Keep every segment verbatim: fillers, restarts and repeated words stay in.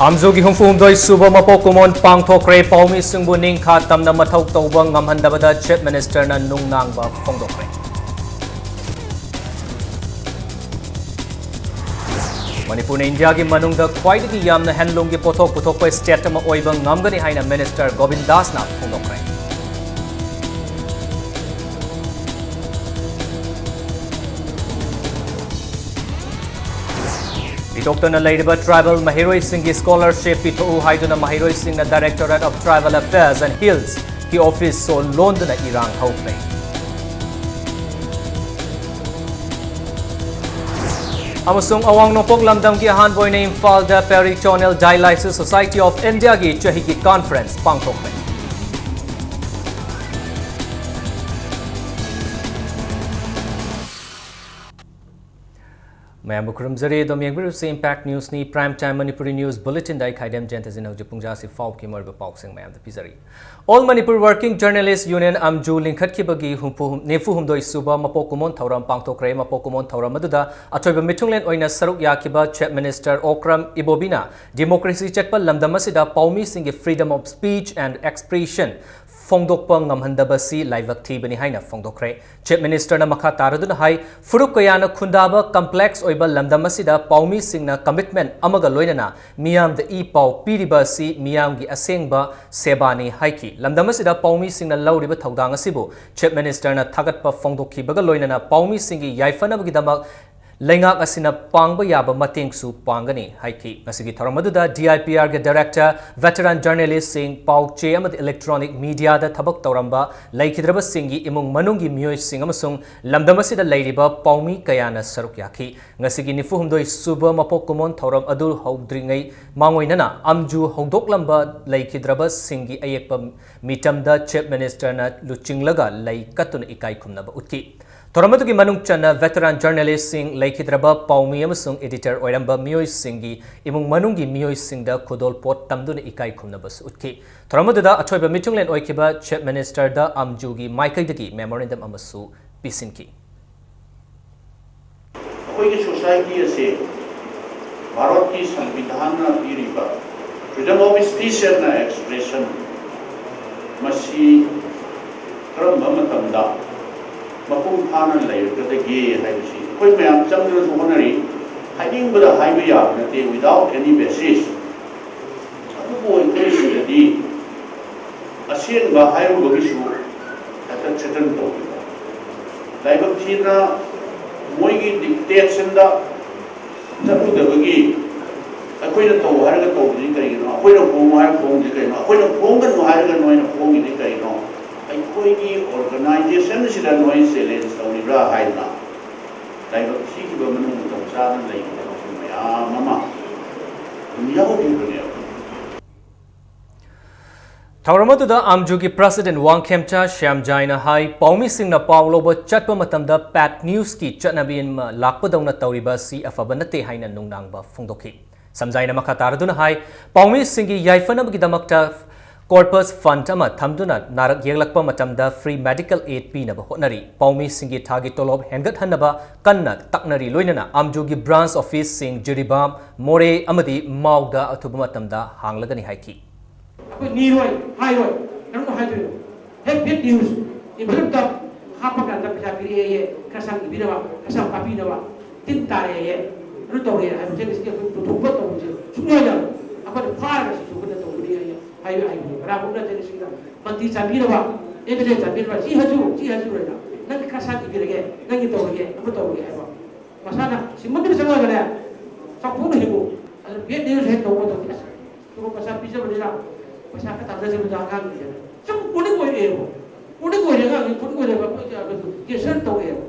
ꯑꯥꯝꯖꯨꯒꯤ ꯍꯨꯝꯐꯨ ꯍꯨꯝꯗꯣꯏ ꯁꯨꯕ ꯃꯄꯣꯛ ꯀꯨꯝꯑꯣꯟ ꯄꯥꯡꯊꯣꯛꯈ꯭ꯔꯦ꯫ ꯄꯥꯎꯃꯤꯁꯤꯡꯕꯨ ꯅꯤꯡꯈꯥ ꯇꯝꯅ ꯃꯊꯧ ꯇꯧꯕ ꯉꯝꯍꯟꯗꯕꯗ Chief Minister ꯅ ꯅꯨꯡꯅꯥꯡꯕ ꯐꯣꯡꯗꯣꯛꯈ꯭ꯔꯦ꯫ ꯃꯅꯤꯄꯨꯔꯅ ꯏꯟꯗꯤꯌꯥꯒꯤ ꯃꯅꯨꯡꯗ ꯈ꯭ꯋꯥꯏꯗꯒꯤ ꯌꯥꯝꯅ handloom ꯒꯤ ꯄꯣꯠꯊꯣꯛ ꯄꯨꯊꯣꯛꯄ state ꯑꯃ ꯑꯣꯏꯕ ꯉꯝꯒꯅꯤ ꯍꯥꯏꯅ Minister ꯒꯣꯕꯤꯟ ꯗꯥꯁꯅ ꯐꯣꯡꯗꯣꯛꯈ꯭ꯔꯦ꯫ ꯄꯤꯊꯣꯛꯇꯅ ꯂꯩꯔꯤꯕ tribal ꯃꯍꯩꯔꯣꯏꯁꯤꯡꯒꯤ scholarship ꯄꯤꯊꯣꯛꯎ ꯍꯥꯏꯗꯨꯅ ꯃꯍꯩꯔꯣꯏꯁꯤꯡꯅ Directorate of Tribal Affairs and Hills ꯀꯤ office ꯁꯣ ꯂꯣꯟꯗꯨꯅ ꯏꯔꯥꯡ ꯍꯧꯈ꯭ꯔꯦ꯫ ꯑꯃꯁꯨꯡ ꯑꯋꯥꯡ ꯅꯣꯡꯄꯣꯛ ꯂꯝꯗꯝꯒꯤ ꯑꯍꯥꯟꯕ ꯑꯣꯏꯅ ꯏꯝꯐꯥꯜꯗ Peritoneal Dialysis Society of India ꯒꯤ ꯆꯍꯤꯒꯤ conference ꯄꯥꯡꯊꯣꯛꯈ꯭ꯔꯦ꯫ ꯃꯌꯥꯝꯕꯨ ꯈꯨꯔꯨꯝꯖꯔꯤ꯫ ꯑꯗꯣꯝ ꯌꯦꯡꯕꯤꯔꯤꯕꯁꯤ Impact News ꯅꯤ꯫ Prime Time Manipuri news bulletin ꯗ ꯑꯩ ꯈꯥꯏꯗꯦꯝ ꯖꯌꯟꯇꯖꯤꯅ ꯍꯧꯖꯤꯛ ꯄꯨꯡ ꯖꯥꯁꯤ ꯐꯥꯎꯈꯤ ꯃꯔꯨꯞ ꯄꯥꯎꯁꯤꯡ ꯃꯌꯥꯝꯗ ꯄꯤꯖꯔꯤ꯫ All Manipur Working Journalist Union, ꯑꯥꯝꯖꯨ ꯂꯤꯡꯈꯠꯈꯤꯕꯒꯤ ꯍꯨꯝꯐꯨ, ꯅꯤꯐꯨ ꯍꯨꯝꯗꯣꯏ ꯁꯨꯕ ꯃꯄꯣꯛ ꯀꯨꯝꯑꯣꯟ ꯊꯧꯔꯝ ꯄꯥꯡꯊꯣꯛꯈ꯭ꯔꯦ꯫ ꯃꯄꯣꯛ ꯀꯨꯝꯑꯣꯟ ꯊꯧꯔꯝ ꯑꯗꯨꯗ ꯑꯊꯣꯏꯕ ꯃꯤꯊꯨꯡꯂꯦꯟ ꯑꯣꯏꯅ ꯁꯔꯨꯛ ꯌꯥꯈꯤꯕ Chief Minister ꯑꯣꯀ꯭ꯔꯝ ꯏꯕꯣꯕꯤꯅ democracy ꯆꯠꯄ ꯂꯝꯗꯝ ꯑꯁꯤꯗ ꯄꯥꯎꯃꯤꯁꯤꯡꯒꯤ freedom of speech and expression ꯐꯣꯡꯗꯣꯛꯄ ꯉꯝꯍꯟꯗꯕꯁꯤ ꯂꯥꯏꯕꯛ ꯊꯤꯕꯅꯤ ꯍꯥꯏꯅ ꯐꯣꯡꯗꯣꯛꯈ꯭ꯔꯦ꯫ Chief Minister ꯅ ꯃꯈꯥ ꯇꯥꯔꯗꯨꯅ ꯍꯥꯏ, ꯐꯨꯔꯨꯞ ꯀꯌꯥꯅ ꯈꯨꯟꯗꯥꯕ complex ꯑꯣꯏꯕ ꯂꯝꯗꯝ ꯑꯁꯤꯗ ꯄꯥꯎꯃꯤꯁꯤꯡꯅ commitment ꯑꯃꯒ ꯂꯣꯏꯅꯅ ꯃꯤꯌꯥꯝꯗ ꯏ ꯄꯥꯎ ꯄꯤꯔꯤꯕ ꯑꯁꯤ ꯃꯤꯌꯥꯝꯒꯤ ꯑꯁꯦꯡꯕ ꯁꯦꯕꯥꯅꯤ ꯍꯥꯏꯈꯤ꯫ ꯂꯝꯗꯝ ꯑꯁꯤꯗ ꯄꯥꯎꯃꯤꯁꯤꯡꯅ ꯂꯧꯔꯤꯕ ꯊꯧꯗꯥꯡ ꯑꯁꯤꯕꯨ Chief Minister ꯅ ꯊꯥꯒꯠꯄ ꯐꯣꯡꯗꯣꯛꯈꯤꯕꯒ ꯂꯣꯏꯅꯅ ꯄꯥꯎꯃꯤꯁꯤꯡꯒꯤ ꯌꯥꯏꯐꯅꯕꯒꯤꯗꯃꯛ ꯂꯩꯉꯥꯛ ꯑꯁꯤꯅ ꯄꯥꯡꯕ ꯌꯥꯕ ꯃꯇꯦꯡꯁꯨ ꯄꯥꯡꯒꯅꯤ ꯍꯥꯏꯈꯤ꯫ ꯉꯁꯤꯒꯤ ꯊꯧꯔꯝ ꯑꯗꯨꯗ D I P R ꯒꯤ Director, veteran journalist ꯁꯤꯡ, ꯄꯥꯎ ꯆꯦ ꯑꯃꯗꯤ electronic media ꯗ ꯊꯕꯛ ꯇꯧꯔꯝꯕ ꯂꯩꯈꯤꯗ꯭ꯔꯕꯁꯤꯡꯒꯤ ꯏꯃꯨꯡ ꯃꯅꯨꯡꯒꯤ ꯃꯤꯑꯣꯏꯁꯤꯡ ꯑꯃꯁꯨꯡ ꯂꯝꯗꯝ ꯑꯁꯤꯗ ꯂꯩꯔꯤꯕ ꯄꯥꯎꯃꯤ ꯀꯌꯥꯅ ꯁꯔꯨꯛ ꯌꯥꯈꯤ꯫ ꯉꯁꯤꯒꯤ ꯅꯤꯐꯨ ꯍꯨꯝꯗꯣꯏ ꯁꯨꯕ ꯃꯄꯣꯛ ꯀꯨꯝꯑꯣꯟ ꯊꯧꯔꯝ ꯑꯗꯨ ꯍꯧꯗ꯭ꯔꯤꯉꯩ ꯃꯥꯡꯑꯣꯏꯅꯅ ꯑꯥꯝꯖꯨ ꯍꯧꯗꯣꯛꯂꯝꯕ ꯂꯩꯈꯤꯗ꯭ꯔꯕꯁꯤꯡꯒꯤ ꯑꯌꯦꯛꯄ ꯃꯤꯇꯝꯗ Chief Minister ꯅ ꯂꯨꯆꯤꯡꯂꯒ ꯂꯩ ꯀꯠꯇꯨꯅ ꯏꯀꯥꯏ ꯈꯨꯝꯅꯕ ꯎꯠꯈꯤ꯫ ꯊꯧꯔꯝ ꯑꯗꯨꯒꯤ ꯃꯅꯨꯡ ꯆꯟꯅ veteran journalist ꯁꯤꯡ, ꯂꯩꯈꯤꯗ꯭ꯔꯕ ꯄꯥꯎꯃꯤ ꯑꯃꯁꯨꯡ editor ꯑꯣꯏꯔꯝꯕ ꯃꯤꯑꯣꯏꯁꯤꯡꯒꯤ ꯏꯃꯨꯡ ꯃꯅꯨꯡꯒꯤ ꯃꯤꯑꯣꯏꯁꯤꯡꯗ ꯈꯨꯗꯣꯜ ꯄꯣꯠ ꯇꯝꯗꯨꯅ ꯏꯀꯥꯏ ꯈꯨꯝꯅꯕꯁꯨ ꯎꯠꯈꯤ꯫ ꯊꯧꯔꯝ ꯑꯗꯨꯗ ꯑꯊꯣꯏꯕ ꯃꯤꯊꯨꯡꯂꯦꯟ ꯑꯣꯏꯈꯤꯕ Chief Minister ꯗ ꯑꯥꯝꯖꯨꯒꯤ ꯃꯥꯏꯀꯩꯗꯒꯤ memorandum ꯑꯃꯁꯨ ꯄꯤꯁꯤꯟꯈꯤ꯫ ꯑꯩꯈꯣꯏꯒꯤ society ꯑꯁꯤ ꯚꯥꯔꯠꯀꯤ ꯁꯪꯕꯤꯙꯥꯟꯅ ꯄꯤꯔꯤꯕ freedom of speech and expression ꯃꯁꯤ ꯀꯔꯝꯕ ꯃꯇꯝꯗ ꯃꯄꯨꯡ ꯐꯥꯅ ꯂꯩꯔꯛꯀꯗꯒꯦ ꯍꯥꯏꯕꯁꯤ ꯑꯩꯈꯣꯏ ꯃꯌꯥꯝ ꯆꯪꯗꯨꯅꯁꯨ ꯍꯣꯠꯅꯔꯤ꯫ ꯍꯥꯏꯅꯤꯡꯕꯗ ꯍꯥꯏꯕ ꯌꯥꯕ ꯅꯠꯇꯦ, without any basis꯫ ꯑꯗꯨꯕꯨ ꯑꯩꯈꯣꯏ ꯁꯤꯗꯗꯤ ꯑꯁꯦꯡꯕ ꯍꯥꯏꯔꯨꯕꯒꯤꯁꯨ ꯍꯦꯛꯇ threaten ꯇꯧꯕꯤꯕ, ꯂꯥꯏꯕꯛ ꯊꯤꯗꯅ ꯃꯣꯏꯒꯤ dictation ꯗ ꯆꯠꯂꯨꯗꯕꯒꯤ ꯑꯩꯈꯣꯏꯅ ꯇꯧ ꯍꯥꯏꯔꯒ ꯇꯧꯗ꯭ꯔꯤ ꯀꯔꯤꯒꯤꯅꯣ? ꯑꯩꯈꯣꯏꯅ ꯍꯣꯡꯉꯨ ꯍꯥꯏꯔꯒ ꯍꯣꯡꯗ꯭ꯔꯤ ꯀꯔꯤꯅꯣ? ꯑꯩꯈꯣꯏꯅ ꯍꯣꯡꯒꯅꯨ ꯍꯥꯏꯔꯒ ꯅꯣꯏꯅ ꯍꯣꯡꯉꯤꯗꯤ ꯀꯔꯤꯅꯣ? ꯑꯩꯈꯣꯏꯒꯤ organization ꯁꯤꯗ ꯅꯣꯏ challenge ꯇꯧꯔꯤꯕ꯭ꯔꯥ ꯍꯥꯏꯗꯅ ꯂꯥꯏꯕꯛ ꯊꯤꯈꯤꯕ ꯃꯅꯨꯡ ꯃꯇꯝ ꯆꯥꯅ ꯂꯩꯈꯤꯕ ꯃꯐꯝ ꯃꯌꯥꯝ ꯑꯃ ꯑꯗꯨꯝ ꯌꯥꯎꯈꯤꯕꯅꯦꯕ꯫ ꯊꯧꯔꯝ ꯑꯗꯨꯗ ꯑꯥꯝꯖꯨꯒꯤ president ꯋꯥꯡꯈꯦꯝꯆꯥ ꯁ꯭ꯌꯥꯝꯖꯥꯏꯅ ꯍꯥꯏ, ꯄꯥꯎꯃꯤꯁꯤꯡꯅ ꯄꯥꯎ ꯂꯧꯕ ꯆꯠꯄ ꯃꯇꯝꯗ bad news ꯀꯤ ꯆꯠꯅꯕꯤ ꯑꯃ ꯂꯥꯛꯄꯗꯧꯅ ꯇꯧꯔꯤꯕ ꯑꯁꯤ ꯑꯐꯕ ꯅꯠꯇꯦ ꯍꯥꯏꯅ ꯅꯨꯡꯅꯥꯡꯕ ꯐꯣꯡꯗꯣꯛꯈꯤ꯫ ꯁꯝꯖꯥꯏꯅ ꯃꯈꯥ ꯇꯥꯔꯗꯨꯅ ꯍꯥꯏ, ꯄꯥꯎꯃꯤꯁꯤꯡꯒꯤ ꯌꯥꯏꯐꯅꯕꯒꯤꯗꯃꯛꯇ corpus fund ꯑꯃ ꯊꯝꯗꯨꯅ ꯅꯥꯔꯛ ꯌꯦꯛꯂꯛꯄ ꯃꯇꯝꯗ free medical aid ꯄꯤꯅꯕ ꯍꯣꯠꯅꯔꯤ꯫ ꯄꯥꯎꯃꯤꯁꯤꯡꯒꯤ ꯊꯥꯒꯤ ꯇꯣꯂꯣꯞ ꯍꯦꯟꯒꯠꯍꯟꯅꯕ ꯀꯟꯅ ꯇꯛꯅꯔꯤ꯫ ꯂꯣꯏꯅꯅ ꯑꯥꯝꯖꯨꯒꯤ branch office ꯁꯤꯡ ꯖꯤꯔꯤꯕꯥꯝ, ꯃꯣꯔꯦ ꯑꯃꯗꯤ ꯃꯥꯎꯗ ꯑꯊꯨꯕ ꯃꯇꯝꯗ ꯍꯥꯡꯂꯒꯅꯤ ꯍꯥꯏꯈꯤ꯫ ꯑꯩꯈꯣꯏ ꯅꯤꯔꯣꯏ, ꯍꯥꯏꯔꯣꯏ, ꯀꯔꯝꯅ ꯍꯥꯏꯗꯣꯏꯅꯣ? ꯍꯦꯛ bad news envelope ꯇ ꯍꯥꯞꯄ ꯀꯥꯟꯗ ꯄꯩꯁꯥ ꯄꯤꯔꯛꯑꯦꯌꯦ, ꯈꯔ ꯁꯥꯡ ꯏꯕꯤꯅꯕ, ꯈꯔ ꯁꯥꯡ ꯄꯥꯕꯤꯅꯕ, ꯇꯤꯟ ꯇꯥꯔꯦꯌꯦ, ꯑꯗꯨ ꯇꯧꯔꯦ ꯍꯥꯏꯕꯁꯦ ꯉꯁꯤꯗꯤ ꯑꯩꯈꯣꯏ ꯄꯨꯊꯣꯛꯄ ꯇꯧꯕꯁꯦ ꯁꯨꯡꯌꯥ ꯌꯥꯔꯣꯏ꯫ ꯑꯩꯈꯣꯏꯅ ꯐꯥꯔꯒ ꯁꯤꯁꯨ ꯑꯩꯈꯣꯏꯅ ꯇꯧꯒꯅꯤ ꯍꯥꯏꯌꯦ, ꯍꯥꯏꯕ ꯍꯥꯏꯕꯅꯤ꯫ ꯀꯅꯥꯒꯨꯝꯕ ꯅꯠꯇꯦ ꯉꯁꯤꯗ ꯃꯟꯇ꯭ꯔꯤ ꯆꯥꯟꯕꯤꯅꯕ, ꯑꯦꯝ ꯑꯦꯜ ꯑꯦ ꯆꯥꯟꯕꯤꯅꯕ, ꯁꯤ ꯍꯥꯏꯖꯨ, ꯁꯤ ꯍꯥꯏꯖꯨ ꯍꯥꯏꯅ ꯅꯪꯒꯤ ꯈꯔ ꯁꯥꯡ ꯏꯕꯤꯔꯒꯦ, ꯅꯪꯒꯤ ꯇꯧꯔꯒꯦ, ꯑꯃ ꯇꯧꯔꯒꯦ ꯍꯥꯏꯕ꯫ ꯃꯁꯥꯅ ꯁꯤꯃꯛꯇꯗ ꯆꯪꯉꯒꯅꯦ, ꯆꯥꯎꯊꯣꯛꯅ ꯍꯤꯡꯉꯨ꯫ ꯑꯗꯨ bad news ꯍꯦꯛ ꯇꯧꯕ ꯃꯇꯝꯗ ꯑꯁ, ꯇꯣꯂꯣꯞ ꯃꯆꯥ ꯄꯤꯖꯕꯅꯤꯅ ꯄꯩꯁꯥ ꯈꯔ ꯇꯥꯟꯖꯁꯦ ꯃꯗꯨ ꯑꯉꯥꯡꯁꯤꯡꯁꯦ ꯁꯨꯝ ꯀꯣꯜꯂꯤꯡ ꯑꯣꯏꯔꯛꯑꯦꯕ꯫ ꯀꯣꯜꯂꯤꯡ ꯑꯣꯏꯔꯦ ꯑꯉꯥꯡꯁꯦ, ꯀꯣꯜꯂꯤꯡ ꯑꯣꯏꯔꯦꯕ, ꯑꯩꯈꯣꯏꯁꯦ ꯀꯦꯟꯁꯔ ꯇꯧꯔꯛꯑꯦꯕ꯫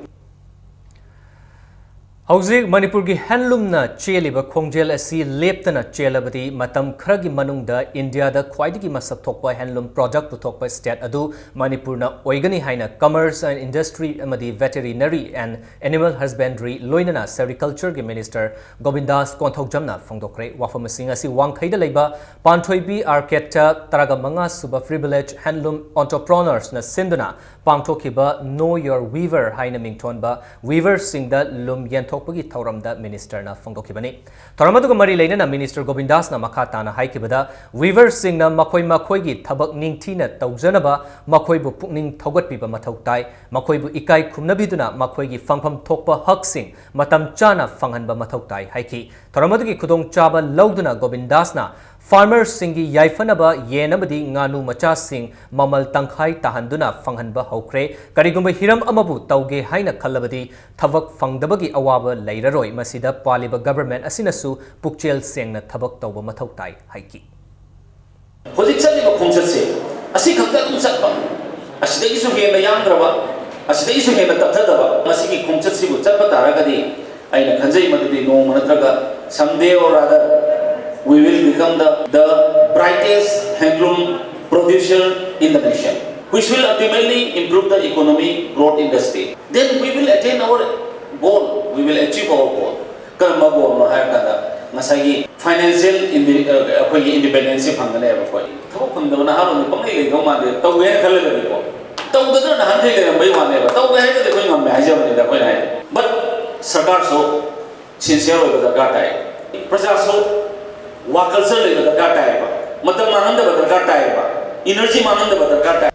ꯍꯧꯖꯤꯛ ꯃꯅꯤꯄꯨꯔꯒꯤ handloom ꯅ ꯆꯦꯜꯂꯤꯕ ꯈꯣꯡꯖꯦꯜ ꯑꯁꯤ ꯂꯦꯞꯇꯅ ꯆꯦꯜꯂꯕꯗꯤ ꯃꯇꯝ ꯈꯔꯒꯤ ꯃꯅꯨꯡꯗ ꯏꯟꯗꯤꯌꯥꯗ ꯈ꯭ꯋꯥꯏꯗꯒꯤ ꯃꯁꯛ ꯊꯣꯛꯄ handloom product ꯄꯨꯊꯣꯛꯄ state ꯑꯗꯨ ꯃꯅꯤꯄꯨꯔꯅ ꯑꯣꯏꯒꯅꯤ ꯍꯥꯏꯅ Commerce and Industry ꯑꯃꯗꯤ Veterinary and Animal Husbandry ꯂꯣꯏꯅꯅ Sericulture ꯒꯤ minister ꯒꯣꯕꯤꯟꯗꯥꯁ ꯀꯣꯟꯊꯧꯖꯝꯅ ꯐꯣꯡꯗꯣꯛꯈ꯭ꯔꯦ꯫ ꯋꯥꯐꯝꯁꯤꯡ ꯑꯁꯤ ꯋꯥꯡꯈꯩꯗ ꯂꯩꯕ ꯄꯥꯟꯊꯣꯏꯕꯤ arcade ꯇ ꯇꯔꯥꯒ ꯃꯉꯥ ꯁꯨꯕ Privilege Handloom Entrepreneurs ꯅ ꯁꯤꯟꯗꯨꯅ ꯄꯥꯡꯊꯣꯛꯈꯤꯕ Know Your Weaver ꯍꯥꯏꯅ ꯃꯤꯡꯊꯣꯟꯕ weaverꯁꯤꯡꯗ ꯂꯨꯝ ꯌꯦꯟꯊꯣꯛꯄꯒꯤ ꯊꯧꯔꯝꯗ ministerꯅ ꯐꯣꯡꯗꯣꯛꯈꯤꯕꯅꯤ꯫ ꯊꯧꯔꯝ ꯑꯗꯨꯒ ꯃꯔꯤ ꯂꯩꯅꯅ minister ꯒꯣꯕꯤꯟꯗꯥꯁꯅ ꯃꯈꯥ ꯇꯥꯅ ꯍꯥꯏꯈꯤꯕꯗ, weaverꯁꯤꯡꯅ ꯃꯈꯣꯏ ꯃꯈꯣꯏꯒꯤ ꯊꯕꯛ ꯅꯤꯡꯊꯤꯅ ꯇꯧꯖꯅꯕ ꯃꯈꯣꯏꯕꯨ ꯄꯨꯛꯅꯤꯡ ꯊꯧꯒꯠꯄꯤꯕ ꯃꯊꯧ ꯇꯥꯏ꯫ ꯃꯈꯣꯏꯕꯨ ꯏꯀꯥꯏ ꯈꯨꯝꯅꯕꯤꯗꯨꯅ ꯃꯈꯣꯏꯒꯤ ꯐꯪꯐꯝ ꯊꯣꯛꯄ ꯍꯛꯁꯤꯡ ꯃꯇꯝ ꯆꯥꯅ ꯐꯪꯍꯟꯕ ꯃꯊꯧ ꯇꯥꯏ ꯍꯥꯏꯈꯤ꯫ ꯊꯧꯔꯝ ꯑꯗꯨꯒꯤ ꯈꯨꯗꯣꯡꯆꯥꯕ ꯂꯧꯗꯨꯅ ꯒꯣꯕꯤꯟꯗꯥꯁꯅ farmerꯁꯤꯡꯒꯤ ꯌꯥꯏꯐꯅꯕ ꯌꯦꯟ ꯑꯃꯗꯤ ꯉꯥꯅꯨ ꯃꯆꯥꯁꯤꯡ ꯃꯃꯜ ꯇꯪꯈꯥꯏ ꯇꯥꯍꯟꯗꯨꯅ ꯐꯪꯍꯟꯕ ꯍꯧꯈ꯭ꯔꯦ꯫ ꯀꯔꯤꯒꯨꯝꯕ ꯍꯤꯔꯝ ꯑꯃꯕꯨ ꯇꯧꯒꯦ ꯍꯥꯏꯅ ꯈꯜꯂꯕꯗꯤ ꯊꯕꯛ ꯐꯪꯗꯕꯒꯤ ꯑꯋꯥꯕ ꯂꯩꯔꯔꯣꯏ꯫ ꯃꯁꯤꯗ ꯄꯥꯜꯂꯤꯕ government ꯑꯁꯤꯅꯁꯨ ꯄꯨꯛꯆꯦꯜ ꯁꯦꯡꯅ ꯊꯕꯛ ꯇꯧꯕ ꯃꯊꯧ ꯇꯥꯏ ꯍꯥꯏꯈꯤ꯫ ꯍꯧꯖꯤꯛ ꯆꯠꯂꯤꯕ ꯈꯣꯡꯆꯠꯁꯦ ꯑꯁꯤ ꯈꯛꯇ ꯑꯗꯨꯝ ꯆꯠꯄ, ꯑꯁꯤꯗꯒꯤꯁꯨ ꯍꯦꯟꯅ ꯌꯥꯡꯗ꯭ꯔꯕ, ꯑꯁꯤꯗꯒꯤꯁꯨ ꯍꯦꯟꯅ ꯇꯞꯊꯗꯕ, ꯃꯁꯤꯒꯤ ꯈꯣꯡꯆꯠꯁꯤꯕꯨ ꯆꯠꯄ ꯇꯥꯔꯒꯗꯤ ꯑꯩꯅ ꯈꯟꯖꯩ ꯃꯗꯨꯗꯤ ꯅꯣꯡꯃ ꯅꯠꯇ꯭ꯔꯒ someday or other we will become the, the brightest handloom producer in the nation, which will ultimately improve the economic growth in the state. Then we will attain our goal, we will achieve our goal. ꯀꯔꯝꯕ goalꯅꯣ ꯍꯥꯏꯔꯀꯥꯟꯗ ꯉꯁꯥꯏꯒꯤ financial indi- ꯑ, ꯑꯩꯈꯣꯏꯒꯤ independenceꯁꯤ ꯐꯪꯒꯅꯦꯕ꯫ ꯑꯩꯈꯣꯏ ꯊꯕꯛ ꯐꯪꯗꯕ ꯅꯍꯥꯔꯣꯜꯅꯤ ꯄꯪꯂꯩ ꯂꯩꯗꯧ ꯃꯥꯟꯗꯦ, ꯇꯧꯒꯦ ꯍꯥꯏꯅ ꯈꯜꯂꯒꯗꯤꯀꯣ꯫ ꯇꯧꯗꯅ ꯅꯍꯥꯟꯈꯩ ꯂꯩꯔꯝꯕꯩ ꯋꯥꯅꯦꯕ, ꯇꯧꯒꯦ ꯍꯥꯏꯔꯒꯗꯤ ꯑꯩꯈꯣꯏ ꯉꯝꯃꯦ ꯍꯥꯏꯖꯕꯅꯤꯗ ꯑꯩꯈꯣꯏꯅ ꯍꯥꯏꯗꯤ꯫ But ꯁꯔꯀꯥꯔꯁꯨ sincere ꯑꯣꯏꯕ ꯗꯔꯀꯥꯔ ꯇꯥꯏ, ꯄ꯭ꯔꯖꯥꯁꯨ ꯋꯥ culture ꯂꯩꯕ ꯗꯔꯀꯥꯔ ꯇꯥꯏꯌꯦꯕ, ꯃꯇꯝ ꯃꯥꯡꯍꯟꯗꯕ ꯗꯔꯀꯥꯔ ꯇꯥꯏꯌꯦꯕ, energy ꯃꯥꯡꯍꯟꯗꯕ ꯗꯔꯀꯥꯔ ꯇꯥꯏ꯫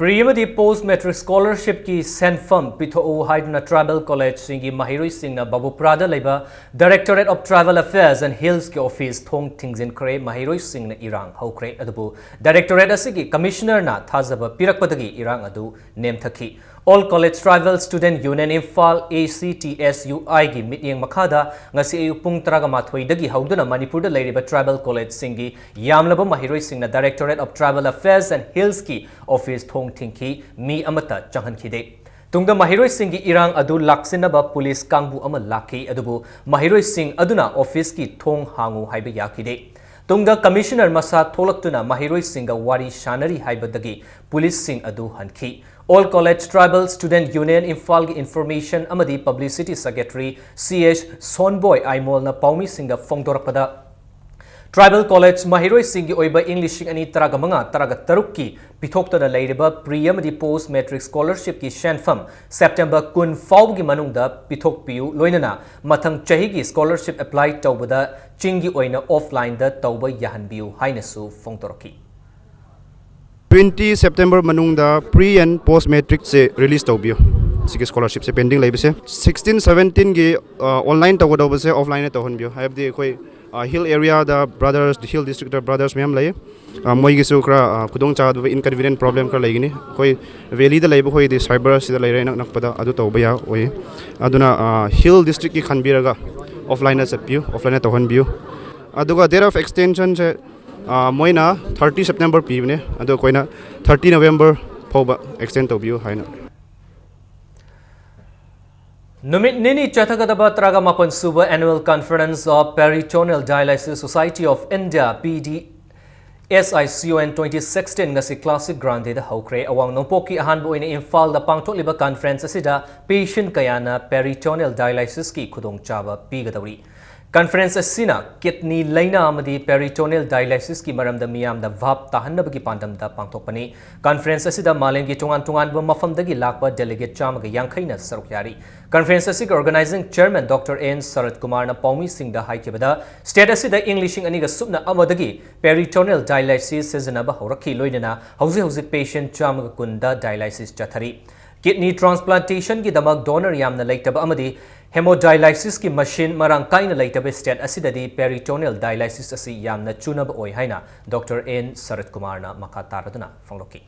Pre ꯑꯃꯗꯤ post matric scholarshipꯀꯤ ꯁꯦꯟꯐꯝ ꯄꯤꯊꯣꯛꯎ ꯍꯥꯏꯗꯨꯅ tribal collegeꯁꯤꯡꯒꯤ ꯃꯍꯩꯔꯣꯏꯁꯤꯡꯅ ꯕꯥꯕꯨꯄꯨꯔꯥꯗ ꯂꯩꯕ Directorate of Tribal Affairs and Hillsꯀꯤ office ꯊꯣꯡ ꯊꯤꯡꯖꯤꯟꯈ꯭ꯔꯦ꯫ ꯃꯍꯩꯔꯣꯏꯁꯤꯡꯅ ꯏꯔꯥꯡ ꯍꯧꯈ꯭ꯔꯦ꯫ ꯑꯗꯨꯕꯨ directorate ꯑꯁꯤꯒꯤ commissionerꯅ ꯊꯥꯖꯕ ꯄꯤꯔꯛꯄꯗꯒꯤ ꯏꯔꯥꯡ ꯑꯗꯨ ꯅꯦꯝꯊꯈꯤ꯫ All College Tribal Student Union Imphal, ACTSUIꯒꯤ ꯃꯤꯠꯌꯦꯡ ꯃꯈꯥꯗ ꯉꯁꯤ ꯑꯌꯨꯛ ꯄꯨꯡ ꯇꯔꯥꯃꯥꯊꯣꯏꯗꯒꯤ ꯍꯧꯗꯨꯅ ꯃꯅꯤꯄꯨꯔꯗ ꯂꯩꯔꯤꯕ tribal collegeꯁꯤꯡꯒꯤ ꯌꯥꯝꯂꯕ ꯃꯍꯩꯔꯣꯏꯁꯤꯡꯅ Directorate of Tribal Affairs and Hillsꯀꯤ office ꯊꯣꯡ ꯊꯤꯡꯈꯤ, ꯃꯤ ꯑꯃꯠꯇ ꯆꯪꯍꯟꯈꯤꯗꯦ꯫ ꯇꯨꯡꯗ ꯃꯍꯩꯔꯣꯏꯁꯤꯡꯒꯤ ꯏꯔꯥꯡ ꯑꯗꯨ ꯂꯥꯛꯁꯤꯟꯅꯕ police ꯀꯥꯡꯕꯨ ꯑꯃ ꯂꯥꯛꯈꯤ, ꯑꯗꯨꯕꯨ ꯃꯍꯩꯔꯣꯏꯁꯤꯡ ꯑꯗꯨꯅ officeꯀꯤ ꯊꯣꯡ ꯍꯥꯡꯉꯨ ꯍꯥꯏꯕ ꯌꯥꯈꯤꯗꯦ꯫ ꯇꯨꯡꯗ commissioner ꯃꯁꯥ ꯊꯣꯛꯂꯛꯇꯨꯅ ꯃꯍꯩꯔꯣꯏꯁꯤꯡꯒ ꯋꯥꯔꯤ ꯁꯥꯅꯔꯤ ꯍꯥꯏꯕꯗꯒꯤ policeꯁꯤꯡ ꯑꯗꯨ ꯍꯟꯈꯤ꯫ All College Tribal Student Union Imphalꯒꯤ Information ꯑꯃꯗꯤ Publicity Secretary ꯁꯤ ꯑꯦꯁ ꯁꯣꯟꯕꯣꯏ ꯑꯥꯏꯃꯣꯜꯅ ꯄꯥꯎꯃꯤꯁꯤꯡꯗ ꯐꯣꯡꯗꯣꯔꯛꯄꯗ, Tribal College ꯃꯍꯩꯔꯣꯏꯁꯤꯡꯒꯤ ꯑꯣꯏꯕ ꯏꯪ ꯂꯤꯁꯤꯡ ꯑꯅꯤ ꯇꯔꯥꯃꯉꯥ ꯇꯔꯥꯇꯔꯨꯛꯀꯤ ꯄꯤꯊꯣꯛꯇꯅ ꯂꯩꯔꯤꯕ pre ꯑꯃꯗꯤ post matric scholarship ꯀꯤ ꯁꯦꯟꯐꯝ September ꯀꯨꯟ ꯐꯥꯎꯕꯒꯤ ꯃꯅꯨꯡꯗ ꯄꯤꯊꯣꯛꯄꯤꯌꯨ, ꯂꯣꯏꯅꯅ ꯃꯊꯪ ꯆꯍꯤꯒꯤ scholarship apply ꯇꯧꯕꯗ ꯆꯤꯡꯒꯤ ꯑꯣꯏꯅ offline ꯗ ꯇꯧꯕ ꯌꯥꯍꯟꯕꯤꯌꯨ ꯍꯥꯏꯅꯁꯨ ꯐꯣꯡꯗꯣꯔꯛꯈꯤ꯫ Twenty September ꯃꯅꯨꯡꯗ pre and post matric say release ꯇꯧꯕꯤꯌꯨ꯫ ꯁꯤꯒꯤ scholarship ꯁꯦ pending ꯂꯩꯕꯁꯦ, sixteen seventeen ꯒꯤ online ꯇꯧꯒꯗꯧꯕꯁꯦ offline ꯇꯧꯍꯟꯕꯤꯌꯨ꯫ ꯍꯥꯏꯕꯗꯤ ꯑꯩꯈꯣꯏ hill area ꯗ brothers, hill district ꯇ brothers ꯃꯌꯥꯝ ꯂꯩ꯫ ꯃꯣꯏꯒꯤꯁꯨ ꯈꯔ ꯈꯨꯗꯣꯡ ꯆꯥꯗꯕ, inconvenient problem ꯈꯔ ꯂꯩꯒꯅꯤ꯫ ꯑꯩꯈꯣꯏ valley ꯗ ꯂꯩꯕ ꯈꯣꯏꯗꯤ cyber ꯁꯤꯗ ꯂꯩꯔꯦ, ꯏꯅꯛ ꯅꯛꯄꯗ, ꯑꯗꯨ ꯇꯧꯕ ꯌꯥ ꯑꯣꯏ꯫ ꯑꯗꯨꯅ hill district ꯀꯤ ꯈꯟꯕꯤꯔꯒ offline ꯗ ꯆꯠꯄꯤꯌꯨ, offline ꯗ ꯇꯧꯍꯟꯕꯤꯌꯨ꯫ ꯑꯗꯨꯒ date of extension ꯁꯦ ꯃꯣꯏꯅ thirty September ꯄꯤꯕꯅꯦ, ꯑꯗꯣ ꯑꯩꯈꯣꯏꯅ thirty November ꯐꯥꯎꯕ extend ꯇꯧꯕꯤꯌꯨ ꯍꯥꯏꯅ꯫ ꯅꯨꯃꯤꯠ ꯅꯤꯅꯤ ꯆꯠꯊꯒꯗꯕ ꯇꯔꯥꯃꯥꯄꯟ ꯁꯨꯕ Annual Conference of Peritoneal Dialysis Society of India, P D S I C O N twenty sixteen, ꯉꯁꯤ Classic Grande ꯗ ꯍꯧꯈ꯭ꯔꯦ꯫ ꯑꯋꯥꯡ ꯅꯣꯡꯄꯣꯛꯀꯤ ꯑꯍꯥꯟꯕ ꯑꯣꯏꯅ ꯏꯝꯐꯥꯜꯗ ꯄꯥꯡꯊꯣꯛꯂꯤꯕ conference ꯑꯁꯤꯗ patient ꯀꯌꯥꯅ peritoneal dialysis ꯀꯤ ꯈꯨꯗꯣꯡꯆꯥꯕ ꯄꯤꯒꯗꯧꯔꯤ꯫ Conference ꯑꯁꯤꯅ kidney ꯂꯩꯅꯥ ꯑꯃꯗꯤ peritoneal dialysis ꯀꯤ ꯃꯔꯝꯗ ꯃꯤꯌꯥꯝꯗ ꯚꯥꯞ ꯇꯥꯍꯟꯅꯕꯒꯤ ꯄꯥꯟꯗꯝꯗ ꯄꯥꯡꯊꯣꯛꯄꯅꯤ꯫ Conference ꯑꯁꯤꯗ ꯃꯥꯂꯦꯝꯒꯤ ꯇꯣꯉꯥꯟ ꯇꯣꯉꯥꯟꯕ ꯃꯐꯝꯗꯒꯤ ꯂꯥꯛꯄ delegate ꯆꯥꯝꯃꯒ ꯌꯥꯡꯈꯩꯅ ꯁꯔꯨꯛ ꯌꯥꯔꯤ꯫ Conference ꯑꯁꯤꯒꯤ organizing chairman Doctor N ꯁꯔꯠ ꯀꯨꯃꯥꯔꯅ ꯄꯥꯎꯃꯤꯁꯤꯡꯗ ꯍꯥꯏꯈꯤꯕꯗ, state ꯑꯁꯤꯗ ꯏꯪ ꯂꯤꯁꯤꯡ ꯑꯅꯤꯒ ꯁꯨꯞꯅ ꯑꯃꯗꯒꯤ peritoneal dialysis ꯁꯤꯖꯤꯟꯅꯕ ꯍꯧꯔꯛꯈꯤ, ꯂꯣꯏꯅꯅ ꯍꯧꯖꯤꯛ ꯍꯧꯖꯤꯛ patient ꯆꯥꯝꯃꯒ ꯀꯨꯟꯗ dialysis ꯆꯠꯊꯔꯤ꯫ Kidney transplantation ꯒꯤꯗꯃꯛ donor ꯌꯥꯝꯅ ꯂꯩꯇꯕ ꯑꯃꯗꯤ hemodialysis ꯀꯤ machine ꯃꯔꯥꯡ ꯀꯥꯏꯅ ꯂꯩꯇꯕ state ꯑꯁꯤꯗꯗꯤ peritoneal dialysis ꯑꯁꯤ ꯌꯥꯝꯅ ꯆꯨꯅꯕ ꯑꯣꯏ ꯍꯥꯏꯅ Doctor N ꯁꯔꯠ ꯀꯨꯃꯥꯔꯅ ꯃꯈꯥ ꯇꯥꯔꯗꯨꯅ ꯐꯣꯡꯗꯣꯛꯈꯤ꯫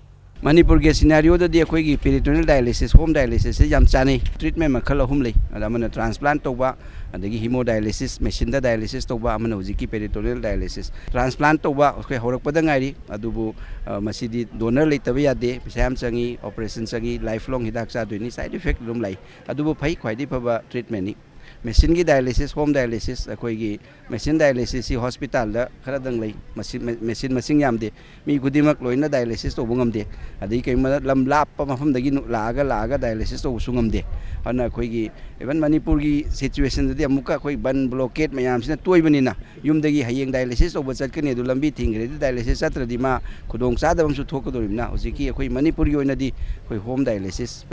ꯃꯅꯤꯄꯨꯔꯒꯤ scenario ꯗꯗꯤ ꯑꯩꯈꯣꯏꯒꯤ peritoneal dialysis, home dialysis ꯁꯤ ꯌꯥꯝ ꯆꯥꯅꯩ꯫ Treatment ꯃꯈꯜ ꯑꯍꯨꯝ ꯂꯩ꯫ ꯑꯗ ꯑꯃꯅ transplant ꯇꯧꯕ, ꯑꯗꯒꯤ hemodialysis, machine ꯗ dialysis ꯇꯧꯕ, ꯑꯃꯅ ꯍꯧꯖꯤꯛꯀꯤ peritoneal dialysis꯫ Transplant ꯇꯧꯕ ꯑꯩꯈꯣꯏ ꯍꯧꯔꯛꯄꯗ ꯉꯥꯏꯔꯤ, ꯑꯗꯨꯕꯨ, ꯑ, ꯃꯁꯤꯗꯤ donor ꯂꯩꯇꯕ ꯌꯥꯗꯦ, ꯄꯩꯁꯥ ꯌꯥꯝ ꯆꯪꯉꯤ, operation ꯆꯪꯉꯤ, lifelong ꯍꯤꯗꯥꯛ ꯆꯥꯗꯣꯏꯅꯤ, side effect ꯑꯗꯨꯝ ꯂꯩ꯫ ꯑꯗꯨꯕꯨ ꯐꯩ, ꯈ꯭ꯋꯥꯏꯗꯒꯤ ꯐꯕ treatment ꯅꯤ꯫ ꯃꯦꯆꯤꯟꯒꯤ dialysis, home dialysis, ꯑꯩꯈꯣꯏꯒꯤ ꯃꯦꯆꯤꯟ dialysis ꯁꯤ ꯍꯣꯁꯄꯤꯇꯥꯜꯗ ꯈꯔꯗꯪ ꯂꯩ꯫ ꯃꯁꯤ ꯃꯦ-, ꯃꯦꯆꯤꯟ ꯃꯁꯤꯡ ꯌꯥꯝꯗꯦ꯫ ꯃꯤ ꯈꯨꯗꯤꯡꯃꯛ ꯂꯣꯏꯅ dialysis ꯇꯧꯕ ꯉꯝꯗꯦ꯫ ꯑꯗꯒꯤ ꯀꯩꯒꯨꯝꯕꯗ ꯂꯝ ꯂꯥꯞꯄ ꯃꯐꯝꯗꯒꯤ ꯅꯨ-, ꯂꯥꯛꯑꯒ, ꯂꯥꯛꯑꯒ dialysis ꯇꯧꯕꯁꯨ ꯉꯝꯗꯦ꯫ ꯑꯗꯨꯅ ꯑꯩꯈꯣꯏꯒꯤ even ꯃꯅꯤꯄꯨꯔꯒꯤ situation ꯗꯗꯤ ꯑꯃꯨꯛꯀ ꯑꯩꯈꯣꯏ ꯕꯟ blockade ꯃꯌꯥꯝꯁꯤꯅ ꯇꯣꯏꯕꯅꯤꯅ ꯌꯨꯝꯗꯒꯤ ꯍꯌꯦꯡ dialysis ꯇꯧꯕ ꯆꯠꯀꯅꯤ, ꯑꯗꯨ ꯂꯝꯕꯤ ꯊꯤꯡꯈ꯭ꯔꯗꯤ dialysis ꯆꯠꯇ꯭ꯔꯗꯤ ꯃꯥ ꯈꯨꯗꯣꯡ ꯆꯥꯗꯕ ꯑꯃꯁꯨ ꯊꯣꯛꯀꯗꯧꯔꯤꯕꯅꯤꯅ ꯍꯧꯖꯤꯛꯀꯤ ꯑꯩꯈꯣꯏ ꯃꯅꯤꯄꯨꯔꯒꯤ ꯑꯣꯏꯅꯗꯤ ꯑꯩꯈꯣꯏ home dialysis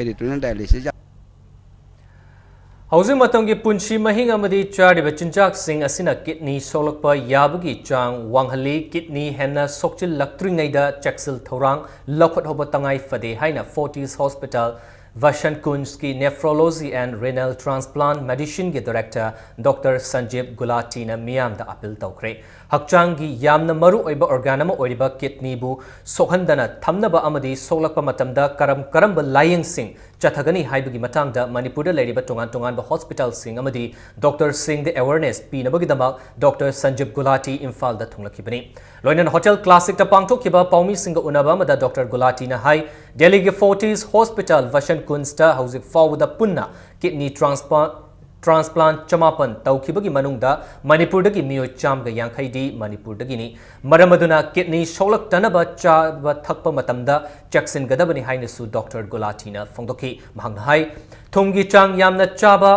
ꯌꯥꯝ ꯍꯧꯖꯤꯛ ꯃꯇꯝꯒꯤ ꯄꯨꯟꯁꯤ ꯃꯍꯤꯡ ꯑꯃꯗꯤ ꯆꯥꯔꯤꯕ ꯆꯤꯟꯖꯥꯛꯁꯤꯡ ꯑꯁꯤꯅ kidney ꯁꯣꯛꯂꯛꯄ ꯌꯥꯕꯒꯤ ꯆꯥꯡ ꯋꯥꯡꯍꯜꯂꯤ꯫ Kidney ꯍꯦꯟꯅ ꯁꯣꯛꯆꯤꯜꯂꯛꯇ꯭ꯔꯤꯉꯩꯗ ꯆꯦꯛꯁꯤꯜ ꯊꯧꯔꯥꯡ ꯂꯧꯈꯠꯍꯧꯕ ꯇꯉꯥꯏ ꯐꯗꯦ ꯍꯥꯏꯅ Fortis Hospital Vasant Kunjꯀꯤ Nephrology and Renal Transplant Medicineꯒꯤ director Doctor Sanjeev Gulatina ꯃꯤꯌꯥꯝꯗ appeal ꯇꯧꯈ꯭ꯔꯦ꯫ ꯍꯛꯆꯥꯡꯒꯤ ꯌꯥꯝꯅ ꯃꯔꯨ ꯑꯣꯏꯕ organ ꯑꯃ ꯑꯣꯏꯔꯤꯕ kidneyꯕꯨ ꯁꯣꯛꯍꯟꯗꯅ ꯊꯝꯅꯕ ꯑꯃꯗꯤ ꯁꯣꯛꯂꯛꯄ ꯃꯇꯝꯗ ꯀꯔꯝ ꯀꯔꯝꯕ ꯂꯥꯌꯦꯡꯁꯤꯡ ꯆꯠꯊꯒꯅꯤ ꯍꯥꯏꯕꯒꯤ ꯃꯇꯥꯡꯗ ꯃꯅꯤꯄꯨꯔꯗ ꯂꯩꯔꯤꯕ ꯇꯣꯉꯥꯟ ꯇꯣꯉꯥꯟꯕ hospitalꯁꯤꯡ ꯑꯃꯗꯤ doctorꯁꯤꯡꯗ awareness ꯄꯤꯅꯕꯒꯤꯗꯃꯛ Doctor Sanjeev Gulati ꯏꯝꯐꯥꯜꯗ ꯊꯨꯡꯂꯛꯈꯤꯕꯅꯤ꯫ ꯂꯣꯏꯅꯅ Hotel Classicꯇ ꯄꯥꯡꯊꯣꯛꯈꯤꯕ ꯄꯥꯎꯃꯤꯁꯤꯡꯒ ꯎꯅꯕ ꯑꯃꯗ Doctor Gulatina ꯍꯥꯏ, ꯗꯦꯜꯂꯤꯒꯤ Fortis Hospital Vasant Kunjꯇ ꯍꯧꯖꯤꯛ ꯐꯥꯎꯕꯗ ꯄꯨꯟꯅ kidney transplant transplant ꯆꯃꯥꯄꯟ ꯇꯧꯈꯤꯕꯒꯤ ꯃꯅꯨꯡꯗ ꯃꯅꯤꯄꯨꯔꯗꯒꯤ ꯃꯤꯑꯣꯏ ꯆꯥꯝꯃꯒ ꯌꯥꯡꯈꯩꯗꯤ ꯃꯅꯤꯄꯨꯔꯗꯒꯤꯅꯤ꯫ ꯃꯔꯝ ꯑꯗꯨꯅ kidney ꯁꯣꯛꯂꯛꯇꯅꯕ ꯆꯥꯕ ꯊꯛꯄ ꯃꯇꯝꯗ ꯆꯦꯛꯁꯤꯟꯒꯗꯕꯅꯤ ꯍꯥꯏꯅꯁꯨ Doctor Gulatina ꯐꯣꯡꯗꯣꯛꯈꯤ꯫ ꯃꯍꯥꯛꯅ ꯍꯥꯏ, ꯊꯨꯝꯒꯤ ꯆꯥꯡ ꯌꯥꯝꯅ ꯆꯥꯕ,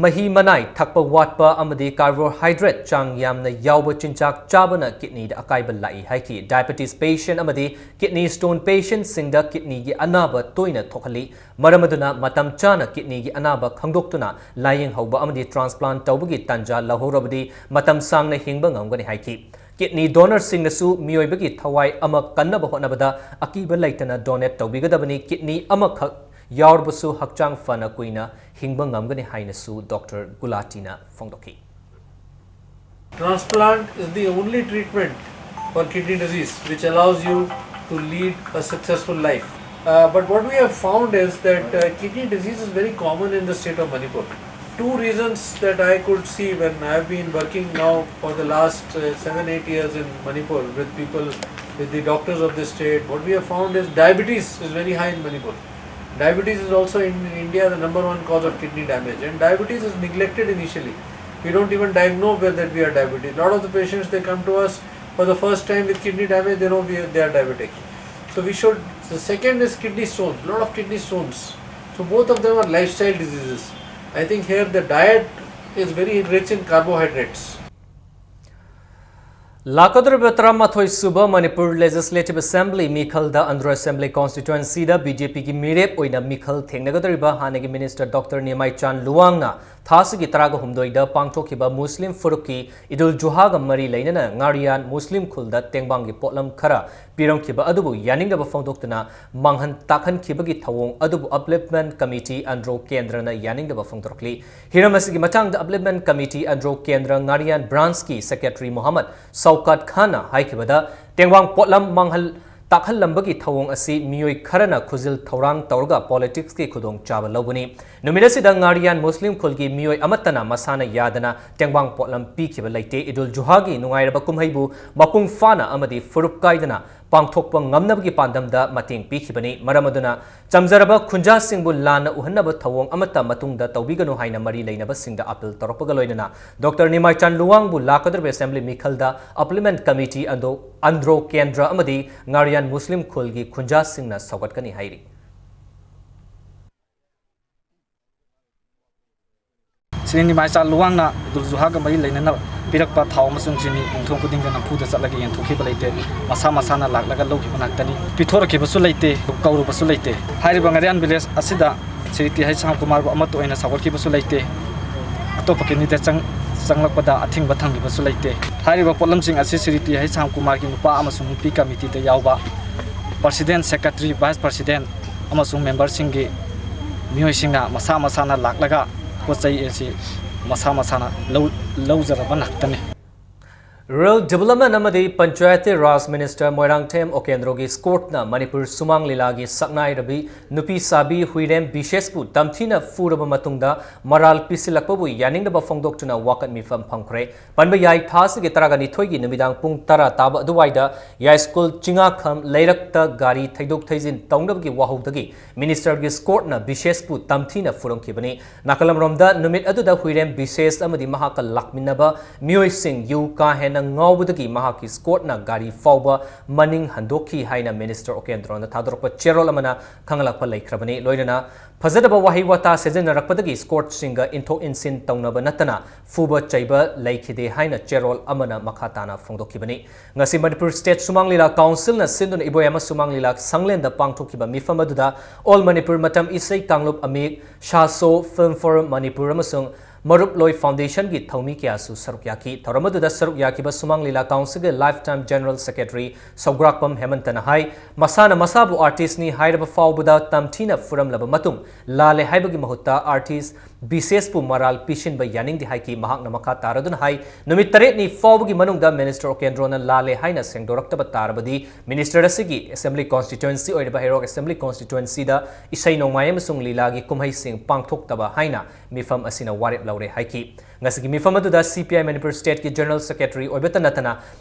ꯃꯍꯤ ꯃꯅꯥꯏ ꯊꯛꯄ ꯋꯥꯠꯄ ꯑꯃꯗꯤ carbohydrate ꯆꯥꯡ ꯌꯥꯝꯅ ꯌꯥꯎꯕ ꯆꯤꯟꯖꯥꯛ ꯆꯥꯕꯅ kidneyꯗ ꯑꯀꯥꯏꯕ ꯂꯥꯛꯏ ꯍꯥꯏꯈꯤ꯫ Diabetes patient ꯑꯃꯗꯤ kidney stone patientꯁꯤꯡꯗ kidneyꯒꯤ ꯑꯅꯥꯕ ꯇꯣꯏꯅ ꯊꯣꯛꯍꯜꯂꯤ꯫ ꯃꯔꯝ ꯑꯗꯨꯅ ꯃꯇꯝ ꯆꯥꯅ kidneyꯒꯤ ꯑꯅꯥꯕ ꯈꯪꯗꯣꯛꯇꯨꯅ ꯂꯥꯌꯦꯡꯍꯧꯕ ꯑꯃꯗꯤ transplant ꯇꯧꯕꯒꯤ ꯇꯥꯟꯖꯥ ꯂꯧꯍꯧꯔꯕꯗꯤ ꯃꯇꯝ ꯁꯥꯡꯅ ꯍꯤꯡꯕ ꯉꯝꯒꯅꯤ ꯍꯥꯏꯈꯤ꯫ Kidney donorꯁꯤꯡꯅꯁꯨ ꯃꯤꯑꯣꯏꯕꯒꯤ ꯊꯋꯥꯏ ꯑꯃ ꯀꯟꯅꯕ ꯍꯣꯠꯅꯕꯗ ꯑꯀꯤꯕ ꯂꯩꯇꯅ donate ꯇꯧꯕꯤꯒꯗꯕꯅꯤ꯫ Kidney ꯑꯃꯈꯛ ꯌꯥꯎꯔꯕꯁꯨ ꯍꯛꯆꯥꯡ ꯐꯅ ꯀꯨꯏꯅ ꯍꯤꯡꯕ ꯉꯝꯒꯅꯤ ꯍꯥꯏꯅꯁꯨ Doctor Gulatina ꯐꯣꯡꯗꯣꯛꯈꯤ꯫ Transplant is the only treatment for kidney disease which allows you to lead a successful life. Uh, but what we have found is that uh, kidney disease is very common in the state of Manipur. Two reasons that I could see when I've been working now for the last uh, seven, eight years in Manipur with people, with the doctors of the state, what we have found is diabetes is very high in Manipur. Diabetes is also in India the number one cause of kidney damage, and diabetes is neglected initially. We don't even diagnose whether that we are diabetes. A lot of the patients, they come to us for the first time with kidney damage, they know we are, they are diabetic. So we should. The second is kidney stones. A lot of kidney stones. So both of them are lifestyle diseases. I think here the diet is very rich in carbohydrates. ꯂꯥꯛꯀꯗꯧꯔꯤꯕ ꯇꯔꯥꯃꯥꯊꯣꯏ ꯁꯨꯕ Manipur Legislative Assembly ꯃꯤꯈꯜꯗ Andro Assembly Constituencyꯗ BJPꯒꯤ ꯃꯤꯔꯦꯞ ꯑꯣꯏꯅ ꯃꯤꯈꯜ ꯊꯦꯡꯅꯒꯗꯧꯔꯤꯕ ꯍꯥꯟꯅꯒꯤ Minister Doctor ꯅꯤꯃꯥꯏꯆꯥꯟ ꯂꯨꯋꯥꯡꯅ ꯊꯥꯁꯤꯒꯤ ꯇꯔꯥꯒ ꯍꯨꯝꯗꯣꯏꯗ ꯄꯥꯡꯊꯣꯛꯈꯤꯕ ꯃꯨꯁꯂꯤꯝ ꯐꯨꯔꯨꯞꯀꯤ ꯏꯗꯨꯜ ꯖꯨꯍꯥꯒ ꯃꯔꯤ ꯂꯩꯅꯅ ꯉꯥꯔꯤꯌꯥꯟ ꯃꯨꯁꯂꯤꯝ ꯈꯨꯜꯗ ꯇꯦꯡꯕꯥꯡꯒꯤ ꯄꯣꯠꯂꯝ ꯈꯔ ꯄꯤꯔꯝꯈꯤꯕ ꯑꯗꯨꯕꯨ ꯌꯥꯅꯤꯡꯗꯕ ꯐꯣꯡꯗꯣꯛꯇꯨꯅ ꯃꯥꯡꯍꯟ ꯇꯥꯛꯍꯟꯈꯤꯕꯒꯤ ꯊꯧꯑꯣꯡ ꯑꯗꯨꯕꯨ Upliftment Committee ꯑꯟꯗ꯭ꯔꯣ ꯀꯦꯟꯗ꯭ꯔꯅ ꯌꯥꯅꯤꯡꯗꯕ ꯐꯣꯡꯗꯣꯔꯛꯂꯤ꯫ ꯍꯤꯔꯝ ꯑꯁꯤꯒꯤ ꯃꯇꯥꯡꯗ Upliftment Committee ꯑꯟꯗ꯭ꯔꯣ ꯀꯦꯟꯗ꯭ꯔ ꯉꯥꯔꯤꯌꯥꯟ Branchꯀꯤ Secretary ꯃꯣꯍꯝꯃꯗ ꯁꯧꯀꯥꯠ ꯈꯥꯟꯅ ꯍꯥꯏꯈꯤꯕꯗ, ꯇꯦꯡꯕꯥꯡ ꯄꯣꯠꯂꯝ ꯃꯥꯡꯍꯜ ꯇꯥꯛꯍꯜꯂꯝꯕꯒꯤ ꯊꯧꯑꯣꯡ ꯑꯁꯤ ꯃꯤꯑꯣꯏ ꯈꯔꯅ ꯈꯨꯖꯤꯜ ꯊꯧꯔꯥꯡ ꯇꯧꯔꯒ politicsꯀꯤ ꯈꯨꯗꯣꯡꯆꯥꯕ ꯂꯧꯕꯅꯤ꯫ ꯅꯨꯃꯤꯠ ꯑꯁꯤꯗ ꯉꯥꯔꯤꯌꯥꯟ ꯃꯨꯁꯂꯤꯝ ꯈꯨꯜꯒꯤ ꯃꯤꯑꯣꯏ ꯑꯃꯠꯇꯅ ꯃꯁꯥꯅ ꯌꯥꯗꯅ ꯇꯦꯡꯕꯥꯡ ꯄꯣꯠꯂꯝ ꯄꯤꯈꯤꯕ ꯂꯩꯇꯦ꯫ ꯏꯗꯨꯜ ꯖꯨꯍꯥꯒꯤ ꯅꯨꯡꯉꯥꯏꯔꯕ ꯀꯨꯝꯍꯩꯕꯨ ꯃꯄꯨꯡ ꯐꯥꯅ ꯑꯃꯗꯤ ꯐꯨꯔꯨꯞ ꯀꯥꯏꯗꯅ ꯄꯥꯡꯊꯣꯛꯄ ꯉꯝꯅꯕꯒꯤ ꯄꯥꯟꯗꯝꯗ ꯃꯇꯦꯡ ꯄꯤꯈꯤꯕꯅꯤ꯫ ꯃꯔꯝ ꯑꯗꯨꯅ ꯆꯝꯖꯔꯕ ꯈꯨꯟꯖꯥꯁꯤꯡꯕꯨ ꯂꯥꯟꯅ ꯎꯍꯟꯅꯕ ꯊꯧꯑꯣꯡ ꯑꯃꯠꯇ ꯃꯇꯨꯡꯗ ꯇꯧꯕꯤꯒꯅꯨ ꯍꯥꯏꯅ ꯃꯔꯤ ꯂꯩꯅꯕꯁꯤꯡꯗ appeal ꯇꯧꯔꯛꯄꯒ ꯂꯣꯏꯅꯅ Doctor ꯅꯤꯃꯥꯏꯆꯥꯟ ꯂꯨꯋꯥꯡꯕꯨ ꯂꯥꯛꯀꯗꯧꯔꯤꯕ Assembly ꯃꯤꯈꯜꯗ Upliftment Committee Andro, Andro ꯀꯦꯟꯗ꯭ꯔ ꯑꯃꯗꯤ ꯉꯥꯔꯤꯌꯥꯟ ꯃꯨꯁꯂꯤꯝ ꯈꯨꯜꯒꯤ ꯈꯨꯟꯖꯥꯁꯤꯡꯅ ꯁꯧꯒꯠꯀꯅꯤ ꯍꯥꯏꯔꯤ꯫ ꯁ꯭ꯔꯤ ꯅꯤꯃꯥꯏꯆꯥꯟ ꯂꯨꯋꯥꯡꯅ ꯏꯗꯨꯜ ꯖꯨꯍꯥꯒ ꯃꯔꯤ ꯂꯩꯅꯅ ꯄꯤꯔꯛꯄ ꯊꯥꯎ ꯑꯃꯁꯨꯡ ꯆꯤꯅꯤ ꯌꯨꯝꯊꯣꯡ ꯈꯨꯗꯤꯡꯗ ꯅꯝꯐꯨꯗ ꯆꯠꯂꯒ ꯌꯦꯟꯊꯣꯛꯈꯤꯕ ꯂꯩꯇꯦ꯫ ꯃꯁꯥ ꯃꯁꯥꯅ ꯂꯥꯛꯂꯒ ꯂꯧꯈꯤꯕ ꯉꯥꯛꯇꯅꯤ꯫ ꯄꯤꯊꯣꯔꯛꯈꯤꯕꯁꯨ ꯂꯩꯇꯦ, ꯀꯧꯔꯨꯕꯁꯨ ꯂꯩꯇꯦ꯫ ꯍꯥꯏꯔꯤꯕ ꯉꯥꯔꯤꯌꯥꯟ village ꯑꯁꯤꯗ ꯁ꯭ꯔꯤ ꯇꯤ ꯍꯩꯆ ꯁꯥꯝꯀꯨꯃꯥꯔꯕꯨ ꯑꯃꯠꯇ ꯑꯣꯏꯅ ꯁꯧꯒꯠꯈꯤꯕꯁꯨ ꯂꯩꯇꯦ꯫ ꯑꯇꯣꯞꯄ candidate ꯆꯪ-, ꯆꯪꯂꯛꯄꯗ ꯑꯊꯤꯡꯕ ꯊꯝꯈꯤꯕꯁꯨ ꯂꯩꯇꯦ꯫ ꯍꯥꯏꯔꯤꯕ ꯄꯣꯠꯂꯝꯁꯤꯡ ꯑꯁꯤ ꯁ꯭ꯔꯤ ꯇꯤ ꯍꯩꯆ ꯁꯥꯝꯀꯨꯃꯥꯔꯒꯤ ꯅꯨꯄꯥ ꯑꯃꯁꯨꯡ ꯅꯨꯄꯤ committeeꯗ ꯌꯥꯎꯕ president, secretary, vice president ꯑꯃꯁꯨꯡ memberꯁꯤꯡꯒꯤ ꯃꯤꯑꯣꯏꯁꯤꯡꯅ ꯃꯁꯥ ꯃꯁꯥꯅ ꯂꯥꯛꯂꯒ ꯄꯣꯠ ꯆꯩ ꯑꯁꯤ ꯃꯁꯥ ꯃꯁꯥꯅ ꯂꯧ-, ꯂꯧꯖꯔꯕ ꯉꯥꯛꯇꯅꯤ꯫ Rural Development ꯑꯃꯗꯤ Panchayati Raj Minister Moirangthem ꯑꯣꯀꯦꯟꯗ꯭ꯔꯣꯒꯤ ꯁ꯭ꯀꯣꯔꯠꯅ Manipur ꯁꯨꯃꯥꯡ ꯂꯤꯂꯥꯒꯤ ꯁꯛꯅꯥꯏꯔꯕꯤ ꯅꯨꯄꯤ ꯁꯥꯕꯤ ꯍꯨꯏꯔꯦꯝ ꯕꯤꯁꯦꯁꯄꯨ ꯇꯝꯊꯤꯅ ꯐꯨꯔꯕ ꯃꯇꯨꯡꯗ ꯃꯔꯥꯜ ꯄꯤꯁꯤꯜꯂꯛꯄꯕꯨ ꯌꯥꯅꯤꯡꯗꯕ ꯐꯣꯡꯗꯣꯛꯇꯨꯅ ꯋꯥꯀꯠ ꯃꯤꯐꯝ ꯐꯝꯈ꯭ꯔꯦ꯫ ꯄꯟꯕ ꯌꯥꯏ, ꯊꯥ ꯑꯁꯤꯒꯤ ꯇꯔꯥꯒ ꯅꯤꯊꯣꯏꯒꯤ ꯅꯨꯃꯤꯗꯥꯡ ꯄꯨꯡ ꯇꯔꯥ ꯇꯥꯕ ꯑꯗꯨꯋꯥꯏꯗ ꯌꯥꯏꯁ꯭ꯀꯨꯜ ꯆꯤꯡꯉꯥꯈꯝ ꯂꯩꯔꯛꯇ ꯒꯥꯔꯤ ꯊꯩꯗꯣꯛ ꯊꯩꯖꯤꯟ ꯇꯧꯅꯕꯒꯤ ꯋꯥꯍꯧꯗꯒꯤ ꯃꯤꯅꯤꯁꯇꯔꯒꯤ ꯁ꯭ꯀꯣꯔꯠꯅ ꯕꯤꯁꯦꯁꯄꯨ ꯇꯝꯊꯤꯅ ꯐꯨꯔꯝꯈꯤꯕꯅꯤ꯫ ꯅꯥꯀꯜ ꯑꯃꯔꯣꯝꯗ, ꯅꯨꯃꯤꯠ ꯑꯗꯨꯗ ꯍꯨꯏꯔꯦꯝ ꯕꯤꯁꯦꯁ ꯑꯃꯗꯤ ꯃꯍꯥꯛꯀ ꯂꯥꯛꯃꯤꯟꯅꯕ ꯃꯤꯑꯣꯏꯁꯤꯡ ꯌꯨ ꯀꯥ ꯍꯦꯟꯅ ꯉꯥꯎꯕꯗꯒꯤ ꯃꯍꯥꯛꯀꯤ ꯁ꯭ꯀꯣꯔꯠꯅ ꯒꯥꯔꯤ ꯐꯥꯎꯕ ꯃꯅꯤꯡ ꯍꯟꯗꯣꯛꯈꯤ ꯍꯥꯏꯅ ꯃꯤꯅꯤꯁꯇꯔ ꯑꯣꯀꯦꯟꯗ꯭ꯔꯣꯅ ꯊꯥꯗꯣꯔꯛꯄ ꯆꯦꯔꯣꯜ ꯑꯃꯅ ꯈꯪꯍꯜꯂꯛꯄ ꯂꯩꯈ꯭ꯔꯕꯅꯤ꯫ ꯂꯣꯏꯅꯅ ꯐꯖꯗꯕ ꯋꯥꯍꯩ ꯋꯥꯇꯥ ꯁꯤꯖꯤꯟꯅꯔꯛꯄꯗꯒꯤ ꯁ꯭ꯀꯣꯔꯠꯁꯤꯡꯒ ꯏꯟꯊꯣꯛ ꯏꯟꯁꯤꯟ ꯇꯧꯅꯕ ꯅꯠꯇꯅ ꯐꯨꯕ ꯆꯩꯕ ꯂꯩꯈꯤꯗꯦ ꯍꯥꯏꯅ ꯆꯦꯔꯣꯜ ꯑꯃꯅ ꯃꯈꯥ ꯇꯥꯅ ꯐꯣꯡꯗꯣꯛꯈꯤꯕꯅꯤ꯫ ꯉꯁꯤ ꯃꯅꯤꯄꯨꯔ ꯁ꯭ꯇꯦꯠ ꯁꯨꯃꯥꯡ ꯂꯤꯂꯥ ꯀꯥꯎꯟꯁꯤꯜꯅ ꯁꯤꯟꯗꯨꯅ ꯏꯕꯣꯌꯥꯏꯃ ꯁꯨꯃꯥꯡ ꯂꯤꯂꯥ ꯁꯪꯂꯦꯟꯗ ꯄꯥꯡꯊꯣꯛꯈꯤꯕ ꯃꯤꯐꯝ ꯑꯗꯨꯗ All Manipur ꯃꯇꯝ ꯏꯁꯩ ꯀꯥꯡꯂꯨꯞ ꯑꯃꯤꯛ, ꯁꯥꯁꯣ, Film for Manipur ꯑꯃꯁꯨꯡ ꯃꯔꯨꯞꯂꯣꯏ ꯐꯥꯎꯟꯗꯦꯁꯟꯒꯤ ꯊꯧꯃꯤ ꯀꯌꯥꯁꯨ ꯁꯔꯨꯛ ꯌꯥꯈꯤ꯫ ꯊꯧꯔꯝ ꯑꯗꯨꯗ ꯁꯔꯨꯛ ꯌꯥꯈꯤꯕ ꯁꯨꯃꯥꯡ ꯂꯤꯂꯥ ꯀꯥꯎꯟꯁꯤꯜꯒꯤ ꯂꯥꯏꯐ ꯇꯥꯏꯝ ꯖꯦꯅꯔꯦꯜ ꯁꯦꯀ꯭ꯔꯦꯇꯔꯤ ꯁꯧꯒ꯭ꯔꯥꯛꯄꯝ ꯍꯦꯃꯟꯇꯅ ꯍꯥꯏ, ꯃꯁꯥꯅ ꯃꯁꯥꯕꯨ ꯑꯥꯔꯇꯤꯁ꯭ꯠꯅꯤ ꯍꯥꯏꯔꯕ ꯐꯥꯎꯕꯗ ꯇꯝꯊꯤꯅ ꯐꯨꯔꯝꯂꯕ ꯃꯇꯨꯡ ꯂꯥꯜꯂꯦ ꯍꯥꯏꯕꯒꯤ ꯃꯍꯨꯠꯇ ꯑꯥꯔꯇꯤꯁ꯭ꯠ ꯕꯤꯁꯦꯁꯄꯨ ꯃꯔꯥꯜ ꯄꯤꯁꯤꯟꯕ ꯌꯥꯅꯤꯡꯗꯦ ꯍꯥꯏꯈꯤ꯫ ꯃꯍꯥꯛꯅ ꯃꯈꯥ ꯇꯥꯔꯗꯨꯅ ꯍꯥꯏ, ꯅꯨꯃꯤꯠ ꯇꯔꯦꯠꯅꯤ ꯐꯥꯎꯕꯒꯤ ꯃꯅꯨꯡꯗ ꯃꯤꯅꯤꯁꯇꯔ ꯑꯣꯀꯦꯟꯗ꯭ꯔꯣꯅ ꯂꯥꯜꯂꯦ ꯍꯥꯏꯅ ꯁꯦꯡꯗꯣꯔꯛꯇꯕ ꯇꯥꯔꯕꯗꯤ ꯃꯤꯅꯤꯁꯇꯔ ꯑꯁꯤꯒꯤ ꯑꯦꯁꯦꯝꯕ꯭ꯂꯤ ꯀꯣꯟꯁꯇꯤꯇ꯭ꯋꯦꯟꯁꯤ ꯑꯣꯏꯔꯤꯕ ꯍꯩꯔꯣꯛ ꯑꯦꯁꯦꯝꯕ꯭ꯂꯤ ꯀꯣꯟꯁꯇꯤꯇ꯭ꯋꯦꯟꯁꯤꯗ ꯏꯁꯩ ꯅꯣꯡꯃꯥꯏ ꯑꯃꯁꯨꯡ ꯂꯤꯂꯥꯒꯤ ꯀꯨꯝꯍꯩꯁꯤꯡ ꯄꯥꯡꯊꯣꯛꯇꯕ ꯍꯥꯏꯅ ꯃꯤꯐꯝ ꯑꯁꯤꯅ ꯋꯥꯔꯦꯞ ꯂꯧꯔꯦ ꯍꯥꯏꯈꯤ꯫ ꯉꯁꯤꯒꯤ ꯃꯤꯐꯝ ꯑꯗꯨꯗ ꯁꯤ ꯄꯤ ꯑꯥꯏ ꯃꯅꯤꯄꯨꯔ ꯁ꯭ꯇꯦꯠꯀꯤ ꯖꯦꯅꯔꯦꯜ ꯁꯦꯀ꯭ꯔꯦꯇꯔꯤ ꯑꯣꯏꯕꯇ ꯅꯠꯇꯅ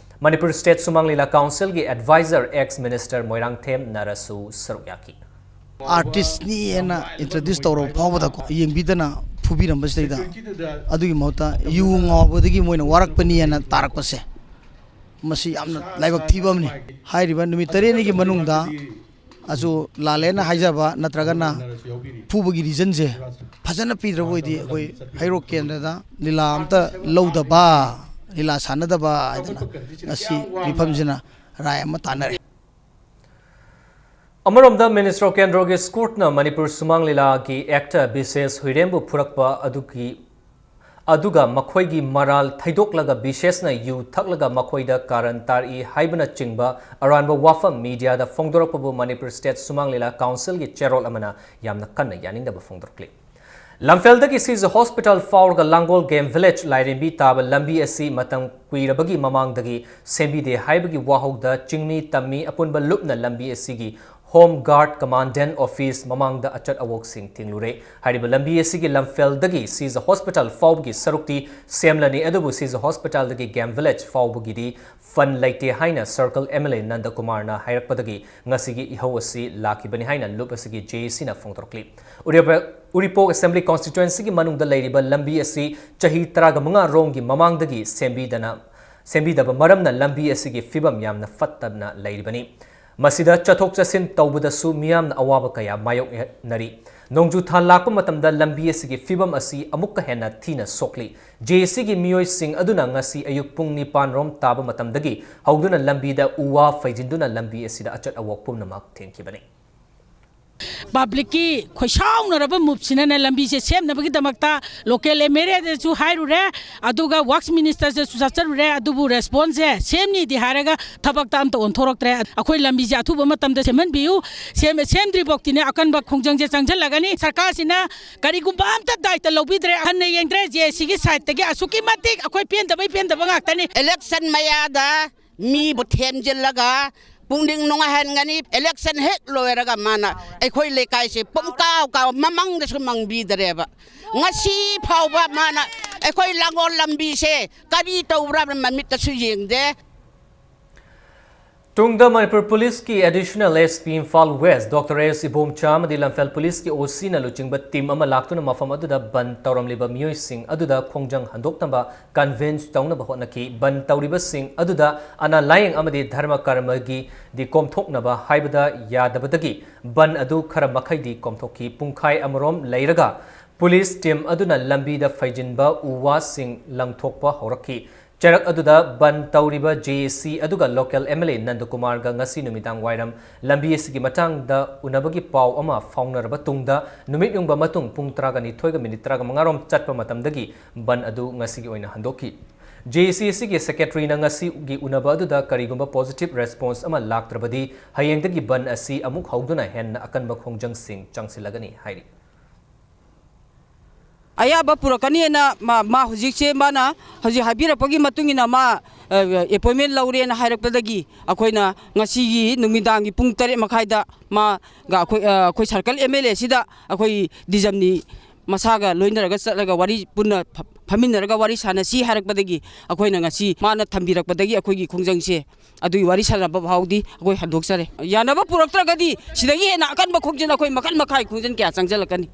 ꯃꯅꯤꯄꯨꯔ ꯁ꯭ꯇꯦꯠ ꯁꯨꯃꯥꯡ ꯂꯤꯂꯥ ꯀꯥꯎꯟꯁꯤꯜꯒꯤ ꯑꯦꯗꯚꯥꯏꯖꯔ ꯑꯦꯛꯁ ꯃꯤꯅꯤꯁꯇꯔ ꯃꯣꯏꯔꯥꯡꯊꯦꯝ ꯅꯔꯁꯨ ꯁꯔꯨꯛ ꯌꯥꯈꯤ꯫ ꯑꯥꯔꯇꯤꯁ꯭ꯠꯅꯤ ꯍꯥꯏꯅ ꯏꯟꯇ꯭ꯔꯣꯗ꯭ꯌꯨꯁ ꯇꯧꯔꯕ ꯐꯥꯎꯕꯗꯀꯣ ꯌꯦꯡꯕꯤꯗꯅ ꯐꯨꯕꯤꯔꯝꯕꯁꯤꯗꯩꯗ ꯑꯗꯨꯒꯤ ꯃꯍꯨꯠꯇ ꯌꯨ ꯉꯥꯎꯕꯗꯒꯤ ꯃꯣꯏꯅ ꯋꯥꯔꯛꯄꯅꯤ ꯍꯥꯏꯅ ꯇꯥꯔꯛꯄꯁꯦ, ꯃꯁꯤ ꯌꯥꯝꯅ ꯂꯥꯏꯕꯛ ꯊꯤꯕ ꯑꯃꯅꯤ꯫ ꯍꯥꯏꯔꯤꯕ ꯅꯨꯃꯤꯠ ꯇꯔꯦꯠꯅꯤꯒꯤ ꯃꯅꯨꯡꯗ ꯑꯁꯨ ꯂꯥꯜꯂꯦꯅ ꯍꯥꯏꯖꯕ ꯅꯠꯇ꯭ꯔꯒꯅ ꯐꯨꯕꯒꯤ ꯔꯤꯖꯟꯁꯦ ꯐꯖꯅ ꯄꯤꯗ꯭ꯔꯕ ꯑꯣꯏꯗꯤ ꯑꯩꯈꯣꯏ ꯍꯩꯔꯣꯛ ꯀꯦꯟꯗ꯭ꯔꯗ ꯂꯤꯂꯥ ꯑꯝꯇ ꯂꯧꯗꯕ, ꯂꯤꯂꯥ ꯁꯥꯟꯅꯗꯕ ꯍꯥꯏꯗꯅ ꯉꯁꯤ ꯃꯤꯐꯝꯁꯤꯅ ꯔꯥꯏ ꯑꯃ ꯇꯥꯟꯅꯔꯦ꯫ ꯑꯃꯔꯣꯝꯗ, ꯃꯤꯅꯤꯁꯇꯔ ꯑꯣꯀꯦꯟꯗ꯭ꯔꯣꯒꯤ ꯁ꯭ꯀꯣꯔꯠꯅ ꯃꯅꯤꯄꯨꯔ ꯁꯨꯃꯥꯡ ꯂꯤꯂꯥꯒꯤ ꯑꯦꯛꯇꯔ ꯕꯤꯁꯦꯁ ꯍꯨꯏꯔꯦꯝꯕꯨ ꯐꯨꯔꯛꯄ ꯑꯗꯨꯒꯤ, ꯑꯗꯨꯒ ꯃꯈꯣꯏꯒꯤ ꯃꯔꯥꯜ ꯊꯩꯗꯣꯛꯂꯒ ꯕꯤꯁꯦꯁꯅ ꯌꯨ ꯊꯛꯂꯒ ꯃꯈꯣꯏꯗ ꯀꯥꯔꯟ ꯇꯥꯔꯛꯏ ꯍꯥꯏꯕꯅꯆꯤꯡꯕ ꯑꯔꯥꯟꯕ ꯋꯥꯐꯝ ꯃꯤꯗꯤꯌꯥꯗ ꯐꯣꯡꯗꯣꯔꯛꯄꯕꯨ ꯃꯅꯤꯄꯨꯔ ꯁ꯭ꯇꯦꯠ ꯁꯨꯃꯥꯡ ꯂꯤꯂꯥ ꯀꯥꯎꯟꯁꯤꯜꯒꯤ ꯆꯦꯔꯣꯜ ꯑꯃꯅ ꯌꯥꯝꯅ ꯀꯟꯅ ꯌꯥꯅꯤꯡꯗꯕ ꯐꯣꯡꯗꯣꯔꯛꯂꯤ꯫ ꯂꯝꯐꯦꯜꯗꯒꯤ ꯁꯤꯖ ꯍꯣꯁꯄꯤꯇꯥꯜ ꯐꯥꯎꯔꯒ ꯂꯥꯡꯒꯣꯜ ꯒꯦꯝ ꯚꯤꯂꯦꯖ ꯂꯥꯏꯔꯦꯝꯕꯤ ꯇꯥꯕ ꯂꯝꯕꯤ ꯑꯁꯤ ꯃꯇꯝ ꯀꯨꯏꯔꯕꯒꯤ ꯃꯃꯥꯡꯗꯒꯤ ꯁꯦꯝꯕꯤꯗꯦ ꯍꯥꯏꯕꯒꯤ ꯋꯥꯍꯧꯗ ꯆꯤꯡꯃꯤ ꯇꯝꯃꯤ ꯑꯄꯨꯟꯕ ꯂꯨꯞꯅ ꯂꯝꯕꯤ ꯑꯁꯤꯒꯤ ꯍꯣꯝ ꯒꯥꯔꯗ ꯀꯃꯥꯟꯗꯦꯟ ꯑꯣꯐꯤꯁ ꯃꯃꯥꯡꯗ ꯑꯆꯠ ꯑꯋꯣꯛꯁꯤꯡ ꯊꯤꯡꯂꯨꯔꯦ꯫ ꯍꯥꯏꯔꯤꯕ ꯂꯝꯕꯤ ꯑꯁꯤꯒꯤ ꯂꯝꯐꯦꯜꯗꯒꯤ ꯁꯤꯖ ꯍꯣꯁꯄꯤꯇꯥꯜ ꯐꯥꯎꯕꯒꯤ ꯁꯔꯨꯛꯇꯤ ꯁꯦꯝꯂꯅꯤ, ꯑꯗꯨꯕꯨ ꯁꯤꯖ ꯍꯣꯁꯄꯤꯇꯥꯜꯗꯒꯤ ꯒꯦꯝ ꯚꯤꯂꯦꯖ ꯐꯥꯎꯕꯒꯤꯗꯤ ꯐꯟ ꯂꯩꯇꯦ ꯍꯥꯏꯅ ꯁꯔꯀꯜ ꯑꯦꯝ ꯑꯦꯜ ꯑꯦ ꯅꯟꯗꯀꯨꯃꯥꯔꯅ ꯍꯥꯏꯔꯛꯄꯗꯒꯤ ꯉꯁꯤꯒꯤ ꯏꯍꯧ ꯑꯁꯤ ꯂꯥꯛꯈꯤꯕꯅꯤ ꯍꯥꯏꯅ ꯂꯨꯞ ꯑꯁꯤꯒꯤ ꯖꯦ ꯑꯦ ꯁꯤꯅ ꯐꯣꯡꯗꯣꯔꯛꯂꯤ꯫ ꯎꯔꯤꯄꯣꯛ, ꯎꯔꯤꯄꯣꯛ ꯑꯦꯁꯦꯝꯕ꯭ꯂꯤ ꯀꯣꯟꯁꯇꯤꯇ꯭ꯋꯦꯟꯁꯤꯒꯤ ꯃꯅꯨꯡꯗ ꯂꯩꯔꯤꯕ ꯂꯝꯕꯤ ꯑꯁꯤ ꯆꯍꯤ ꯇꯔꯥꯒ ꯃꯉꯥ ꯔꯣꯝꯒꯤ ꯃꯃꯥꯡꯗꯒꯤ ꯁꯦꯝꯕꯤꯗꯅ, ꯁꯦꯝꯕꯤꯗꯕ ꯃꯔꯝꯅ ꯂꯝꯕꯤ ꯑꯁꯤꯒꯤ ꯐꯤꯕꯝ ꯌꯥꯝꯅ ꯐꯠꯇꯅ ꯂꯩꯔꯤꯕꯅꯤ꯫ ꯃꯁꯤꯗ ꯆꯠꯊꯣꯛ ꯆꯠꯁꯤꯟ ꯇꯧꯕꯗꯁꯨ ꯃꯤꯌꯥꯝꯅ ꯑꯋꯥꯕ ꯀꯌꯥ ꯃꯥꯌꯣꯛꯅꯔꯤ꯫ ꯅꯣꯡꯖꯨ ꯊꯥ ꯂꯥꯛꯄ ꯃꯇꯝꯗ ꯂꯝꯕꯤ ꯑꯁꯤꯒꯤ ꯐꯤꯕꯝ ꯑꯁꯤ ꯑꯃꯨꯛꯀ ꯍꯦꯟꯅ ꯊꯤꯅ ꯁꯣꯛꯂꯤ꯫ ꯖꯦ ꯑꯦ ꯁꯤꯒꯤ ꯃꯤꯑꯣꯏꯁꯤꯡ ꯑꯗꯨꯅ ꯉꯁꯤ ꯑꯌꯨꯛ ꯄꯨꯡ ꯅꯤꯄꯥꯟ ꯔꯣꯝ ꯇꯥꯕ ꯃꯇꯝꯗꯒꯤ ꯍꯧꯗꯨꯅ ꯂꯝꯕꯤꯗ ꯎ ꯋꯥ ꯐꯩꯖꯤꯟꯗꯨꯅ ꯂꯝꯕꯤ ꯑꯁꯤꯗ ꯑꯆꯠ ꯑꯋꯣꯛ ꯄꯨꯝꯅꯃꯛ ꯊꯦꯡꯈꯤꯕꯅꯤ꯫ ꯄꯕ꯭ꯂꯤꯛꯀꯤ ꯈꯣꯏꯁꯥꯎꯅꯔꯕ ꯃꯨꯞꯁꯤꯅꯅꯦ ꯂꯝꯕꯤꯁꯦ ꯁꯦꯝꯅꯕꯒꯤꯗꯃꯛꯇ ꯂꯣꯀꯦꯜ ꯑꯦꯝ ꯑꯦꯜ ꯑꯦꯗꯁꯨ ꯍꯥꯏꯔꯨꯔꯦ, ꯑꯗꯨꯒ ꯋꯥꯔꯛꯁ ꯃꯤꯅꯤꯁꯇꯔꯗꯁꯨ ꯆꯠꯆꯔꯨꯔꯦ, ꯑꯗꯨꯕꯨ ꯔꯦꯁꯄꯣꯟꯁꯁꯦ ꯁꯦꯝꯅꯤꯗꯤ ꯍꯥꯏꯔꯒ ꯊꯕꯛꯇ ꯑꯝꯇ ꯑꯣꯟꯊꯣꯔꯛꯇ꯭ꯔꯦ꯫ ꯑꯩꯈꯣꯏ ꯂꯝꯕꯤꯁꯦ ꯑꯊꯨꯕ ꯃꯇꯝꯗ ꯁꯦꯝꯍꯟꯕꯤꯌꯨ꯫ ꯁꯦꯝ-, ꯁꯦꯝꯗ꯭ꯔꯤꯐꯥꯎꯇꯤꯅꯦ ꯑꯀꯟꯕ ꯈꯣꯡꯖꯪꯁꯦ ꯆꯪꯁꯤꯜꯂꯒꯅꯤ꯫ ꯁꯔꯀꯥꯔꯁꯤꯅ ꯀꯔꯤꯒꯨꯝꯕ ꯑꯝꯇ ꯗꯥꯏꯇ ꯂꯧꯕꯤꯗ꯭ꯔꯦ, ꯍꯟꯅ ꯌꯦꯡꯗ꯭ꯔꯦ꯫ ꯖꯦ ꯑꯦ ꯁꯤꯒꯤ ꯁꯥꯏꯠꯇꯒꯤ ꯑꯁꯨꯛꯀꯤ ꯃꯇꯤꯛ ꯑꯩꯈꯣꯏ ꯄꯦꯟꯗꯕꯩ ꯄꯦꯟꯗꯕ ꯉꯥꯛꯇꯅꯤ꯫ ꯏꯂꯦꯛꯁꯟ ꯃꯌꯥꯗ ꯃꯤꯕꯨ ꯊꯦꯝꯖꯤꯜꯂꯒ ꯄꯨꯛꯅꯤꯡ ꯅꯨꯡꯉꯥꯏꯍꯟꯒꯅꯤ꯫ ꯏꯂꯦꯛꯁꯟ ꯍꯦꯛ ꯂꯣꯏꯔꯒ ꯃꯥꯅ ꯑꯩꯈꯣꯏ ꯂꯩꯀꯥꯏꯁꯦ ꯄꯨꯝꯀꯥꯎ ꯀꯥꯎ, ꯃꯃꯪꯗꯁꯨ ꯃꯪꯕꯤꯗꯔꯦꯕ꯫ ꯉꯁꯤ ꯐꯥꯎꯕ ꯃꯥꯅ ꯑꯩꯈꯣꯏ ꯂꯥꯡꯒꯣꯜ ꯂꯝꯕꯤꯁꯦ ꯀꯔꯤ ꯇꯧꯕ꯭ꯔꯥ ꯃꯃꯤꯠꯇꯁꯨ ꯌꯦꯡꯗꯦ꯫ ꯇꯨꯡꯗ ꯃꯅꯤꯄꯨꯔ ꯄꯨꯂꯤꯁꯀꯤ additional S P Imphal west doctor S Ibomcha ꯑꯃꯗꯤ ꯂꯝꯐꯦꯜ ꯄꯨꯂꯤꯁꯀꯤ ꯑꯣ ꯁꯤꯅ ꯂꯨꯆꯤꯡꯕ ꯇꯤꯝ ꯑꯃ ꯂꯥꯛꯇꯨꯅ ꯃꯐꯝ ꯑꯗꯨꯗ ꯕꯟ ꯇꯧꯔꯝꯂꯤꯕ ꯃꯤꯑꯣꯏꯁꯤꯡ ꯑꯗꯨꯗ ꯈꯣꯡꯖꯪ ꯍꯟꯗꯣꯛꯅꯕ ꯀꯟꯚꯤꯟꯁ ꯇꯧꯅꯕ ꯍꯣꯠꯅꯈꯤ꯫ ꯕꯟ ꯇꯧꯔꯤꯕꯁꯤꯡ ꯑꯗꯨꯗ ꯑꯅꯥ ꯂꯥꯌꯦꯡ ꯑꯃꯗꯤ ꯙꯔꯃ ꯀꯔꯃꯒꯤꯗꯤ ꯀꯣꯝꯊꯣꯛꯅꯕ ꯍꯥꯏꯕꯗ ꯌꯥꯗꯕꯗꯒꯤ ꯕꯟ ꯑꯗꯨ ꯈꯔ ꯃꯈꯩꯗꯤ ꯀꯣꯝꯊꯣꯛꯈꯤ꯫ ꯄꯨꯡꯈꯥꯏ ꯑꯃꯔꯣꯝ ꯂꯩꯔꯒ ꯄꯨꯂꯤꯁ ꯇꯤꯝ ꯑꯗꯨꯅ ꯂꯝꯕꯤꯗ ꯐꯩꯖꯤꯟꯕ ꯎ ꯋꯥꯁꯤꯡ ꯂꯪꯊꯣꯛꯄ ꯍꯧꯔꯛꯈꯤ꯫ ꯆꯔꯛ ꯑꯗꯨꯗ ꯕꯟ ꯇꯧꯔꯤꯕ ꯖꯦ ꯑꯦ ꯁꯤ ꯑꯗꯨꯒ ꯂꯣꯀꯦꯜ ꯑꯦꯝ ꯑꯦꯜ ꯑꯦ ꯅꯟꯗꯀꯨꯃꯥꯔꯒ ꯉꯁꯤ ꯅꯨꯃꯤꯗꯥꯡ ꯋꯥꯏꯔꯝ ꯂꯝꯕꯤ ꯑꯁꯤꯒꯤ ꯃꯇꯥꯡꯗ ꯎꯅꯕꯒꯤ ꯄꯥꯎ ꯑꯃ ꯐꯥꯎꯅꯔꯕ ꯇꯨꯡꯗ ꯅꯨꯃꯤꯠ ꯌꯨꯡꯕ ꯃꯇꯨꯡ ꯄꯨꯡ ꯇꯔꯥꯒ ꯅꯤꯊꯣꯏꯒ ꯃꯤꯅꯤꯠ ꯇꯔꯥꯒ ꯃꯉꯥ ꯔꯣꯝ ꯆꯠꯄ ꯃꯇꯝꯗꯒꯤ ꯕꯟ ꯑꯗꯨ ꯉꯁꯤꯒꯤ ꯑꯣꯏꯅ ꯍꯟꯗꯣꯛꯈꯤ꯫ ꯖꯦ ꯑꯦ ꯁꯤ ꯑꯁꯤꯒꯤ ꯁꯦꯀ꯭ꯔꯦꯇꯔꯤꯅ ꯉꯁꯤꯒꯤ ꯎꯅꯕ ꯑꯗꯨꯗ ꯀꯔꯤꯒꯨꯝꯕ ꯄꯣꯖꯤꯇꯤꯚ ꯔꯦꯁꯄꯣꯟꯁ ꯑꯃ ꯂꯥꯛꯇ꯭ꯔꯕꯗꯤ ꯍꯌꯦꯡꯗꯒꯤ ꯕꯟ ꯑꯁꯤ ꯑꯃꯨꯛ ꯍꯧꯗꯨꯅ ꯍꯦꯟꯅ ꯑꯀꯟꯕ ꯈꯣꯡꯖꯪꯁꯤꯡ ꯆꯪꯁꯤꯜꯂꯒꯅꯤ ꯍꯥꯏꯔꯤ꯫ ꯑꯌꯥꯕ ꯄꯨꯔꯛꯀꯅꯤꯅ ꯃꯥ, ꯃꯥ ꯍꯧꯖꯤꯛꯁꯦ ꯃꯥꯅ ꯍꯧꯖꯤꯛ ꯍꯥꯏꯕꯤꯔꯛꯄꯒꯤ ꯃꯇꯨꯡ ꯏꯟꯅ ꯃꯥ, ꯑ, ꯑꯦꯄꯣꯏꯟꯃꯦꯟ ꯂꯧꯔꯦꯅ ꯍꯥꯏꯔꯛꯄꯗꯒꯤ ꯑꯩꯈꯣꯏꯅ ꯉꯁꯤꯒꯤ ꯅꯨꯃꯤꯗꯥꯡꯒꯤ ꯄꯨꯡ ꯇꯔꯦꯠ ꯃꯈꯥꯏꯗ ꯃꯥꯒ ꯑꯩꯈꯣꯏ, ꯑ, ꯑꯩꯈꯣꯏ ꯁꯥꯔꯀꯜ ꯑꯦꯝ ꯑꯦꯜ ꯑꯦꯁꯤꯗ ꯑꯩꯈꯣꯏ ꯗꯤꯖꯝꯅꯤ ꯃꯁꯥꯒ ꯂꯣꯏꯅꯔꯒ ꯆꯠꯂꯒ ꯋꯥꯔꯤ ꯄꯨꯟꯅ ꯐ-, ꯐꯝꯃꯤꯟꯅꯔꯒ ꯋꯥꯔꯤ ꯁꯥꯟꯅꯁꯤ ꯍꯥꯏꯔꯛꯄꯗꯒꯤ ꯑꯩꯈꯣꯏꯅ ꯉꯁꯤ ꯃꯥꯅ ꯊꯝꯕꯤꯔꯛꯄꯗꯒꯤ ꯑꯩꯈꯣꯏꯒꯤ ꯈꯣꯡꯖꯪꯁꯦ ꯑꯗꯨꯒꯤ ꯋꯥꯔꯤ ꯁꯥꯟꯅꯕ ꯐꯥꯎꯗꯤ ꯑꯩꯈꯣꯏ ꯍꯟꯗꯣꯛꯆꯔꯦ꯫ ꯌꯥꯅꯕ ꯄꯨꯔꯛꯇ꯭ꯔꯒꯗꯤ ꯁꯤꯗꯒꯤ ꯍꯦꯟꯅ ꯑꯀꯟꯕ ꯈꯣꯡꯖꯪ ꯑꯩꯈꯣꯏ ꯃꯈꯜ ꯃꯈꯥꯏ ꯈꯣꯡꯖꯪ ꯀꯌꯥ ꯆꯪꯁꯤꯜꯂꯛꯀꯅꯤ꯫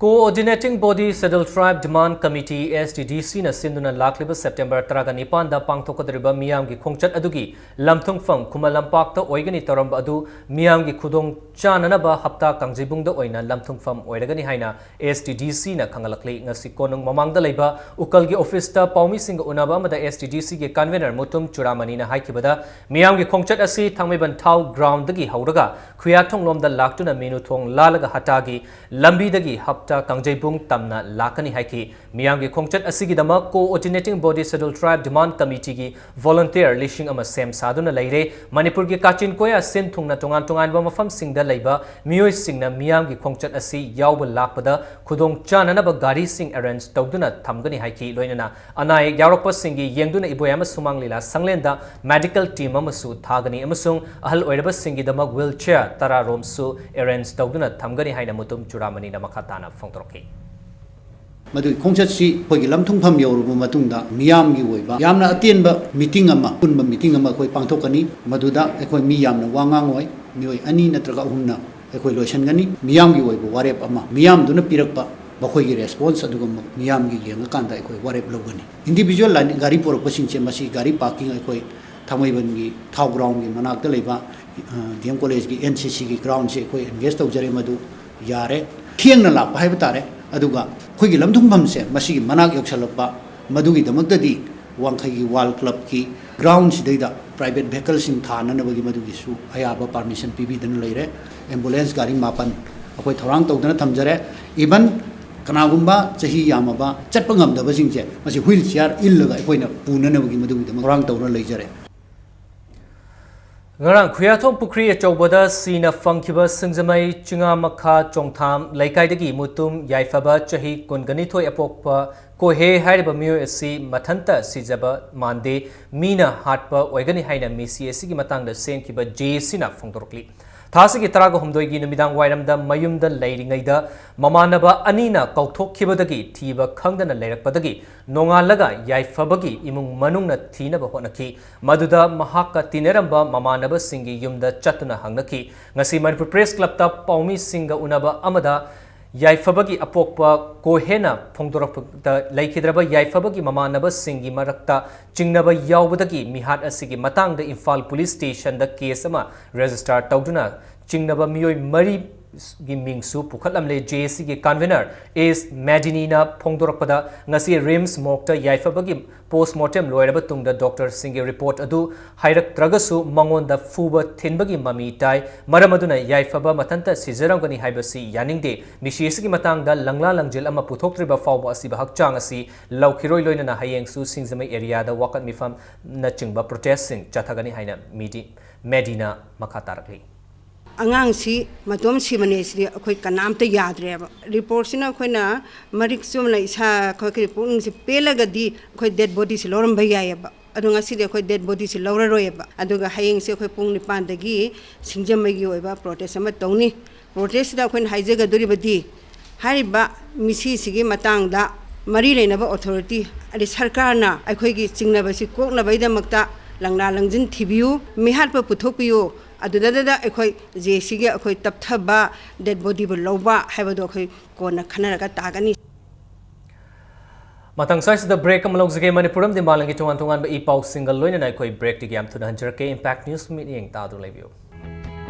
Coordinating Body Scheduled Tribe Demand Committee, S T D C ꯅ ꯁꯤꯟꯗꯨꯅ ꯂꯥꯛꯂꯤꯕ ꯁꯦꯞꯇꯦꯝꯕꯔ ꯇꯔꯥꯒ ꯅꯤꯄꯥꯟꯗ ꯄꯥꯡꯊꯣꯛꯀꯗꯧꯔꯤꯕ ꯃꯤꯌꯥꯝꯒꯤ ꯈꯣꯡꯆꯠ ꯑꯗꯨꯒꯤ ꯂꯝꯊꯨꯡꯐꯝ ꯈꯨꯃꯟ ꯂꯝꯄꯥꯛꯇ ꯑꯣꯏꯒꯅꯤ ꯇꯧꯔꯝꯕ ꯑꯗꯨ ꯃꯤꯌꯥꯝꯒꯤ ꯈꯨꯗꯣꯡ ꯆꯥꯅꯅꯕ ꯍꯞꯇꯥ ꯀꯥꯡꯖꯩꯕꯨꯡꯗ ꯑꯣꯏꯅ ꯂꯝꯊꯨꯡꯐꯝ ꯑꯣꯏꯔꯒꯅꯤ ꯍꯥꯏꯅ S T D C ꯅ ꯈꯪꯍꯜꯂꯛꯂꯤ꯫ ꯉꯁꯤ ꯀꯣꯅꯨꯡ ꯃꯃꯥꯡꯗ ꯂꯩꯕ ꯎꯀꯜꯒꯤ ꯑꯣꯐꯤꯁꯇ ꯄꯥꯎꯃꯤꯁꯤꯡꯒ ꯎꯅꯕ ꯑꯃꯗ S T D C ꯒꯤ convener ꯃꯨꯇꯨꯝ ꯆꯨꯔꯥꯃꯅꯤꯅ ꯍꯥꯏꯈꯤꯕꯗ, ꯃꯤꯌꯥꯝꯒꯤ ꯈꯣꯡꯆꯠ ꯑꯁꯤ ꯊꯥꯡꯃꯩꯕꯟ ꯊꯥꯎ ꯒ꯭ꯔꯥꯎꯟꯗꯒꯤ ꯍꯧꯔꯒ ꯈꯨꯌꯥꯊꯣꯡꯂꯣꯝꯗ ꯂꯥꯛꯇꯨꯅ ꯃꯦꯅꯨꯊꯣꯡ ꯂꯥꯜꯂꯒ ꯍꯇꯥꯒꯤ ꯂꯝꯕꯤꯗꯒꯤ ꯍꯞꯇꯥ ꯀꯥꯡꯖꯩꯕꯨꯡ ꯇꯝꯅ ꯂꯥꯛꯀꯅꯤ ꯍꯥꯏꯈꯤ꯫ ꯃꯤꯌꯥꯝꯒꯤ ꯈꯣꯡꯆꯠ ꯑꯁꯤꯒꯤꯗꯃꯛ Coordinating Body Scheduled Tribe Demand Committee ꯒꯤ volunteer ꯂꯤꯁꯤꯡ ꯑꯃ ꯁꯦꯝ ꯁꯥꯗꯨꯅ ꯂꯩꯔꯦ꯫ ꯃꯅꯤꯄꯨꯔꯒꯤ ꯀꯥꯆꯤꯟ ꯀꯣꯌꯥ ꯁꯤꯟ ꯊꯨꯡꯅ ꯇꯣꯉꯥꯟ ꯇꯣꯉꯥꯟꯕ ꯃꯐꯝꯁꯤꯡꯗ ꯂꯩꯕ ꯃꯤꯑꯣꯏꯁꯤꯡꯅ ꯃꯤꯌꯥꯝꯒꯤ ꯈꯣꯡꯆꯠ ꯑꯁꯤ ꯌꯥꯎꯕ ꯂꯥꯛꯄꯗ ꯈꯨꯗꯣꯡ ꯆꯥꯅꯅꯕ ꯒꯥꯔꯤꯁꯤꯡ arrange ꯇꯧꯗꯨꯅ ꯊꯝꯒꯅꯤ ꯍꯥꯏꯈꯤ꯫ ꯂꯣꯏꯅꯅ ꯑꯅꯥ ꯑꯌꯦꯛ ꯌꯥꯎꯔꯛꯄꯁꯤꯡꯒꯤ ꯌꯦꯡꯗꯨꯅ ꯏꯕꯣꯌꯥꯏꯃ ꯁꯨꯃꯥꯡ ꯂꯤꯂꯥ ꯁꯪꯂꯦꯟꯗ medical team ꯑꯃꯁꯨ ꯊꯥꯒꯅꯤ ꯑꯃꯁꯨꯡ ꯑꯍꯜ ꯑꯣꯏꯔꯕꯁꯤꯡꯒꯤꯗꯃꯛ wheelchair ꯇꯔꯥ ꯔꯣꯝꯁꯨ arrange ꯇꯧꯗꯨꯅ ꯊꯝꯒꯅꯤ ꯍꯥꯏꯅ ꯃꯨꯇꯨꯝ ꯆꯨꯔꯥꯃꯅꯤꯅ ꯃꯈꯥ ꯇꯥꯅ ꯐꯣꯡꯗꯣꯔꯛꯈꯤ꯫ ꯃꯗꯨꯒꯤ ꯈꯣꯡꯆꯠꯁꯤ ꯑꯩꯈꯣꯏꯒꯤ ꯂꯝꯊꯨꯡꯐꯝ ꯌꯧꯔꯕ ꯃꯇꯨꯡꯗ ꯃꯤꯌꯥꯝꯒꯤ ꯑꯣꯏꯕ ꯌꯥꯝꯅ ꯑꯇꯦꯟꯕ meeting ꯑꯃ, ꯑꯄꯨꯟꯕ meeting ꯑꯃ ꯑꯩꯈꯣꯏ ꯄꯥꯡꯊꯣꯛꯀꯅꯤ꯫ ꯃꯗꯨꯗ ꯑꯩꯈꯣꯏ ꯃꯤ ꯌꯥꯝꯅ ꯋꯥ ꯉꯥꯡꯉꯣꯏ, ꯃꯤꯑꯣꯏ ꯑꯅꯤ ꯅꯠꯇ꯭ꯔꯒ ꯑꯍꯨꯝꯅ ꯑꯩꯈꯣꯏ ꯂꯣꯏꯁꯤꯟꯒꯅꯤ꯫ ꯃꯤꯌꯥꯝꯒꯤ ꯑꯣꯏꯕ ꯋꯥꯔꯦꯞ ꯑꯃ, ꯃꯤꯌꯥꯝꯗꯨꯅ ꯄꯤꯔꯛꯄ ꯃꯈꯣꯏꯒꯤ response ꯑꯗꯨꯒ ꯃꯤꯌꯥꯝꯒꯤ ꯌꯦꯡꯉꯀꯥꯟꯗ ꯑꯩꯈꯣꯏ ꯋꯥꯔꯦꯞ ꯂꯧꯒꯅꯤ꯫ Individual line ꯒꯥꯔꯤ ꯄꯨꯔꯛꯄꯁꯤꯡꯁꯦ ꯃꯁꯤ ꯒꯥꯔꯤ parking ꯑꯩꯈꯣꯏ ꯊꯥꯡꯃꯩꯕꯟꯒꯤ ꯊꯥꯎ ground ꯒꯤ ꯃꯅꯥꯛꯇ ꯂꯩꯕ, ꯑ, D M college ꯒꯤ N C C ꯒꯤ ground ꯁꯦ ꯑꯩꯈꯣꯏ engage ꯇꯧꯖꯔꯦ꯫ ꯃꯗꯨ ꯌꯥꯔꯦ꯫ ꯊꯦꯡꯅ ꯂꯥꯛꯄ ꯍꯥꯏꯕ ꯇꯥꯔꯦ꯫ ꯑꯗꯨꯒ ꯑꯩꯈꯣꯏꯒꯤ ꯂꯝꯊꯨꯡꯐꯝꯁꯦ ꯃꯁꯤꯒꯤ ꯃꯅꯥꯛ ꯌꯧꯁꯜꯂꯛꯄ, ꯃꯗꯨꯒꯤꯗꯃꯛꯇꯗꯤ ꯋꯥꯡꯈꯩꯒꯤ World Club ꯀꯤ ground ꯁꯤꯗꯩꯗ private vehicle ꯁꯤꯡ ꯊꯥꯅꯅꯕꯒꯤ ꯃꯗꯨꯒꯤꯁꯨ ꯑꯌꯥꯕ permission ꯄꯤꯕꯤꯗꯨꯅ ꯂꯩꯔꯦ꯫ Ambulance ꯒꯥꯔꯤ ꯃꯥꯄꯟ ꯑꯩꯈꯣꯏ ꯊꯧꯔꯥꯡ ꯇꯧꯗꯨꯅ ꯊꯝꯖꯔꯦ꯫ Even ꯀꯅꯥꯒꯨꯝꯕ ꯆꯍꯤ ꯌꯥꯝꯃꯕ ꯆꯠꯄ ꯉꯝꯗꯕꯁꯤꯡꯁꯦ ꯃꯁꯤ wheelchair ꯏꯜꯂꯒ ꯑꯩꯈꯣꯏꯅ ꯄꯨꯅꯅꯕꯒꯤ ꯃꯗꯨꯒꯤꯗꯃꯛ ꯊꯧꯔꯥꯡ ꯇꯧꯗꯨꯅ ꯂꯩꯖꯔꯦ꯫ ꯉꯔꯥꯡ ꯈꯨꯌꯥꯊꯣꯡ ꯄꯨꯈ꯭ꯔꯤ ꯑꯆꯧꯕꯗ ꯁꯤꯅ ꯐꯪꯈꯤꯕ ꯁꯤꯡꯖꯃꯩ ꯆꯤꯉꯥꯃꯈꯥ ꯆꯣꯡꯊꯥꯝ ꯂꯩꯀꯥꯏꯗꯒꯤ ꯃꯨꯇꯨꯝ ꯌꯥꯏꯐꯕ ꯆꯍꯤ ꯀꯨꯟꯒꯅꯤꯊꯣꯏ ꯑꯄꯣꯛꯄ ꯀꯣꯍꯦ ꯍꯥꯏꯔꯤꯕ ꯃꯤꯑꯣꯏ ꯑꯁꯤ ꯃꯊꯟꯇ ꯁꯤꯖꯕ ꯃꯥꯟꯗꯦ, ꯃꯤꯅ ꯍꯥꯠꯄ ꯑꯣꯏꯒꯅꯤ ꯍꯥꯏꯅ ꯃꯤꯁꯤ ꯑꯁꯤꯒꯤ ꯃꯇꯥꯡꯗ ꯁꯦꯝꯈꯤꯕ ꯖꯦ ꯑꯦ ꯁꯤꯅ ꯐꯣꯡꯗꯣꯔꯛꯂꯤ꯫ ꯊꯥꯁꯤꯒꯤ ꯇꯔꯥꯒ ꯍꯨꯝꯗꯣꯏꯒꯤ ꯅꯨꯃꯤꯗꯥꯡ ꯋꯥꯏꯔꯝꯗ ꯃꯌꯨꯝꯗ ꯂꯩꯔꯤꯉꯩꯗ ꯃꯃꯥꯟꯅꯕ ꯑꯅꯤꯅ ꯀꯧꯊꯣꯛꯈꯤꯕꯗꯒꯤ ꯊꯤꯕ ꯈꯪꯗꯅ ꯂꯩꯔꯛꯄꯗꯒꯤ ꯅꯣꯡꯉꯥꯜꯂꯒ ꯌꯥꯏꯐꯕꯒꯤ ꯏꯃꯨꯡ ꯃꯅꯨꯡꯅ ꯊꯤꯅꯕ ꯍꯣꯠꯅꯈꯤ꯫ ꯃꯗꯨꯗ ꯃꯍꯥꯛꯀ ꯇꯤꯟꯅꯔꯝꯕ ꯃꯃꯥꯟꯅꯕꯁꯤꯡꯒꯤ ꯌꯨꯝꯗ ꯆꯠꯇꯨꯅ ꯍꯪꯅꯈꯤ꯫ ꯉꯁꯤ ꯃꯅꯤꯄꯨꯔ ꯄ꯭ꯔꯦꯁ ꯀ꯭ꯂꯕꯇ ꯄꯥꯎꯃꯤꯁꯤꯡꯒ ꯎꯅꯕ ꯑꯃꯗ ꯌꯥꯏꯐꯕꯒꯤ ꯑꯄꯣꯛꯄ ꯀꯣꯍꯦꯅ ꯐꯣꯡꯗꯣꯔꯛꯄꯗ, ꯂꯩꯈꯤꯗ꯭ꯔꯕ ꯌꯥꯏꯐꯕꯒꯤ ꯃꯃꯥꯟꯅꯕꯁꯤꯡꯒꯤ ꯃꯔꯛꯇ ꯆꯤꯡꯅꯕ ꯌꯥꯎꯕꯗꯒꯤ ꯃꯤꯍꯥꯠ ꯑꯁꯤꯒꯤ ꯃꯇꯥꯡꯗ ꯏꯝꯐꯥꯜ ꯄꯨꯂꯤꯁ ꯁ꯭ꯇꯦꯁꯟꯗ ꯀꯦꯁ ꯑꯃ ꯔꯦꯖꯤꯁꯇꯥꯔ ꯇꯧꯗꯨꯅ ꯆꯤꯡꯅꯕ ꯃꯤꯑꯣꯏ ꯃꯔꯤꯒꯤ ꯃꯤꯡꯁꯨ ꯄꯨꯈꯠꯂꯝꯂꯦ꯫ ꯖꯦ ꯑꯦ ꯁꯤꯒꯤ ꯀꯟꯚꯦꯅꯔ ꯑꯦꯁ ꯃꯦꯗꯤꯅꯤꯅ ꯐꯣꯡꯗꯣꯔꯛꯄꯗ, ꯉꯁꯤ ꯔꯤꯝꯁ ꯃꯣꯔꯒꯇ ꯌꯥꯏꯐꯕꯒꯤ ꯄꯣꯁꯃꯣꯔꯇꯦꯝ ꯂꯣꯏꯔꯕ ꯇꯨꯡꯗ ꯗꯣꯛꯇꯔꯁꯤꯡꯒꯤ ꯔꯤꯄꯣꯔꯠ ꯑꯗꯨ ꯍꯥꯏꯔꯛꯇ꯭ꯔꯒꯁꯨ ꯃꯉꯣꯟꯗ ꯐꯨꯕ ꯊꯤꯟꯕꯒꯤ ꯃꯃꯤ ꯇꯥꯏ꯫ ꯃꯔꯝ ꯑꯗꯨꯅ ꯌꯥꯏꯐꯕ ꯃꯊꯟꯇ ꯁꯤꯖꯔꯝꯒꯅꯤ ꯍꯥꯏꯕꯁꯤ ꯌꯥꯅꯤꯡꯗꯦ꯫ ꯃꯤꯁꯤ ꯑꯁꯤꯒꯤ ꯃꯇꯥꯡꯗ ꯂꯪꯂꯥ ꯂꯪꯖꯤꯜ ꯑꯃ ꯄꯨꯊꯣꯛꯇ꯭ꯔꯤꯕ ꯐꯥꯎꯕ ꯑꯁꯤꯕ ꯍꯛꯆꯥꯡ ꯑꯁꯤ ꯂꯧꯈꯤꯔꯣꯏ꯫ ꯂꯣꯏꯅꯅ ꯍꯌꯦꯡꯁꯨ ꯁꯤꯡꯖꯃꯩ ꯑꯦꯔꯤꯌꯥꯗ ꯋꯥꯀꯠ ꯃꯤꯐꯝꯅꯆꯤꯡꯕ ꯄ꯭ꯔꯣꯇꯦꯁꯁꯤꯡ ꯆꯠꯊꯒꯅꯤ ꯍꯥꯏꯅ ꯃꯤꯗꯤ-, ꯃꯦꯗꯤꯅ ꯃꯈꯥ ꯇꯥꯔꯛꯂꯤ꯫ ꯑꯉꯥꯡꯁꯤ ꯃꯇꯣꯝ ꯁꯤꯕꯅꯦ, ꯁꯤꯗꯤ ꯑꯩꯈꯣꯏ ꯀꯅꯥꯝꯇ ꯌꯥꯗ꯭ꯔꯦꯕ꯫ ꯔꯤꯄꯣꯔꯠꯁꯤꯅ ꯑꯩꯈꯣꯏꯅ ꯃꯔꯤꯛ ꯆꯨꯝꯅ ꯏꯁꯥ ꯑꯩꯈꯣꯏꯒꯤ ꯄꯨꯛꯅꯤꯡꯁꯤ ꯄꯦꯜꯂꯒꯗꯤ ꯑꯩꯈꯣꯏ ꯗꯦꯗ ꯕꯣꯗꯤꯁꯤ ꯂꯧꯔꯝꯕ ꯌꯥꯏꯑꯕ꯫ ꯑꯗꯣ ꯉꯁꯤꯗꯤ ꯑꯩꯈꯣꯏ ꯗꯦꯗ ꯕꯣꯗꯤꯁꯤ ꯂꯧꯔꯔꯣꯏꯑꯕ꯫ ꯑꯗꯨꯒ ꯍꯌꯦꯡꯁꯦ ꯑꯩꯈꯣꯏ ꯄꯨꯡ ꯅꯤꯄꯥꯟꯗꯒꯤ ꯁꯤꯡꯖꯃꯩꯒꯤ ꯑꯣꯏꯕ ꯄ꯭ꯔꯣꯇꯦꯁ ꯑꯃ ꯇꯧꯅꯤ꯫ ꯄ꯭ꯔꯣꯇꯦꯁꯁꯤꯗ ꯑꯩꯈꯣꯏꯅ ꯍꯥꯏꯖꯒꯗꯣꯔꯤꯕꯗꯤ, ꯍꯥꯏꯔꯤꯕ ꯃꯤꯁꯤꯁꯤꯒꯤ ꯃꯇꯥꯡꯗ ꯃꯔꯤ ꯂꯩꯅꯕ ꯑꯣꯊꯣꯔꯤꯇꯤ, ꯑꯗꯩ ꯁꯔꯀꯥꯔꯅ ꯑꯩꯈꯣꯏꯒꯤ ꯆꯤꯡꯅꯕꯁꯤ ꯀꯣꯛꯅꯕꯒꯤꯗꯃꯛꯇ ꯂꯪꯂꯥ ꯂꯪꯖꯤꯟ ꯊꯤꯕꯤꯌꯨ, ꯃꯤꯍꯥꯠꯄ ꯄꯨꯊꯣꯛꯄꯤꯌꯨ꯫ ꯑꯗꯨꯗꯗ ꯑꯩꯈꯣꯏ ꯖꯦ ꯑꯦ ꯁꯤꯒꯤ ꯑꯩꯈꯣꯏ ꯇꯞꯊꯕ, ꯗꯦꯗ ꯕꯣꯗꯤꯕꯨ ꯂꯧꯕ ꯍꯥꯏꯕꯗꯣ ꯑꯩꯈꯣꯏ ꯀꯣꯟꯅ ꯈꯟꯅꯔꯒ ꯇꯥꯒꯅꯤ꯫ ꯃꯊꯪ ꯁ꯭ꯋꯥꯏꯁꯤꯗ ꯕ꯭ꯔꯦꯛ ꯑꯃ ꯂꯧꯖꯒꯦ꯫ ꯃꯅꯤꯄꯨꯔ ꯑꯃꯗꯤ ꯃꯥꯂꯦꯝꯒꯤ ꯇꯣꯉꯥꯟ ꯇꯣꯉꯥꯟꯕ ꯏ ꯄꯥꯎꯁꯤꯡꯒ ꯂꯣꯏꯅꯅ ꯑꯩꯈꯣꯏ ꯕ꯭ꯔꯦꯛꯇꯒꯤ ꯌꯥꯝ ꯊꯨꯅ ꯍꯟꯖꯔꯛꯀꯦ꯫ ꯏꯝꯄꯦꯛ ꯅ꯭ꯌꯨꯁ ꯃꯤꯠꯌꯦꯡ ꯇꯥꯗꯨꯅ ꯂꯩꯕꯤꯌꯨ꯫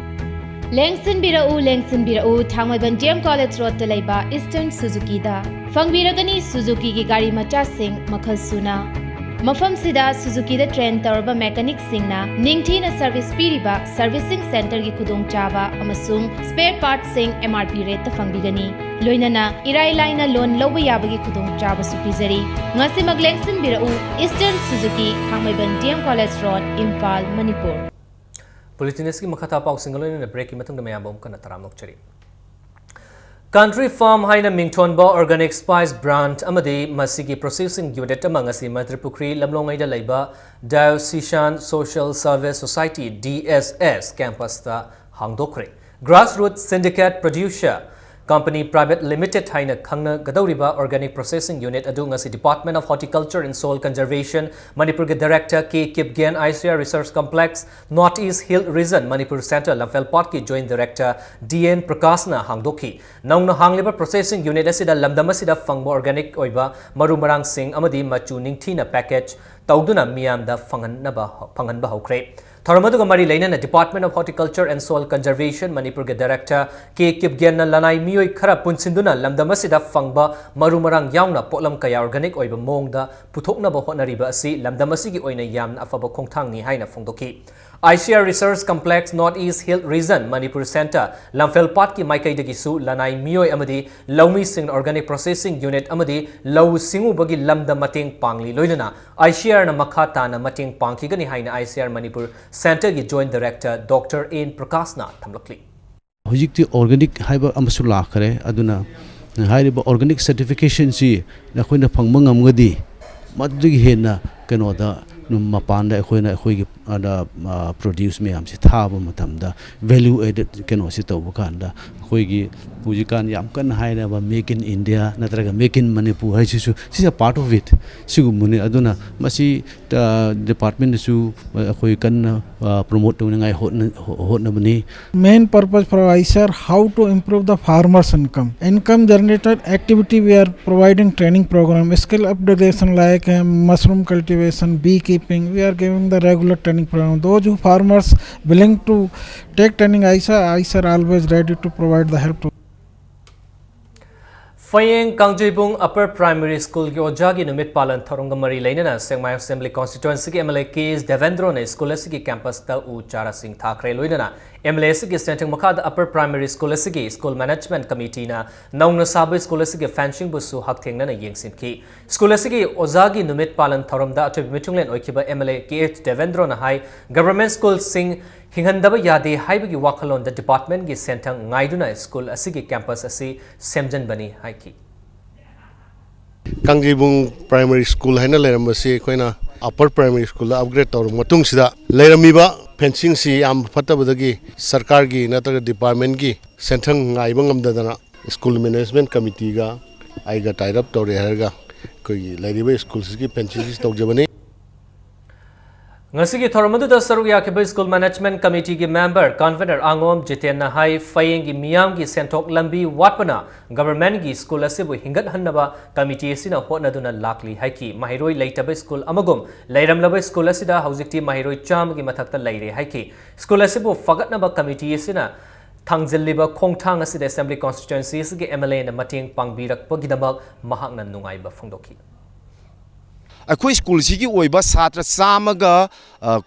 ꯂꯦꯡꯁꯤꯟꯕꯤꯔꯛꯎ, ꯂꯦꯡꯁꯤꯟꯕꯤꯔꯛꯎ, ꯊꯥꯡꯃꯩꯕꯟ ꯗꯤ ꯑꯦꯝ ꯀꯣꯂꯦꯖ ꯔꯣꯗꯇ ꯂꯩꯕ ꯏꯁꯇꯔꯟ ꯁꯨꯖꯨꯀꯤꯗ꯫ ꯐꯪꯕꯤꯔꯒꯅꯤ ꯁꯨꯖꯨꯀꯤꯒꯤ ꯒꯥꯔꯤ ꯃꯆꯥꯁꯤꯡ ꯃꯈꯜ ꯁꯨꯅ꯫ ꯃꯐꯝꯁꯤꯗ ꯁꯨꯖꯨꯀꯤꯗ ꯇ꯭ꯔꯦꯟ ꯇꯧꯔꯕ ꯃꯦꯀꯥꯅꯤꯛꯁꯤꯡꯅ ꯅꯤꯡꯊꯤꯅ ꯁꯔꯚꯤꯁ ꯄꯤꯔꯤꯕ ꯁꯔꯚꯤꯁꯤꯡ ꯁꯦꯟꯇꯔꯒꯤ ꯈꯨꯗꯣꯡꯆꯥꯕ ꯑꯃꯁꯨꯡ ꯁ꯭ꯄꯦꯌꯔ ꯄꯥꯔꯠꯁꯤꯡ ꯑꯦꯝ ꯑꯥꯔ ꯄꯤ ꯔꯦꯠꯇ ꯐꯪꯕꯤꯒꯅꯤ꯫ ꯂꯣꯏꯅꯅ ꯏꯔꯥꯏ ꯂꯥꯏꯅ ꯂꯣꯟ ꯂꯧꯕ ꯌꯥꯕꯒꯤ ꯈꯨꯗꯣꯡꯆꯥꯕꯁꯨ ꯄꯤꯖꯔꯤ꯫ ꯉꯁꯤꯃꯛ ꯂꯦꯡꯁꯤꯟꯕꯤꯔꯛꯎ, ꯏꯁꯇꯔꯟ ꯁꯨꯖꯨꯀꯤ, Thangmeiband D M college road, Imphal, Manipur. Bulletin ꯑꯁꯤꯒꯤ ꯃꯈꯥ ꯇꯥꯕ ꯄꯥꯎꯁꯤꯡꯒ ꯂꯣꯏꯅꯅ break ꯀꯤ ꯃꯇꯨꯡꯗ ꯃꯌꯥꯝꯕꯨ ꯑꯃꯨꯛ ꯍꯟꯅ ꯇꯔꯥꯝꯅ ꯑꯣꯛꯆꯔꯤ꯫ Country Farm ꯍꯥꯏꯅ ꯃꯤꯡꯊꯣꯟꯕ organic spice brand ꯑꯃꯗꯤ ꯃꯁꯤꯒꯤ processing unit ꯑꯃ ꯉꯁꯤ ꯃꯟꯇ꯭ꯔꯤꯄꯨꯈ꯭ꯔꯤ ꯂꯝꯂꯣꯡꯉꯩꯗ ꯂꯩꯕ Diocesan Social Service Society, D S S, campus ꯇ ꯍꯥꯡꯗꯣꯛꯈ꯭ꯔꯦ꯫ Grassroots Syndicate Producer Company Private Limited ꯍꯥꯏꯅ ꯈꯪꯅꯒꯗꯧꯔꯤꯕ organic processing unit ꯑꯗꯨ ꯉꯁꯤ Department of Horticulture and Soil Conservation, ꯃꯅꯤꯄꯨꯔꯒꯤ director K Kipgen, I C R Research Complex, North East Hill Region, Manipur Center, ꯂꯝꯐꯦꯜ ꯄꯥꯠꯀꯤ joint director D N ꯄ꯭ꯔꯀꯥꯁꯅ ꯍꯥꯡꯗꯣꯛꯈꯤ꯫ ꯅꯧꯅ ꯍꯥꯡꯂꯤꯕ processing unit ꯑꯁꯤꯗ ꯂꯝꯗꯝ ꯑꯁꯤꯗ ꯐꯪꯕ organic ꯑꯣꯏꯕ ꯃꯔꯨ ꯃꯔꯥꯡꯁꯤꯡ ꯑꯃꯗꯤ ꯃꯆꯨ ꯅꯤꯡꯊꯤꯅ package ꯇꯧꯗꯨꯅ ꯃꯤꯌꯥꯝꯗ ꯐꯪꯍꯟꯅꯕ, ꯐꯪꯍꯟꯕ ꯍꯧꯈ꯭ꯔꯦ꯫ ꯊꯧꯔꯝ ꯑꯗꯨꯒ ꯃꯔꯤ ꯂꯩꯅꯅ Department of Horticulture and Soil Conservation, ꯃꯅꯤꯄꯨꯔꯒꯤ director K Kipgenꯅ ꯂꯅꯥꯏ ꯃꯤꯑꯣꯏ ꯈꯔ ꯄꯨꯟꯁꯤꯟꯗꯨꯅ ꯂꯝꯗꯝ ꯑꯁꯤꯗ ꯐꯪꯕ ꯃꯔꯨ ꯃꯔꯥꯡ ꯌꯥꯎꯅ ꯄꯣꯠꯂꯝ ꯀꯌꯥ organic ꯑꯣꯏꯕ ꯃꯑꯣꯡꯗ ꯄꯨꯊꯣꯛꯅꯕ ꯍꯣꯠꯅꯔꯤꯕ ꯑꯁꯤ ꯂꯝꯗꯝ ꯑꯁꯤꯒꯤ ꯑꯣꯏꯅ ꯌꯥꯝꯅ ꯑꯐꯕ ꯈꯣꯡꯊꯥꯡꯅꯤ ꯍꯥꯏꯅ ꯐꯣꯡꯗꯣꯛꯈꯤ꯫ I C R Research Complex, North East Hill Region, Manipur Center, ꯂꯝꯐꯦꯜ ꯄꯥꯠꯀꯤ ꯃꯥꯏꯀꯩꯗꯒꯤꯁꯨ ꯂꯅꯥꯏ ꯃꯤꯑꯣꯏ ꯑꯃꯗꯤ ꯂꯧꯃꯤꯁꯤꯡꯅ organic processing unit ꯑꯃꯗꯤ ꯂꯧꯎ ꯁꯤꯡꯎꯕꯒꯤ ꯂꯝꯗ ꯃꯇꯦꯡ ꯄꯥꯡꯂꯤ꯫ ꯂꯣꯏꯅꯅ I C Rꯅ ꯃꯈꯥ ꯇꯥꯅ ꯃꯇꯦꯡ ꯄꯥꯡꯈꯤꯒꯅꯤ ꯍꯥꯏꯅ I C R Manipur Centreꯒꯤ joint director Doctor N ꯄ꯭ꯔꯀꯥꯁꯅ ꯊꯝꯂꯛꯂꯤ꯫ ꯍꯧꯖꯤꯛꯇꯤ organic ꯍꯥꯏꯕ ꯑꯃꯁꯨ ꯂꯥꯛꯈ꯭ꯔꯦ, ꯑꯗꯨꯅ ꯍꯥꯏꯔꯤꯕ organic certificationꯁꯤ ꯑꯩꯈꯣꯏꯅ ꯐꯪꯕ ꯉꯝꯒꯗꯤ ꯃꯗꯨꯗꯒꯤ ꯍꯦꯟꯅ ꯀꯩꯅꯣꯗ ꯃꯄꯥꯟꯗ ꯑꯩꯈꯣꯏꯅ ꯑꯩꯈꯣꯏꯒꯤ ꯑꯗ, ꯑ, produce ꯃꯌꯥꯝꯁꯤ ꯊꯥꯕ ꯃꯇꯝꯗ value added ꯀꯩꯅꯣꯁꯤ ꯇꯧꯕ ꯀꯥꯟꯗ ꯑꯩꯈꯣꯏꯒꯤ ꯍꯧꯖꯤꯛꯀꯥꯟ ꯌꯥꯝ ꯀꯟꯅ ꯍꯥꯏꯅꯕ Make in India ꯅꯠꯇ꯭ꯔꯒ Make in Manipur ꯍꯥꯏꯁꯤꯁꯨ ꯁꯤꯁꯦ part of it ꯁꯤꯒꯨꯝꯕꯅꯤ꯫ ꯑꯗꯨꯅ ꯃꯁꯤ, ꯑ, departmentꯅꯁꯨ ꯑꯩꯈꯣꯏ ꯀꯟꯅ, ꯑ, promote ꯇꯧꯅꯤꯡꯉꯥꯏ ꯍꯣꯠꯅ-, ꯍꯣꯠꯅꯕꯅꯤ꯫ Main purpose for I C R, how to improve the farmers' income. Income generated activity, we are providing training program, skill upgradation like, um, mushroom cultivation, beekeeping. We are giving the regular training program. Those who farmers willing to take training, I C R, I C R always ready to provide the help to. ꯐꯌꯦꯡ ꯀꯥꯡꯖꯩꯕꯨꯡ Upper Primary Schoolꯒꯤ ꯑꯣꯖꯥꯒꯤ ꯅꯨꯃꯤꯠ ꯄꯥꯂꯟ ꯊꯧꯔꯝꯒ ꯃꯔꯤ ꯂꯩꯅꯅ ꯁꯦꯛꯃꯥꯏ Assembly Constituencyꯒꯤ M L A K H ꯗꯦꯕꯦꯟꯗ꯭ꯔꯣꯅ school ꯑꯁꯤꯒꯤ campusꯇ ꯎ ꯆꯥꯔꯥꯁꯤꯡ ꯊꯥꯈ꯭ꯔꯦ꯫ ꯂꯣꯏꯅꯅ M L A ꯑꯁꯤꯒꯤ ꯁꯦꯟꯊꯪ ꯃꯈꯥꯗ Upper Primary School ꯑꯁꯤꯒꯤ school management committeeꯅ ꯅꯧꯅ ꯁꯥꯕ school ꯑꯁꯤꯒꯤ fencingꯕꯨꯁꯨ ꯍꯛꯊꯦꯡꯅꯅ ꯌꯦꯡꯁꯤꯟꯈꯤ꯫ School ꯑꯁꯤꯒꯤ ꯑꯣꯖꯥꯒꯤ ꯅꯨꯃꯤꯠ ꯄꯥꯂꯟ ꯊꯧꯔꯝꯗ ꯑꯊꯣꯏꯕ ꯃꯤꯊꯨꯡꯂꯦꯟ ꯑꯣꯏꯈꯤꯕ M L A K H ꯗꯦꯕꯦꯟꯗ꯭ꯔꯣꯅ high, government schoolꯁꯤꯡ ꯍꯤꯡꯍꯟꯗꯕ ꯌꯥꯗꯦ ꯍꯥꯏꯕꯒꯤ ꯋꯥꯈꯜꯂꯣꯟꯗ departmentꯀꯤ ꯁꯦꯟꯊꯪ ꯉꯥꯏꯗꯨꯅ school ꯑꯁꯤꯒꯤ campus ꯑꯁꯤ ꯁꯦꯝꯖꯤꯟꯕꯅꯤ ꯍꯥꯏꯈꯤ꯫ ꯀꯥꯡꯖꯩꯕꯨꯡ Primary School ꯍꯥꯏꯅ ꯂꯩꯔꯝꯕꯁꯤ ꯑꯩꯈꯣꯏꯅ Upper Primary Schoolꯗ upgrade ꯇꯧꯔꯕ ꯃꯇꯨꯡꯁꯤꯗ ꯂꯩꯔꯝꯃꯤꯕ fencingꯁꯤ ꯌꯥꯝ ꯐꯠꯇꯕꯗꯒꯤ ꯁꯔꯀꯥꯔꯒꯤ ꯅꯠꯇ꯭ꯔꯒ departmentꯀꯤ ꯁꯦꯟꯊꯪ ꯉꯥꯏꯕ ꯉꯝꯗꯗꯅ school management committeeꯒ ꯑꯩꯒ tie up ꯇꯧꯔꯦ ꯍꯥꯏꯔꯒ ꯑꯩꯈꯣꯏꯒꯤ ꯂꯩꯔꯤꯕ schoolꯁꯤꯒꯤ fencingꯁꯤ ꯇꯧꯖꯕꯅꯤ꯫ ꯉꯁꯤꯒꯤ ꯊꯧꯔꯝ ꯑꯗꯨꯗ ꯁꯔꯨꯛ ꯌꯥꯈꯤꯕ school management committeeꯒꯤ member convener ꯑꯉꯣꯝ ꯖꯤꯇꯦꯟꯅ ꯍꯥꯏ, ꯐꯌꯦꯡꯒꯤ ꯃꯤꯌꯥꯝꯒꯤ ꯁꯦꯟꯊꯣꯛ ꯂꯝꯕꯤ ꯋꯥꯠꯄꯅ governmentꯀꯤ school ꯑꯁꯤꯕꯨ ꯍꯤꯡꯒꯠꯍꯟꯅꯕ committee ꯑꯁꯤꯅ ꯍꯣꯠꯅꯗꯨꯅ ꯂꯥꯛꯂꯤ ꯍꯥꯏꯈꯤ꯫ ꯃꯍꯩꯔꯣꯏ ꯂꯩꯇꯕ school ꯑꯃꯒꯨꯝ ꯂꯩꯔꯝꯂꯕ school ꯑꯁꯤꯗ ꯍꯧꯖꯤꯛꯇꯤ ꯃꯍꯩꯔꯣꯏ ꯆꯥꯝꯃꯒꯤ ꯃꯊꯛꯇ ꯂꯩꯔꯦ ꯍꯥꯏꯈꯤ꯫ School ꯑꯁꯤꯕꯨ ꯐꯒꯠꯅꯕ committee ꯑꯁꯤꯅ ꯊꯥꯡꯖꯤꯜꯂꯤꯕ ꯈꯣꯡꯊꯥꯡ ꯑꯁꯤꯗ Assembly Constituencyꯁꯤꯒꯤ MLAꯅ ꯃꯇꯦꯡ ꯄꯥꯡꯕꯤꯔꯛꯄꯒꯤꯗꯃꯛ ꯃꯍꯥꯛꯅ ꯅꯨꯡꯉꯥꯏꯕ ꯐꯣꯡꯗꯣꯛꯈꯤ꯫ ꯑꯩꯈꯣꯏ schoolꯁꯤꯒꯤ ꯑꯣꯏꯕ ꯁꯥꯇ꯭ꯔ ꯆꯥꯝꯃꯒ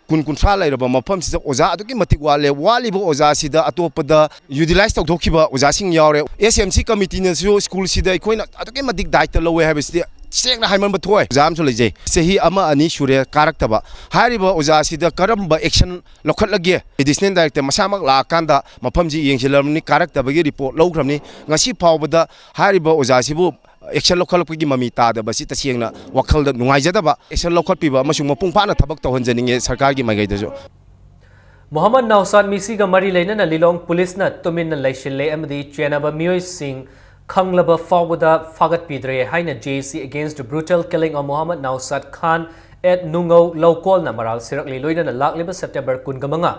ꯀꯨꯟ ꯀꯨꯟꯊ꯭ꯔꯥ ꯂꯩꯔꯕ ꯃꯐꯝꯁꯤꯗ ꯑꯣꯖꯥ ꯑꯗꯨꯛꯀꯤ ꯃꯇꯤꯛ ꯋꯥꯠꯂꯦ꯫ ꯋꯥꯠꯂꯤꯕ ꯑꯣꯖꯥꯁꯤꯗ ꯑꯇꯣꯞꯄꯗ utilize ꯇꯧꯊꯣꯛꯈꯤꯕ ꯑꯣꯖꯥꯁꯤꯡ ꯌꯥꯎꯔꯦ꯫ SMC committeeꯅꯁꯨ schoolꯁꯤꯗ ꯑꯩꯈꯣꯏꯅ ꯑꯗꯨꯛꯀꯤ ꯃꯇꯤꯛ ꯗꯥꯏꯇ ꯂꯧꯋꯦ ꯍꯥꯏꯕꯁꯤꯗꯤ ꯁꯦꯡꯅ ꯍꯥꯏꯃꯟꯕ ꯊꯣꯛꯑꯣꯏ꯫ ꯑꯣꯖꯥ ꯑꯃꯁꯨ ꯂꯩꯖꯩ, ꯆꯍꯤ ꯑꯃ ꯑꯅꯤ ꯁꯨꯔꯦ ꯀꯥꯔꯛꯇꯕ꯫ ꯍꯥꯏꯔꯤꯕ ꯑꯣꯖꯥꯁꯤꯗ ꯀꯔꯝꯕ action ꯂꯧꯈꯠꯂꯒꯦ? Additional Director ꯃꯁꯥꯃꯛ ꯂꯥꯛꯑꯀꯥꯟꯗ ꯃꯐꯝꯁꯤ ꯌꯦꯡꯁꯤꯜꯂꯕꯅꯤ, ꯀꯥꯔꯛꯇꯕꯒꯤ report ꯂꯧꯈ꯭ꯔꯕꯅꯤ꯫ ꯉꯁꯤ ꯐꯥꯎꯕꯗ ꯍꯥꯏꯔꯤꯕ ꯑꯣꯖꯥꯁꯤꯕꯨ action ꯂꯧꯈꯠꯂꯛꯄꯒꯤ ꯃꯃꯤ ꯇꯥꯗꯕꯁꯤ ꯇꯁꯦꯡꯅ ꯋꯥꯈꯜꯗ ꯅꯨꯡꯉꯥꯏꯖꯗꯕ꯫ Action ꯂꯧꯈꯠꯄꯤꯕ ꯑꯃꯁꯨꯡ ꯃꯄꯨꯡ ꯐꯥꯅ ꯊꯕꯛ ꯇꯧꯍꯟꯖꯅꯤꯡꯉꯦ ꯁꯔꯀꯥꯔꯒꯤ ꯃꯥꯏꯀꯩꯗꯁꯨ꯫ ꯃꯣꯍꯝꯃꯗ ꯅꯧꯁꯥꯗ ꯃꯤꯁꯤꯒ ꯃꯔꯤ ꯂꯩꯅꯅ ꯂꯤꯂꯣꯡ ꯄꯨꯂꯤꯁꯅ ꯇꯨꯃꯤꯟꯅ ꯂꯩꯁꯤꯜꯂꯦ ꯑꯃꯗꯤ ꯆꯦꯟꯅꯕ ꯃꯤꯑꯣꯏꯁꯤꯡ ꯈꯪꯂꯕ ꯐꯥꯎꯕꯗ ꯐꯥꯒꯠꯄꯤꯗ꯭ꯔꯦ ꯍꯥꯏꯅ JAC Against the Brutal Killing of Mohammad Nausad Khan at ꯅꯨꯡꯉꯧ ꯂꯧꯀꯣꯜꯅ ꯃꯔꯥꯜ ꯁꯤꯔꯛꯂꯤ꯫ ꯂꯣꯏꯅꯅ ꯂꯥꯛꯂꯤꯕ September ꯀꯨꯟꯒ ꯃꯉꯥ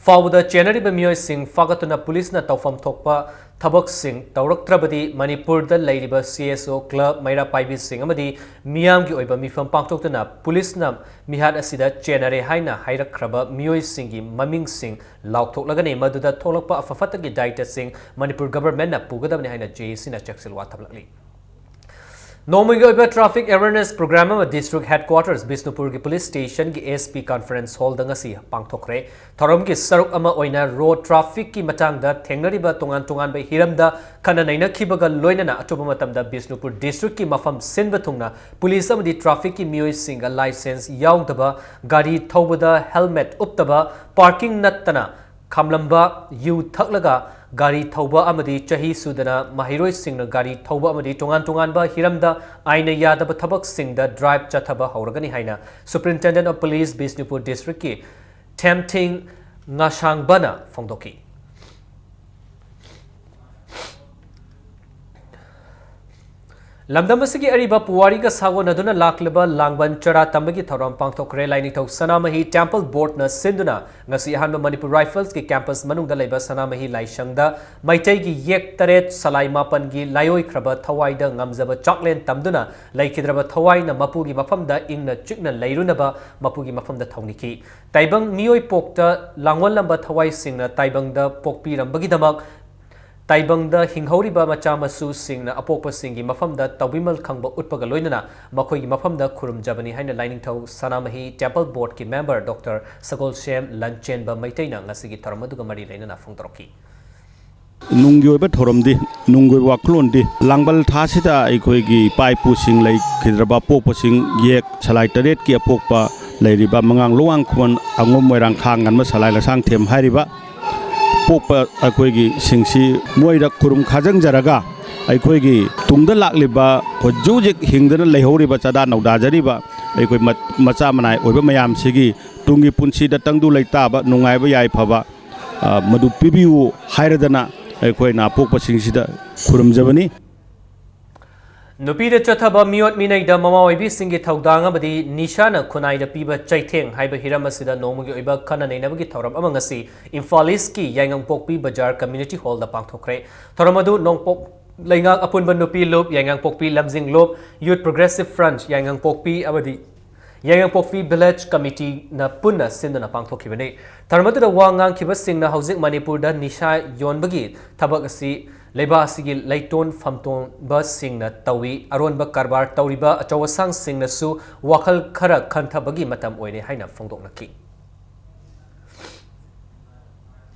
ꯐꯥꯎꯕꯗ ꯆꯦꯟꯅꯔꯤꯕ ꯃꯤꯑꯣꯏꯁꯤꯡ ꯐꯥꯒꯠꯇꯨꯅ ꯄꯨꯂꯤꯁꯅ ꯇꯧꯐꯝ ꯊꯣꯛꯄ ꯊꯕꯛꯁꯤꯡ ꯇꯧꯔꯛꯇ꯭ꯔꯕꯗꯤ ꯃꯅꯤꯄꯨꯔꯗ ꯂꯩꯔꯤꯕ CSO, club, ꯃꯩꯔꯥ ꯄꯥꯏꯕꯤꯁꯤꯡ ꯑꯃꯗꯤ ꯃꯤꯌꯥꯝꯒꯤ ꯑꯣꯏꯕ ꯃꯤꯐꯝ ꯄꯥꯡꯊꯣꯛꯇꯨꯅ ꯄꯨꯂꯤꯁꯅ ꯃꯤꯍꯥꯠ ꯑꯁꯤꯗ ꯆꯦꯟꯅꯔꯦ ꯍꯥꯏꯅ ꯍꯥꯏꯔꯛꯈ꯭ꯔꯕ ꯃꯤꯑꯣꯏꯁꯤꯡꯒꯤ ꯃꯃꯤꯡꯁꯤꯡ ꯂꯥꯎꯊꯣꯛꯂꯒꯅꯤ꯫ ꯃꯗꯨꯗ ꯊꯣꯛꯂꯛꯄ ꯑꯐ ꯐꯠꯇꯒꯤ ꯗꯥꯏꯇꯁꯤꯡ ꯃꯅꯤꯄꯨꯔ governmentꯅ ꯄꯨꯒꯗꯕꯅꯤ ꯍꯥꯏꯅ JACꯅ ꯆꯦꯛꯁꯤꯜ ꯋꯥ ꯊꯝꯂꯛꯂꯤ꯫ ꯅꯣꯡꯃꯒꯤ ꯑꯣꯏꯕ traffic awareness program ꯑꯃ District Headquarters ꯕꯤꯁꯅꯨꯄꯨꯔꯒꯤ Police Stationꯒꯤ S P Conference Hallꯗ ꯉꯁꯤ ꯄꯥꯡꯊꯣꯛꯈ꯭ꯔꯦ꯫ ꯊꯧꯔꯝꯒꯤ ꯁꯔꯨꯛ ꯑꯃ ꯑꯣꯏꯅ road trafficꯀꯤ ꯃꯇꯥꯡꯗ ꯊꯦꯡꯅꯔꯤꯕ ꯇꯣꯉꯥꯟ ꯇꯣꯉꯥꯟꯕ ꯍꯤꯔꯝꯗ ꯈꯟꯅ ꯅꯩꯅꯈꯤꯕꯒ ꯂꯣꯏꯅꯅ ꯑꯆꯨꯝꯕ ꯃꯇꯝꯗ ꯕꯤꯁꯅꯨꯄꯨꯔ Districtꯀꯤ ꯃꯐꯝ ꯁꯤꯟꯕ ꯊꯨꯡꯅ police ꯑꯃꯗꯤ trafficꯀꯤ ꯃꯤꯑꯣꯏꯁꯤꯡꯒ license ꯌꯥꯎꯗꯕ ꯒꯥꯔꯤ ꯊꯧꯕꯗ helmet ꯎꯞꯇꯕ, parking ꯅꯠꯇꯅ ꯈꯥꯝꯂꯝꯕ, ꯌꯨ ꯊꯛꯂꯒ ꯒꯥꯔꯤ ꯊꯧꯕ ꯑꯃꯗꯤ ꯆꯍꯤ ꯁꯨꯗꯅ ꯃꯍꯩꯔꯣꯏꯁꯤꯡꯅ ꯒꯥꯔꯤ ꯊꯧꯕ ꯑꯃꯗꯤ ꯇꯣꯉꯥꯟ ꯇꯣꯉꯥꯟꯕ ꯍꯤꯔꯝꯗ ꯑꯥꯏꯟꯅ ꯌꯥꯗꯕ ꯊꯕꯛꯁꯤꯡꯗ drive ꯆꯠꯊꯕ ꯍꯧꯔꯒꯅꯤ ꯍꯥꯏꯅ Superintendent of Police ꯕꯤꯁꯅꯨꯄꯨꯔ Districtꯀꯤ ꯊꯦꯝꯊꯤꯡ ꯉꯥꯁꯥꯡꯕꯅ ꯐꯣꯡꯗꯣꯛꯈꯤ꯫ ꯂꯝꯗꯝ ꯑꯁꯤꯒꯤ ꯑꯔꯤꯕ ꯄꯨꯋꯥꯔꯤꯒ ꯁꯥꯒꯣꯟꯅꯗꯨꯅ ꯂꯥꯛꯂꯤꯕ ꯂꯥꯡꯕꯟ ꯆꯔꯥ ꯇꯝꯕꯒꯤ ꯊꯧꯔꯝ ꯄꯥꯡꯊꯣꯛꯈ꯭ꯔꯦ꯫ ꯂꯥꯏꯅꯤꯡꯊꯧ ꯁꯅꯥꯃꯍꯤ Temple Boardꯅ ꯁꯤꯟꯗꯨꯅ ꯉꯁꯤ ꯑꯍꯥꯟꯕ Manipur Riflesꯀꯤ campus ꯃꯅꯨꯡꯗ ꯂꯩꯕ ꯁꯅꯥꯃꯍꯤ ꯂꯥꯏꯁꯪꯗ ꯃꯩꯇꯩꯒꯤ ꯌꯦꯛ ꯇꯔꯦꯠ ꯁꯂꯥꯏ ꯃꯥꯄꯟꯒꯤ ꯂꯥꯏꯑꯣꯏꯈ꯭ꯔꯕ ꯊꯋꯥꯏꯗ ꯉꯝꯖꯕ ꯆꯥꯛꯂꯦꯟ ꯇꯝꯗꯨꯅ ꯂꯩꯈꯤꯗ꯭ꯔꯕ ꯊꯋꯥꯏꯅ ꯃꯄꯨꯒꯤ ꯃꯐꯝꯗ ꯏꯪꯅ ꯆꯤꯛꯅ ꯂꯩꯔꯨꯅꯕ ꯃꯄꯨꯒꯤ ꯃꯐꯝꯗ ꯊꯧꯅꯤꯈꯤ꯫ ꯇꯥꯏꯕꯪ ꯃꯤꯑꯣꯏ ꯄꯣꯛꯇ ꯂꯥꯡꯑꯣꯜꯂꯝꯕ ꯊꯋꯥꯏꯁꯤꯡꯅ ꯇꯥꯏꯕꯪꯗ ꯄꯣꯛꯄꯤꯔꯝꯕꯒꯤꯗꯃꯛ ꯇꯥꯏꯕꯪꯗ ꯍꯤꯡꯍꯧꯔꯤꯕ ꯃꯆꯥ ꯃꯁꯨꯁꯤꯡꯅ ꯑꯄꯣꯛꯄꯁꯤꯡꯒꯤ ꯃꯐꯝꯗ ꯇꯧꯕꯤꯃꯜ ꯈꯪꯕ ꯎꯠꯄꯒ ꯂꯣꯏꯅꯅ ꯃꯈꯣꯏꯒꯤ ꯃꯐꯝꯗ ꯈꯨꯔꯨꯝꯖꯕꯅꯤ ꯍꯥꯏꯅ ꯂꯥꯏꯅꯤꯡꯊꯧ ꯁꯅꯥꯃꯍꯤ Temple Boardꯀꯤ member Doctor ꯁꯒꯣꯜꯁꯦꯝ ꯂꯟꯆꯦꯟꯕ ꯃꯩꯇꯩꯅ ꯉꯁꯤꯒꯤ ꯊꯧꯔꯝ ꯑꯗꯨꯒ ꯃꯔꯤ ꯂꯩꯅꯅ ꯐꯣꯡꯗꯣꯔꯛꯈꯤ꯫ ꯅꯨꯡꯒꯤ ꯑꯣꯏꯕ ꯊꯧꯔꯝꯗꯤ, ꯅꯨꯡꯒꯤ ꯑꯣꯏꯕ ꯋꯥꯈꯜꯂꯣꯟꯗꯤ, ꯂꯥꯡꯕꯜ ꯊꯥꯁꯤꯗ ꯑꯩꯈꯣꯏꯒꯤ ꯏꯄꯥ ꯏꯄꯨꯁꯤꯡ ꯂꯩꯈꯤꯗ꯭ꯔꯕ ꯑꯄꯣꯛꯄꯁꯤꯡ, ꯌꯦꯛ ꯁꯂꯥꯏ ꯇꯔꯦꯠꯀꯤ ꯑꯄꯣꯛꯄ ꯂꯩꯔꯤꯕ ꯃꯉꯥꯡ ꯂꯨꯋꯥꯡ ꯈꯨꯃꯟ, ꯑꯉꯣꯝ ꯃꯣꯏꯔꯥꯡ ꯈꯥ ꯉꯟꯕ ꯁꯂꯥꯏ ꯂꯁꯥꯡꯊꯦꯝ ꯍꯥꯏꯔꯤꯕ ꯄꯣꯛꯄ ꯑꯩꯈꯣꯏꯒꯤ ꯁꯤꯡꯁꯤ ꯃꯣꯏꯗ ꯈꯨꯔꯨꯝ ꯈꯥꯖꯪꯖꯔꯒ, ꯑꯩꯈꯣꯏꯒꯤ ꯇꯨꯡꯗ ꯂꯥꯛꯂꯤꯕ ꯍꯧꯖꯤꯛ ꯍꯧꯖꯤꯛ ꯍꯤꯡꯗꯅ ꯂꯩꯍꯧꯔꯤꯕ, ꯆꯥꯗꯥ ꯅꯧꯗꯥꯖꯔꯤꯕ ꯑꯩꯈꯣꯏ ꯃ-, ꯃꯆꯥ ꯃꯅꯥꯏ ꯑꯣꯏꯕ ꯃꯌꯥꯝꯁꯤꯒꯤ ꯇꯨꯡꯒꯤ ꯄꯨꯟꯁꯤꯗ ꯇꯪꯗꯨ ꯂꯩꯇꯥꯕ, ꯅꯨꯡꯉꯥꯏꯕ ꯌꯥꯏꯐꯕ, ꯑ, ꯃꯗꯨ ꯄꯤꯕꯤꯌꯨ ꯍꯥꯏꯔꯗꯅ ꯑꯩꯈꯣꯏꯅ ꯑꯄꯣꯛꯄꯁꯤꯡꯁꯤꯗ ꯈꯨꯔꯨꯝꯖꯕꯅꯤ꯫ ꯅꯨꯄꯤꯗ ꯆꯠꯊꯕ ꯃꯤꯑꯣꯠ ꯃꯤꯅꯩꯗ ꯃꯃꯥ ꯑꯣꯏꯕꯤꯁꯤꯡꯒꯤ ꯊꯧꯗꯥꯡ ꯑꯃꯗꯤ ꯅꯤꯁꯥꯅ ꯈꯨꯟꯅꯥꯏꯗ ꯄꯤꯕ ꯆꯩꯊꯦꯡ ꯍꯥꯏꯕ ꯍꯤꯔꯝ ꯑꯁꯤꯗ ꯅꯣꯡꯃꯒꯤ ꯑꯣꯏꯕ ꯈꯟꯅ ꯅꯩꯅꯕꯒꯤ ꯊꯧꯔꯝ ꯑꯃ ꯉꯁꯤ ꯏꯝꯐꯥꯜ ꯏꯁꯀꯤ ꯌꯥꯏꯉꯪꯄꯣꯛꯄꯤ ꯕꯖꯥꯔ Community Hallꯗ ꯄꯥꯡꯊꯣꯛꯈ꯭ꯔꯦ꯫ ꯊꯧꯔꯝ ꯑꯗꯨ ꯅꯣꯡꯄꯣꯛ ꯂꯩꯉꯥꯛ ꯑꯄꯨꯟꯕ ꯅꯨꯄꯤ ꯂꯨꯞ, ꯌꯥꯏꯉꯪꯄꯣꯛꯄꯤ ꯂꯝꯖꯤꯡ ꯂꯨꯞ, Youth Progressive Front ꯌꯥꯏꯉꯪꯄꯣꯛꯄꯤ ꯑꯃꯗꯤ ꯌꯥꯏꯉꯪꯄꯣꯛꯄꯤ Village Committeeꯅ ꯄꯨꯟꯅ ꯁꯤꯟꯗꯨꯅ ꯄꯥꯡꯊꯣꯛꯈꯤꯕꯅꯤ꯫ ꯊꯧꯔꯝ ꯑꯗꯨꯗ ꯋꯥ ꯉꯥꯡꯈꯤꯕꯁꯤꯡꯅ ꯍꯧꯖꯤꯛ ꯃꯅꯤꯄꯨꯔꯗ ꯅꯤꯁꯥ ꯌꯣꯟꯕꯒꯤ ꯊꯕꯛ ꯑꯁꯤ ꯂꯩꯕꯥꯛ ꯑꯁꯤꯒꯤ ꯂꯩꯇꯣꯟ ꯐꯝꯇꯣꯟꯕꯁꯤꯡꯅ ꯇꯧꯏ꯫ ꯑꯔꯣꯟꯕ ꯀꯔꯕꯥꯔ ꯇꯧꯔꯤꯕ ꯑꯆꯧ ꯑꯁꯥꯡꯁꯤꯡꯅꯁꯨ ꯋꯥꯈꯜ ꯈꯔ ꯈꯟꯊꯕꯒꯤ ꯃꯇꯝ ꯑꯣꯏꯔꯦ ꯍꯥꯏꯅ ꯐꯣꯡꯗꯣꯛꯂꯛꯈꯤ꯫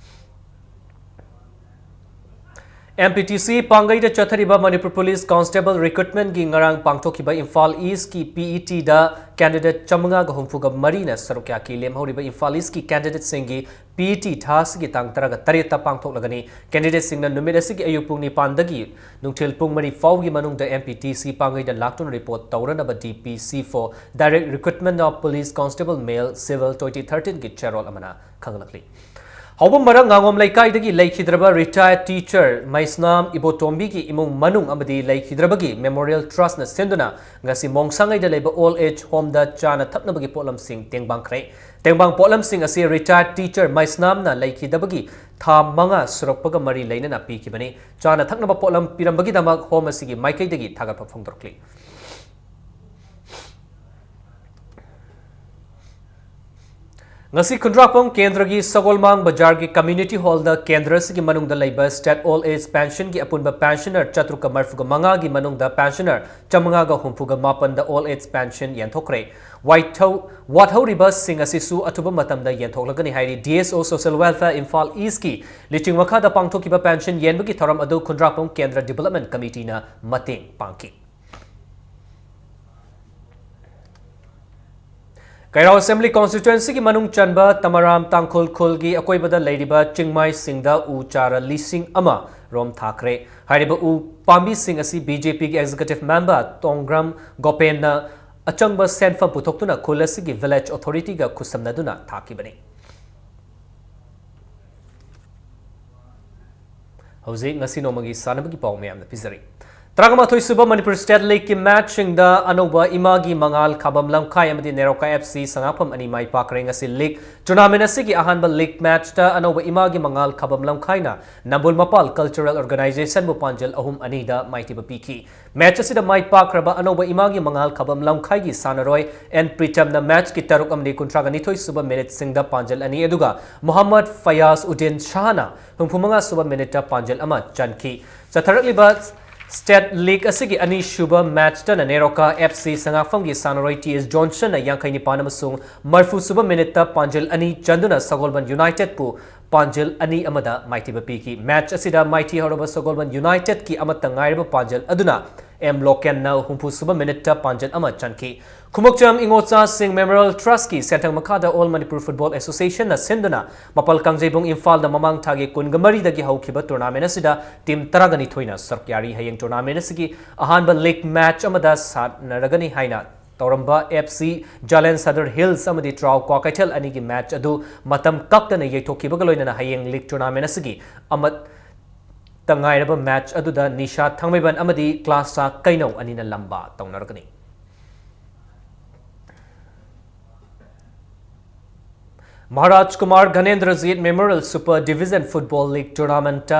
MPTC ꯄꯥꯡꯒꯩꯗ ꯆꯠꯊꯔꯤꯕ ꯃꯅꯤꯄꯨꯔ ꯄꯨꯂꯤꯁ ꯀꯣꯟꯁꯇꯦꯕꯜ ꯔꯤꯀ꯭ꯔꯨꯠꯃꯦꯟꯒꯤ ꯉꯔꯥꯡ ꯄꯥꯡꯊꯣꯛꯈꯤꯕ ꯏꯝꯐꯥꯜ ꯏꯁꯀꯤ PETꯗ candidate ꯆꯥꯃꯉꯥꯒ ꯍꯨꯝꯐꯨꯒ ꯃꯔꯤꯅ ꯁꯔꯨꯛ ꯌꯥꯈꯤ꯫ ꯂꯦꯝꯍꯧꯔꯤꯕ ꯏꯝꯐꯥꯜ ꯏꯁꯀꯤ candidateꯁꯤꯡꯒꯤ PET ꯊꯥ ꯑꯁꯤꯒꯤ ꯇꯥꯡ ꯇꯔꯥꯒ ꯇꯔꯦꯠꯇ ꯄꯥꯡꯊꯣꯛꯂꯒꯅꯤ꯫ Candidateꯁꯤꯡꯅ ꯅꯨꯃꯤꯠ ꯑꯁꯤꯒꯤ ꯑꯌꯨꯛ ꯄꯨꯡ ꯅꯤꯄꯥꯟꯗꯒꯤ ꯅꯨꯡꯊꯤꯜ ꯄꯨꯡ ꯃꯔꯤ ꯐꯥꯎꯒꯤ ꯃꯅꯨꯡꯗ MPTC ꯄꯥꯡꯒꯩꯗ ꯂꯥꯛꯇꯨꯅ report ꯇꯧꯔꯅꯕ DPC for Direct Recruitment of Police Constable Male Civil twenty thirteenꯒꯤ ꯆꯦꯔꯣꯜ ꯑꯃꯅ ꯈꯪꯂꯛꯂꯤ꯫ ꯍꯧꯕ ꯃꯔꯛ ꯉꯥꯉꯣꯝ ꯂꯩꯀꯥꯏꯗꯒꯤ ꯂꯩꯈꯤꯗ꯭ꯔꯕ retired teacher ꯃꯩꯁꯅꯥꯝ ꯏꯕꯣꯇꯣꯝꯕꯤꯒꯤ ꯏꯃꯨꯡ ꯃꯅꯨꯡ ꯑꯃꯗꯤ ꯂꯩꯈꯤꯗ꯭ꯔꯕꯒꯤ Memorial Trustꯅ ꯁꯤꯟꯗꯨꯅ ꯉꯁꯤ ꯃꯣꯡꯁꯥꯡꯉꯩꯗ ꯂꯩꯕ old age homeꯗ ꯆꯥꯅ ꯊꯛꯅꯕꯒꯤ ꯄꯣꯠꯂꯝꯁꯤꯡ ꯇꯦꯡꯕꯥꯡꯈ꯭ꯔꯦ꯫ ꯇꯦꯡꯕꯥꯡ ꯄꯣꯠꯂꯝꯁꯤꯡ ꯑꯁꯤ retired teacher ꯃꯩꯁꯅꯥꯝꯅ ꯂꯩꯈꯤꯗꯕꯒꯤ ꯊꯥ ꯃꯉꯥ ꯁꯨꯔꯛꯄꯒ ꯃꯔꯤ ꯂꯩꯅꯅ ꯄꯤꯈꯤꯕꯅꯤ꯫ ꯆꯥꯅ ꯊꯛꯅꯕ ꯄꯣꯠꯂꯝ ꯄꯤꯔꯝꯕꯒꯤꯗꯃꯛ home ꯑꯁꯤꯒꯤ ꯃꯥꯏꯀꯩꯗꯒꯤ ꯊꯥꯒꯠꯄ ꯐꯣꯡꯗꯣꯔꯛꯂꯤ꯫ ꯉꯁꯤ ꯈꯨꯟꯗ꯭ꯔꯥꯛꯄꯝ ꯀꯦꯟꯗ꯭ꯔꯒꯤ ꯁꯒꯣꯜꯃꯥꯡ ꯕꯖꯥꯔꯒꯤ community hallꯗ ꯀꯦꯟꯗ꯭ꯔ ꯑꯁꯤꯒꯤ ꯃꯅꯨꯡꯗ ꯂꯩꯕ state old age pensionꯒꯤ ꯑꯄꯨꯟꯕ pensioner ꯆꯥꯇ꯭ꯔꯨꯛꯀ ꯃꯔꯤꯐꯨꯒ ꯃꯉꯥꯒꯤ ꯃꯅꯨꯡꯗ pensioner ꯆꯥꯃꯉꯥꯒ ꯍꯨꯝꯐꯨꯒ ꯃꯥꯄꯟꯗ old age pension ꯌꯦꯟꯊꯣꯛꯈ꯭ꯔꯦ꯫ ꯋꯥꯏꯊꯧ-, ꯋꯥꯠꯍꯧꯔꯤꯕꯁꯤꯡ ꯑꯁꯤꯁꯨ ꯑꯊꯨꯕ ꯃꯇꯝꯗ ꯌꯦꯟꯊꯣꯛꯂꯒꯅꯤ ꯍꯥꯏꯔꯤ꯫ DSO Social Welfare ꯏꯝꯐꯥꯜ ꯏꯁꯀꯤ ꯂꯨꯆꯤꯡ ꯃꯈꯥꯗ ꯄꯥꯡꯊꯣꯛꯈꯤꯕ pension ꯌꯦꯟꯕꯒꯤ ꯊꯧꯔꯝ ꯑꯗꯨ ꯈꯨꯟꯗ꯭ꯔꯥꯛꯄꯝ ꯀꯦꯟꯗ꯭ꯔ Development Committeeꯅ ꯃꯇꯦꯡ ꯄꯥꯡꯈꯤ꯫ ꯀꯩꯔꯥꯎ Assembly Constituencyꯒꯤ ꯃꯅꯨꯡ ꯆꯟꯕ ꯇꯃꯔꯥꯝ ꯇꯥꯡꯈꯨꯜ ꯈꯨꯜꯒꯤ ꯑꯀꯣꯏꯕꯗ ꯂꯩꯔꯤꯕ ꯆꯤꯡꯃꯥꯏꯁꯤꯡꯗ ꯎ ꯆꯥꯔ ꯂꯤꯁꯤꯡ ꯑꯃ ꯔꯣꯝ ꯊꯥꯈ꯭ꯔꯦ꯫ ꯍꯥꯏꯔꯤꯕ ꯎ ꯄꯥꯝꯕꯤꯁꯤꯡ ꯑꯁꯤ BJPꯒꯤ executive member ꯇꯣꯡꯒ꯭ꯔꯝ ꯒꯣꯄꯦꯟꯅ ꯑꯆꯪꯕ ꯁꯦꯟꯐꯝ ꯄꯨꯊꯣꯛꯇꯨꯅ ꯈꯨꯜ ꯑꯁꯤꯒꯤ village authorityꯒ ꯈꯨꯠꯁꯝꯅꯗꯨꯅ ꯊꯥꯈꯤꯕꯅꯤ꯫ ꯍꯧꯖꯤꯛ ꯉꯁꯤ ꯅꯣꯡꯃꯒꯤ ꯁꯥꯟꯅꯕꯒꯤ ꯄꯥꯎ ꯃꯌꯥꯝꯗ ꯄꯤꯖꯔꯤ꯫ ꯇꯔꯥꯃꯥꯊꯣꯏ ꯁꯨꯕ ꯃꯅꯤꯄꯨꯔ ꯁ꯭ꯇꯦꯠ ꯂꯤꯒꯀꯤ ꯃꯦꯆꯁꯤꯡꯗ ꯑꯅꯧꯕ ꯏꯃꯥꯒꯤ ꯃꯉꯥꯜ ꯈꯥꯕꯝ ꯂꯝꯈꯥꯏ ꯑꯃꯗꯤ ꯅꯦꯔꯣꯀꯥ ꯑꯦꯐ ꯁꯤ ꯁꯉꯥꯛꯐꯝ ꯑꯅꯤ ꯃꯥꯏ ꯄꯥꯛꯈ꯭ꯔꯦ꯫ ꯉꯁꯤ ꯂꯤꯒ ꯇꯣꯔꯅꯥꯃꯦꯟ ꯑꯁꯤꯒꯤ ꯑꯍꯥꯟꯕ ꯂꯤꯒ ꯃꯦꯆꯇ ꯑꯅꯧꯕ ꯏꯃꯥꯒꯤ ꯃꯉꯥꯜ ꯈꯥꯕꯝ ꯂꯝꯈꯥꯏꯅ ꯅꯝꯕꯨꯜ ꯃꯄꯥꯜ ꯀꯜꯆꯔꯦꯜ ꯑꯣꯔꯒꯅꯥꯏꯖꯦꯁꯟꯕꯨ ꯄꯥꯟꯖꯜ ꯑꯍꯨꯝ ꯑꯅꯤꯗ ꯃꯥꯏꯊꯤꯕ ꯄꯤꯈꯤ꯫ ꯃꯦꯆ ꯑꯁꯤꯗ ꯃꯥꯏ ꯄꯥꯛꯈ꯭ꯔꯕ ꯑꯅꯧꯕ ꯏꯃꯥꯒꯤ ꯃꯉꯥꯜ ꯈꯥꯕꯝ ꯂꯝꯈꯥꯏꯒꯤ ꯁꯥꯟꯅꯔꯣꯏ ꯑꯦꯟ ꯄ꯭ꯔꯤꯇꯝꯅ ꯃꯦꯆꯀꯤ ꯇꯔꯨꯛ ꯑꯃꯗꯤ ꯀꯨꯟꯊ꯭ꯔꯥꯒ ꯅꯤꯊꯣꯏ ꯁꯨꯕ ꯃꯤꯅꯤꯠꯁꯤꯡꯗ ꯄꯥꯟꯖꯜ ꯑꯅꯤ, ꯑꯗꯨꯒ ꯃꯣꯍꯝꯃꯗ ꯐꯌꯥꯖ ꯎꯗꯤꯟ ꯁꯥꯍꯅ ꯍꯨꯝꯐꯨ ꯃꯉꯥ ꯁꯨꯕ ꯃꯤꯅꯤꯠꯇ ꯄꯥꯟꯖꯜ ꯑꯃ ꯆꯟꯈꯤ꯫ ꯆꯠꯊꯔꯛꯂꯤꯕ ꯁ꯭ꯇꯦꯠ ꯂꯤꯒ ꯑꯁꯤꯒꯤ ꯑꯅꯤꯁꯨꯕ ꯃꯦꯆꯇꯅ ꯅꯦꯔꯣꯀꯥ ꯑꯦꯐ ꯁꯤ ꯁꯉꯥꯛꯐꯝꯒꯤ ꯁꯥꯟꯅꯔꯣꯏ ꯇꯤ ꯑꯦꯁ ꯖꯣꯟꯁꯟꯅ ꯌꯥꯡꯈꯩ ꯅꯤꯄꯥꯟ ꯑꯃꯁꯨꯡ ꯃꯔꯐꯨ ꯁꯨꯕ ꯃꯤꯅꯤꯠꯇ ꯄꯥꯟꯖꯜ ꯑꯅꯤ ꯆꯟꯗꯨꯅ ꯁꯒꯣꯜꯕꯟ ꯌꯨꯅꯥꯏꯇꯦꯗꯄꯨ ꯄꯥꯟꯖꯜ ꯑꯅꯤ ꯑꯃꯗ ꯃꯥꯏꯊꯤꯕ ꯄꯤꯈꯤ꯫ ꯃꯦꯆ ꯑꯁꯤꯗ ꯃꯥꯏꯊꯤ ꯍꯧꯔꯕ ꯁꯒꯣꯜꯕꯟ ꯌꯨꯅꯥꯏꯇꯦꯗꯀꯤ ꯑꯃꯠꯇ ꯉꯥꯏꯔꯕ ꯄꯥꯟꯖꯜ ꯑꯗꯨꯅ ꯑꯦꯝ ꯂꯣꯀꯦꯟꯅ ꯍꯨꯝꯐꯨ ꯁꯨꯕ ꯃꯤꯅꯤꯠꯇ ꯄꯥꯟꯖꯜ ꯑꯃ ꯆꯟꯈꯤ꯫ ꯈꯨꯃꯨꯛꯆꯝ ꯏꯉꯣꯆꯥꯁꯤꯡ ꯃꯦꯃꯣꯔꯤꯌꯦꯜ ꯇ꯭ꯔꯁꯀꯤ ꯁꯦꯟꯊꯪ ꯃꯈꯥꯗ ꯑꯣꯜ ꯃꯅꯤꯄꯨꯔ ꯐꯨꯠꯕꯣꯜ ꯑꯦꯁꯣꯁꯤꯌꯦꯁꯟꯅ ꯁꯤꯟꯗꯨꯅ ꯃꯄꯥꯜ ꯀꯥꯡꯖꯩꯕꯨꯡ ꯏꯝꯐꯥꯜꯗ ꯃꯃꯥꯡ ꯊꯥꯒꯤ ꯀꯨꯟꯒ ꯃꯔꯤꯗꯒꯤ ꯍꯧꯈꯤꯕ ꯇꯣꯔꯅꯥꯃꯦꯟ ꯑꯁꯤꯗ ꯇꯤꯝ ꯇꯔꯥꯒ ꯅꯤꯊꯣꯏꯅ ꯁꯔꯨꯛ ꯌꯥꯔꯤ꯫ ꯍꯌꯦꯡ ꯇꯣꯔꯅꯥꯃꯦꯟ ꯑꯁꯤꯒꯤ ꯑꯍꯥꯟꯕ ꯂꯤꯒ ꯃꯦꯆ ꯑꯃꯗ ꯁꯥꯟꯅꯔꯒꯅꯤ ꯍꯥꯏꯅ ꯇꯧꯔꯝꯕ ꯑꯦꯐ ꯁꯤ ꯖꯥꯂꯦꯟ ꯁꯗꯔ ꯍꯤꯜꯁ ꯑꯃꯗꯤ ꯇ꯭ꯔꯥꯎ ꯀ꯭ꯋꯥꯀꯩꯊꯦꯜ ꯑꯅꯤꯒꯤ ꯃꯦꯆ ꯑꯗꯨ ꯃꯇꯝ ꯀꯛꯇꯅ ꯌꯩꯊꯣꯛꯈꯤꯕꯒ ꯂꯣꯏꯅꯅ ꯍꯌꯦꯡ ꯂꯤꯒ ꯇꯣꯔꯅꯥꯃꯦꯟ ꯑꯁꯤꯒꯤ ꯑꯃꯠꯇ ꯉꯥꯏꯔꯕ ꯃꯦꯆ ꯑꯗꯨꯗ ꯅꯤꯁꯥ ꯊꯥꯡꯃꯩꯕꯟ ꯑꯃꯗꯤ ꯀ꯭ꯂꯥꯁꯥ ꯀꯩꯅꯧ ꯑꯅꯤꯅ ꯂꯝꯕꯥ ꯇꯧꯅꯔꯒꯅꯤ꯫ Maharaj Kumar Ganendrajit memorial super division football league tournament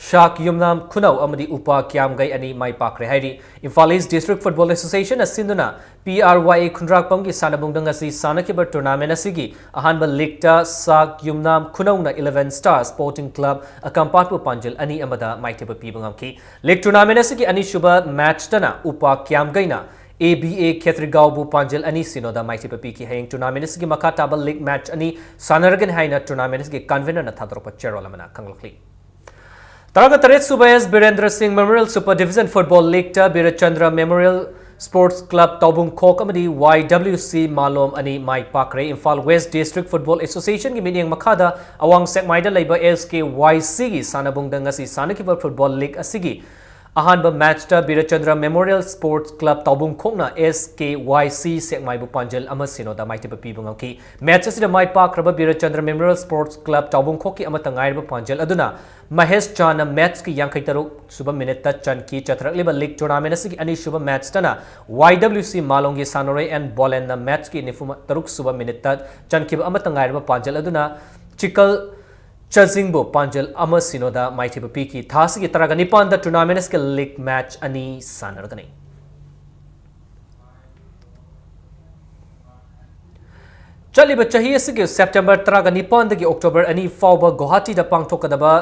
ꯁꯥꯛ ꯌꯨꯝꯅꯥꯝ ꯈꯨꯅꯧ ꯑꯃꯗꯤ ꯎꯄꯥ ꯀ꯭ꯌꯥꯝꯒꯩ ꯑꯅꯤ ꯃꯥꯏ ꯄꯥꯛꯈ꯭ꯔꯦ ꯍꯥꯏꯔꯤ꯫ ꯏꯝꯐꯥꯜ ꯏꯁ ꯗꯤꯁꯇ꯭ꯔꯤꯛ ꯐꯨꯠꯕꯣꯜ ꯑꯦꯁꯣꯁꯤꯌꯦꯁꯟꯅ ꯁꯤꯟꯗꯨꯅ ꯄꯤ ꯑꯥꯔ ꯋꯥꯏ ꯑꯦ ꯈꯨꯟꯗ꯭ꯔꯥꯛꯄꯝꯒꯤ ꯁꯥꯟꯅꯕꯨꯡꯗ ꯉꯁꯤ ꯁꯥꯟꯅꯈꯤꯕ ꯇꯣꯔꯅꯥꯃꯦꯟ ꯑꯁꯤꯒꯤ ꯑꯍꯥꯟꯕ ꯂꯤꯒꯇ ꯁꯥꯛ ꯌꯨꯝꯅꯥꯝ ꯈꯨꯅꯧꯅ ꯏꯂꯦꯚꯦꯟ ꯁ꯭ꯇꯥꯔ ꯁ꯭ꯄꯣꯔꯇꯤꯡ ꯀ꯭ꯂꯕ ꯑꯀꯥꯝꯄꯥꯠꯄꯨ ꯄꯥꯟꯖꯤꯜ ꯑꯅꯤ ꯑꯃꯗ ꯃꯥꯏꯊꯤꯕ ꯄꯤꯕ ꯉꯝꯈꯤ꯫ ꯂꯤꯒ ꯇꯣꯔꯅꯥꯃꯦꯟ ꯑꯁꯤꯒꯤ ꯑꯅꯤꯁꯨꯕ ꯃꯦꯆꯇꯅ ꯎꯄꯥ ꯀ꯭ꯌꯥꯝꯒꯩꯅ ꯑꯦ ꯕꯤ ꯑꯦ ꯈꯦꯇ꯭ꯔꯤꯒꯥꯎꯕꯨ ꯄꯥꯟꯖꯤꯜ ꯑꯅꯤ ꯁꯤꯅꯣꯗ ꯃꯥꯏꯊꯤꯕ ꯄꯤꯈꯤ꯫ ꯍꯌꯦꯡ ꯇꯣꯔꯅꯥꯃꯦꯟ ꯑꯁꯤꯒꯤ ꯃꯈꯥ ꯇꯥꯕ ꯂꯤꯒ ꯃꯦꯆ ꯑꯅꯤ ꯁꯥꯟꯅꯔꯒꯅꯤ ꯍꯥꯏꯅ ꯇꯣꯔꯅꯥꯃꯦꯟ ꯑꯁꯤꯒꯤ ꯀꯟꯚꯦꯅꯔꯅ ꯊꯥꯗꯣꯔꯛꯄ ꯆꯦꯔꯣꯜ ꯑꯃꯅ ꯈꯪꯂꯛꯂꯤ꯫ ꯇꯔꯥꯒ ꯇꯔꯦꯠ ꯁꯨꯕ S Birendra Singh memorial super division football ꯂꯤꯒꯇ ꯕꯤꯔꯆꯟꯗ꯭ꯔ ꯃꯦꯃꯣꯔꯤꯌꯦꯜ ꯁ꯭ꯄꯣꯔꯠꯁ ꯀ꯭ꯂꯕ ꯇꯧꯕꯨꯡꯈꯣꯛ ꯑꯃꯗꯤ ꯋꯥꯏ ꯗꯕ꯭ꯂꯤꯎ ꯁꯤ ꯃꯥꯂꯣꯝ ꯑꯅꯤ ꯃꯥꯏ ꯄꯥꯛꯈ꯭ꯔꯦ꯫ ꯏꯝꯐꯥꯜ ꯋꯦꯁ ꯗꯤꯁꯇ꯭ꯔꯤꯛ ꯐꯨꯠꯕꯣꯜ ꯑꯦꯁꯣꯁꯤꯌꯦꯁꯟꯒꯤ ꯃꯤꯠꯌꯦꯡ ꯃꯈꯥꯗ ꯑꯋꯥꯡ ꯁꯦꯛꯃꯥꯏꯗ ꯂꯩꯕ ꯑꯦꯁ ꯀꯦ ꯋꯥꯏ ꯁꯤꯒꯤ ꯁꯥꯟꯅꯕꯨꯡꯗ ꯉꯁꯤ ꯁꯥꯟꯅꯈꯤꯕ ꯐꯨꯠꯕꯣꯜ ꯂꯤꯒ ꯑꯁꯤꯒꯤ ꯑꯍꯥꯟꯕ ꯃꯦꯆꯇ ꯕꯤꯔꯆꯟꯗ꯭ꯔ ꯃꯦꯃꯣꯔꯤꯌꯦꯜ ꯁ꯭ꯄꯣꯔꯠꯁ ꯀ꯭ꯂꯕ ꯇꯥꯎꯕꯨꯡꯈꯣꯛꯅ ꯑꯦꯁ ꯀꯦ ꯋꯥꯏ ꯁꯤ ꯁꯦꯛꯃꯥꯏꯕꯨ ꯄꯥꯟꯖꯜ ꯑꯃ ꯁꯤꯅꯣꯗ ꯃꯥꯏꯊꯤꯕ ꯄꯤꯕ ꯉꯝꯈꯤ꯫ ꯃꯦꯆ ꯑꯁꯤꯗ ꯃꯥꯏ ꯄꯥꯛꯈ꯭ꯔꯕ ꯕꯤꯔꯆꯟꯗ꯭ꯔ ꯃꯦꯃꯣꯔꯤꯌꯦꯜ ꯁ꯭ꯄꯣꯔꯠꯁ ꯀ꯭ꯂꯕ ꯇꯥꯎꯕꯨꯡꯈꯣꯛꯀꯤ ꯑꯃꯠꯇ ꯉꯥꯏꯔꯕ ꯄꯥꯟꯖꯜ ꯑꯗꯨꯅ ꯃꯍꯦꯁ ꯆꯥꯅ ꯃꯦꯆꯀꯤ ꯌꯥꯡꯈꯩ ꯇꯔꯨꯛ ꯁꯨꯕ ꯃꯤꯅꯤꯠꯇ ꯆꯟꯈꯤ꯫ ꯆꯠꯊꯔꯛꯂꯤꯕ ꯂꯤꯒ ꯇꯣꯔꯅꯥꯃꯦꯟ ꯑꯁꯤꯒꯤ ꯑꯅꯤꯁꯨꯕ ꯃꯦꯆꯇꯅ ꯋꯥꯏ ꯗꯕ꯭ꯂꯤꯎ ꯁꯤ ꯃꯥꯂꯣꯝꯒꯤ ꯁꯥꯟꯅꯔꯣꯏ ꯑꯦꯟ ꯕꯣꯂꯦꯟꯅ ꯃꯦꯆꯀꯤ ꯅꯤꯐꯨ ꯇꯔꯨꯛ ꯁꯨꯕ ꯃꯤꯅꯤꯠꯇ ꯆꯟꯈꯤꯕ ꯑꯃꯠꯇ ꯉꯥꯏꯔꯕ ꯄꯥꯟꯖꯜ ꯑꯗꯨꯅ ꯆꯤꯀꯜ ꯆꯖꯤꯡꯕꯨ ꯄꯥꯟꯖꯜ ꯑꯃ ꯁꯤꯅꯣꯗ ꯃꯥꯏꯊꯤꯕ ꯄꯤꯈꯤ꯫ ꯊꯥ ꯑꯁꯤꯒꯤ ꯇꯔꯥꯒ ꯅꯤꯄꯥꯟꯗ ꯇꯣꯔꯅꯥꯃꯦꯟ ꯑꯁꯤꯒꯤ ꯂꯤꯒ ꯃꯦꯆ ꯑꯅꯤ ꯁꯥꯟꯅꯔꯒꯅꯤ꯫ ꯆꯠꯂꯤꯕ ꯆꯍꯤ ꯑꯁꯤꯒꯤ ꯁꯦꯞꯇꯦꯝꯕꯔ ꯇꯔꯥꯒ ꯅꯤꯄꯥꯟꯗꯒꯤ ꯑꯣꯛꯇꯣꯕꯔ ꯑꯅꯤ ꯐꯥꯎꯕ ꯒꯨꯋꯥꯍꯥꯇꯤꯗ ꯄꯥꯡꯊꯣꯛꯀꯗꯕ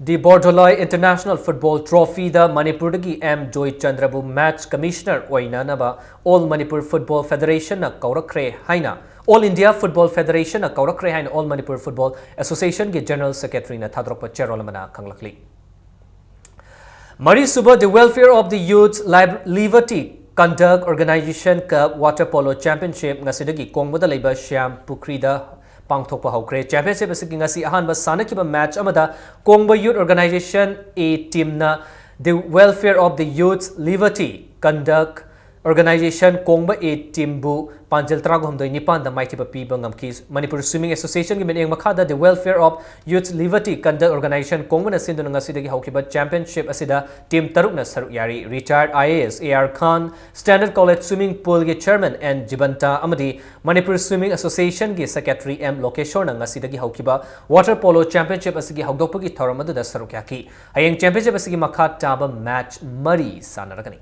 ꯗꯤ ꯕꯣꯔꯗꯣꯂꯣꯏ ꯏꯟꯇꯔꯅꯦꯁꯅꯦꯜ ꯐꯨꯠꯕꯣꯜ ꯇ꯭ꯔꯣꯐꯤꯗ ꯃꯅꯤꯄꯨꯔꯗꯒꯤ ꯑꯦꯝ ꯖꯣꯏꯆꯟꯗ꯭ꯔꯕꯨ ꯃꯦꯆ ꯀꯃꯤꯁꯅꯔ ꯑꯣꯏꯅꯅꯕ ꯑꯣꯜ ꯃꯅꯤꯄꯨꯔ ꯐꯨꯠꯕꯣꯜ ꯐꯦꯗꯔꯦꯁꯟꯅ ꯀꯧꯔꯛꯈ꯭ꯔꯦ ꯍꯥꯏꯅ, ꯑꯣꯜ ꯏꯟꯗꯤꯌꯥ ꯐꯨꯠꯕꯣꯜ ꯐꯦꯗꯔꯦꯁꯟꯅ ꯀꯧꯔꯛꯈ꯭ꯔꯦ ꯍꯥꯏꯅ ꯑꯣꯜ ꯃꯅꯤꯄꯨꯔ ꯐꯨꯠꯕꯣꯜ ꯑꯦꯁꯣꯁꯤꯌꯦꯁꯟꯒꯤ ꯖꯦꯅꯔꯦꯜ ꯁꯦꯀ꯭ꯔꯦꯇꯔꯤꯅ ꯊꯥꯗꯣꯔꯛꯄ ꯆꯦꯔꯣꯜ ꯑꯃꯅ ꯈꯪꯂꯛꯂꯤ꯫ ꯃꯔꯤꯁꯨꯕ The Welfare of the Youth Lib-, Liberty Conduct Organization Cup Water Polo Championship ꯉꯁꯤꯗꯒꯤ ꯀꯣꯡꯕꯗ ꯂꯩꯕ ꯁ꯭ꯌꯥꯝ ꯄꯨꯈ꯭ꯔꯤꯗ ꯄꯥꯡꯊꯣꯛꯄ ꯍꯧꯈ꯭ꯔꯦ꯫ ꯆꯦꯝꯄꯤꯌꯟꯁꯤꯞ ꯑꯁꯤꯒꯤ ꯉꯁꯤ ꯑꯍꯥꯟꯕ ꯁꯥꯟꯅꯈꯤꯕ ꯃꯦꯆ ꯑꯃꯗ ꯀꯣꯡꯕ ꯌꯨꯊ ꯑꯣꯔꯒꯅꯥꯏꯖꯦꯁꯟ A ꯇꯤꯝꯅ The Welfare of the Youth Liberty Conduct Organization ꯀꯣꯡꯕ A ꯇꯤꯝꯕꯨ ꯄꯥꯟꯖꯜ ꯇꯔꯥꯍꯨꯝꯗꯣꯏ ꯅꯤꯄꯥꯟꯗ ꯃꯥꯏꯊꯤꯕ ꯄꯤꯕ ꯉꯝꯈꯤ꯫ ꯃꯅꯤꯄꯨꯔ ꯁ꯭ꯋꯤꯃꯤꯡ ꯑꯦꯁꯣꯁꯤꯌꯦꯁꯟꯒꯤ ꯃꯤꯠꯌꯦꯡ ꯃꯈꯥꯗ The Welfare of Youth Liberty Conduct Organization ꯀꯣꯡꯕꯅ ꯁꯤꯟꯗꯨꯅ ꯉꯁꯤꯗꯒꯤ ꯍꯧꯈꯤꯕ ꯆꯦꯝꯄꯤꯌꯟꯁꯤꯞ ꯑꯁꯤꯗ ꯇꯤꯝ ꯇꯔꯨꯛꯅ ꯁꯔꯨꯛ ꯌꯥꯔꯤ꯫ ꯔꯤꯇꯥꯌꯔꯗ I A S A R Khan, standard college swimming ꯄꯨꯜꯒꯤ ꯆꯦꯌꯔꯃꯦꯟ ꯑꯦꯟ ꯖꯤꯕꯟꯇꯥ ꯑꯃꯗꯤ ꯃꯅꯤꯄꯨꯔ ꯁ꯭ꯋꯤꯃꯤꯡ ꯑꯦꯁꯣꯁꯤꯌꯦꯁꯟꯒꯤ ꯁꯦꯀ꯭ꯔꯦꯇꯔꯤ ꯑꯦꯝ ꯂꯣꯀꯦꯁꯣꯔꯅ ꯉꯁꯤꯗꯒꯤ ꯍꯧꯈꯤꯕ ꯋꯥꯇꯔ ꯄꯣꯂꯣ ꯆꯦꯝꯄꯤꯌꯟꯁꯤꯞ ꯑꯁꯤꯒꯤ ꯍꯧꯗꯣꯛꯄꯒꯤ ꯊꯧꯔꯝ ꯑꯗꯨꯗ ꯁꯔꯨꯛ ꯌꯥꯈꯤ꯫ ꯍꯌꯦꯡ ꯆꯦꯝꯄꯤꯌꯟꯁꯤꯞ ꯑꯁꯤꯒꯤ ꯃꯈꯥ ꯇꯥꯕ ꯃꯦꯆ ꯃꯔꯤ ꯁꯥꯟꯅꯔꯒꯅꯤ꯫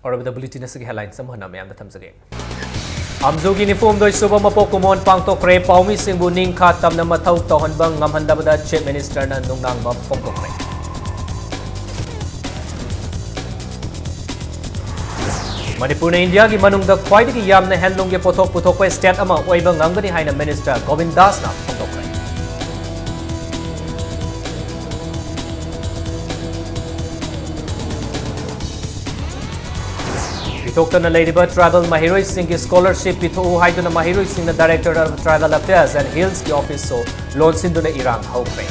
ꯑꯔꯣꯏꯕꯗ ꯕꯨꯂꯦꯇꯤꯟ ꯑꯁꯤꯒꯤ ꯍꯦꯗꯂꯥꯏꯟꯁ ꯑꯃꯨꯛ ꯍꯟꯅ ꯃꯌꯥꯝꯗ ꯊꯝꯖꯒꯦ꯫ ꯑꯝꯖꯨꯒꯤ ꯅꯤꯐꯨꯍꯨꯝꯗꯣꯏ ꯁꯨꯕ ꯃꯄꯣꯛ ꯀꯨꯝꯑꯣꯟ ꯄꯥꯡꯊꯣꯛꯈ꯭ꯔꯦ꯫ ꯄꯥꯎꯃꯤꯁꯤꯡꯕꯨ ꯅꯤꯡꯈꯥ ꯇꯝꯅ ꯃꯊꯧ ꯇꯧꯍꯟꯕ ꯉꯝꯍꯟꯗꯕꯗ ꯆꯤꯐ ꯃꯤꯅꯤꯁꯇꯔꯅ ꯅꯨꯡꯅꯥꯡꯕ ꯐꯣꯡꯗꯣꯛꯈ꯭ꯔꯦ꯫ ꯃꯅꯤꯄꯨꯔꯅ ꯏꯟꯗꯤꯌꯥꯒꯤ ꯃꯅꯨꯡꯗ ꯈ꯭ꯋꯥꯏꯗꯒꯤ ꯌꯥꯝꯅ ꯍꯦꯟꯂꯨꯝꯒꯤ ꯄꯣꯠꯊꯣꯛ ꯄꯨꯊꯣꯛꯄ ꯁ꯭ꯇꯦꯠ ꯑꯃ ꯑꯣꯏꯕ ꯉꯝꯒꯅꯤ ꯍꯥꯏꯅ ꯃꯤꯅꯤꯁꯇꯔ ꯒꯣꯕꯤꯟ ꯗꯥꯁꯅ ꯐꯣꯡꯗꯣꯛꯈ꯭ꯔꯦ꯫ ꯊꯣꯛꯇꯅ ꯂꯩꯔꯤꯕ tribal ꯃꯍꯩꯔꯣꯏꯁꯤꯡꯒꯤ scholarship ꯄꯤꯊꯣꯛꯎ ꯍꯥꯏꯗꯨꯅ ꯃꯍꯩꯔꯣꯏꯁꯤꯡꯅ Directorate of Tribal Affairs and Hillsꯀꯤ officeꯁꯨ ꯂꯣꯟꯁꯤꯟꯗꯨꯅ ꯏꯔꯥꯡ ꯍꯧꯈ꯭ꯔꯦ꯫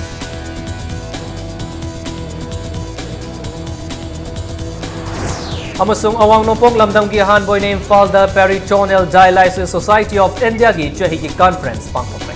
ꯑꯃꯁꯨꯡ ꯑꯋꯥꯡ ꯅꯣꯡꯄꯣꯛ ꯂꯝꯗꯝꯒꯤ ꯑꯍꯥꯟꯕ ꯑꯣꯏꯅ ꯏꯝꯐꯥꯜꯗ Peritoneal Dialysis Society of Indiaꯒꯤ ꯆꯍꯤꯒꯤ conference ꯄꯥꯡꯊꯣꯛꯈ꯭ꯔꯦ꯫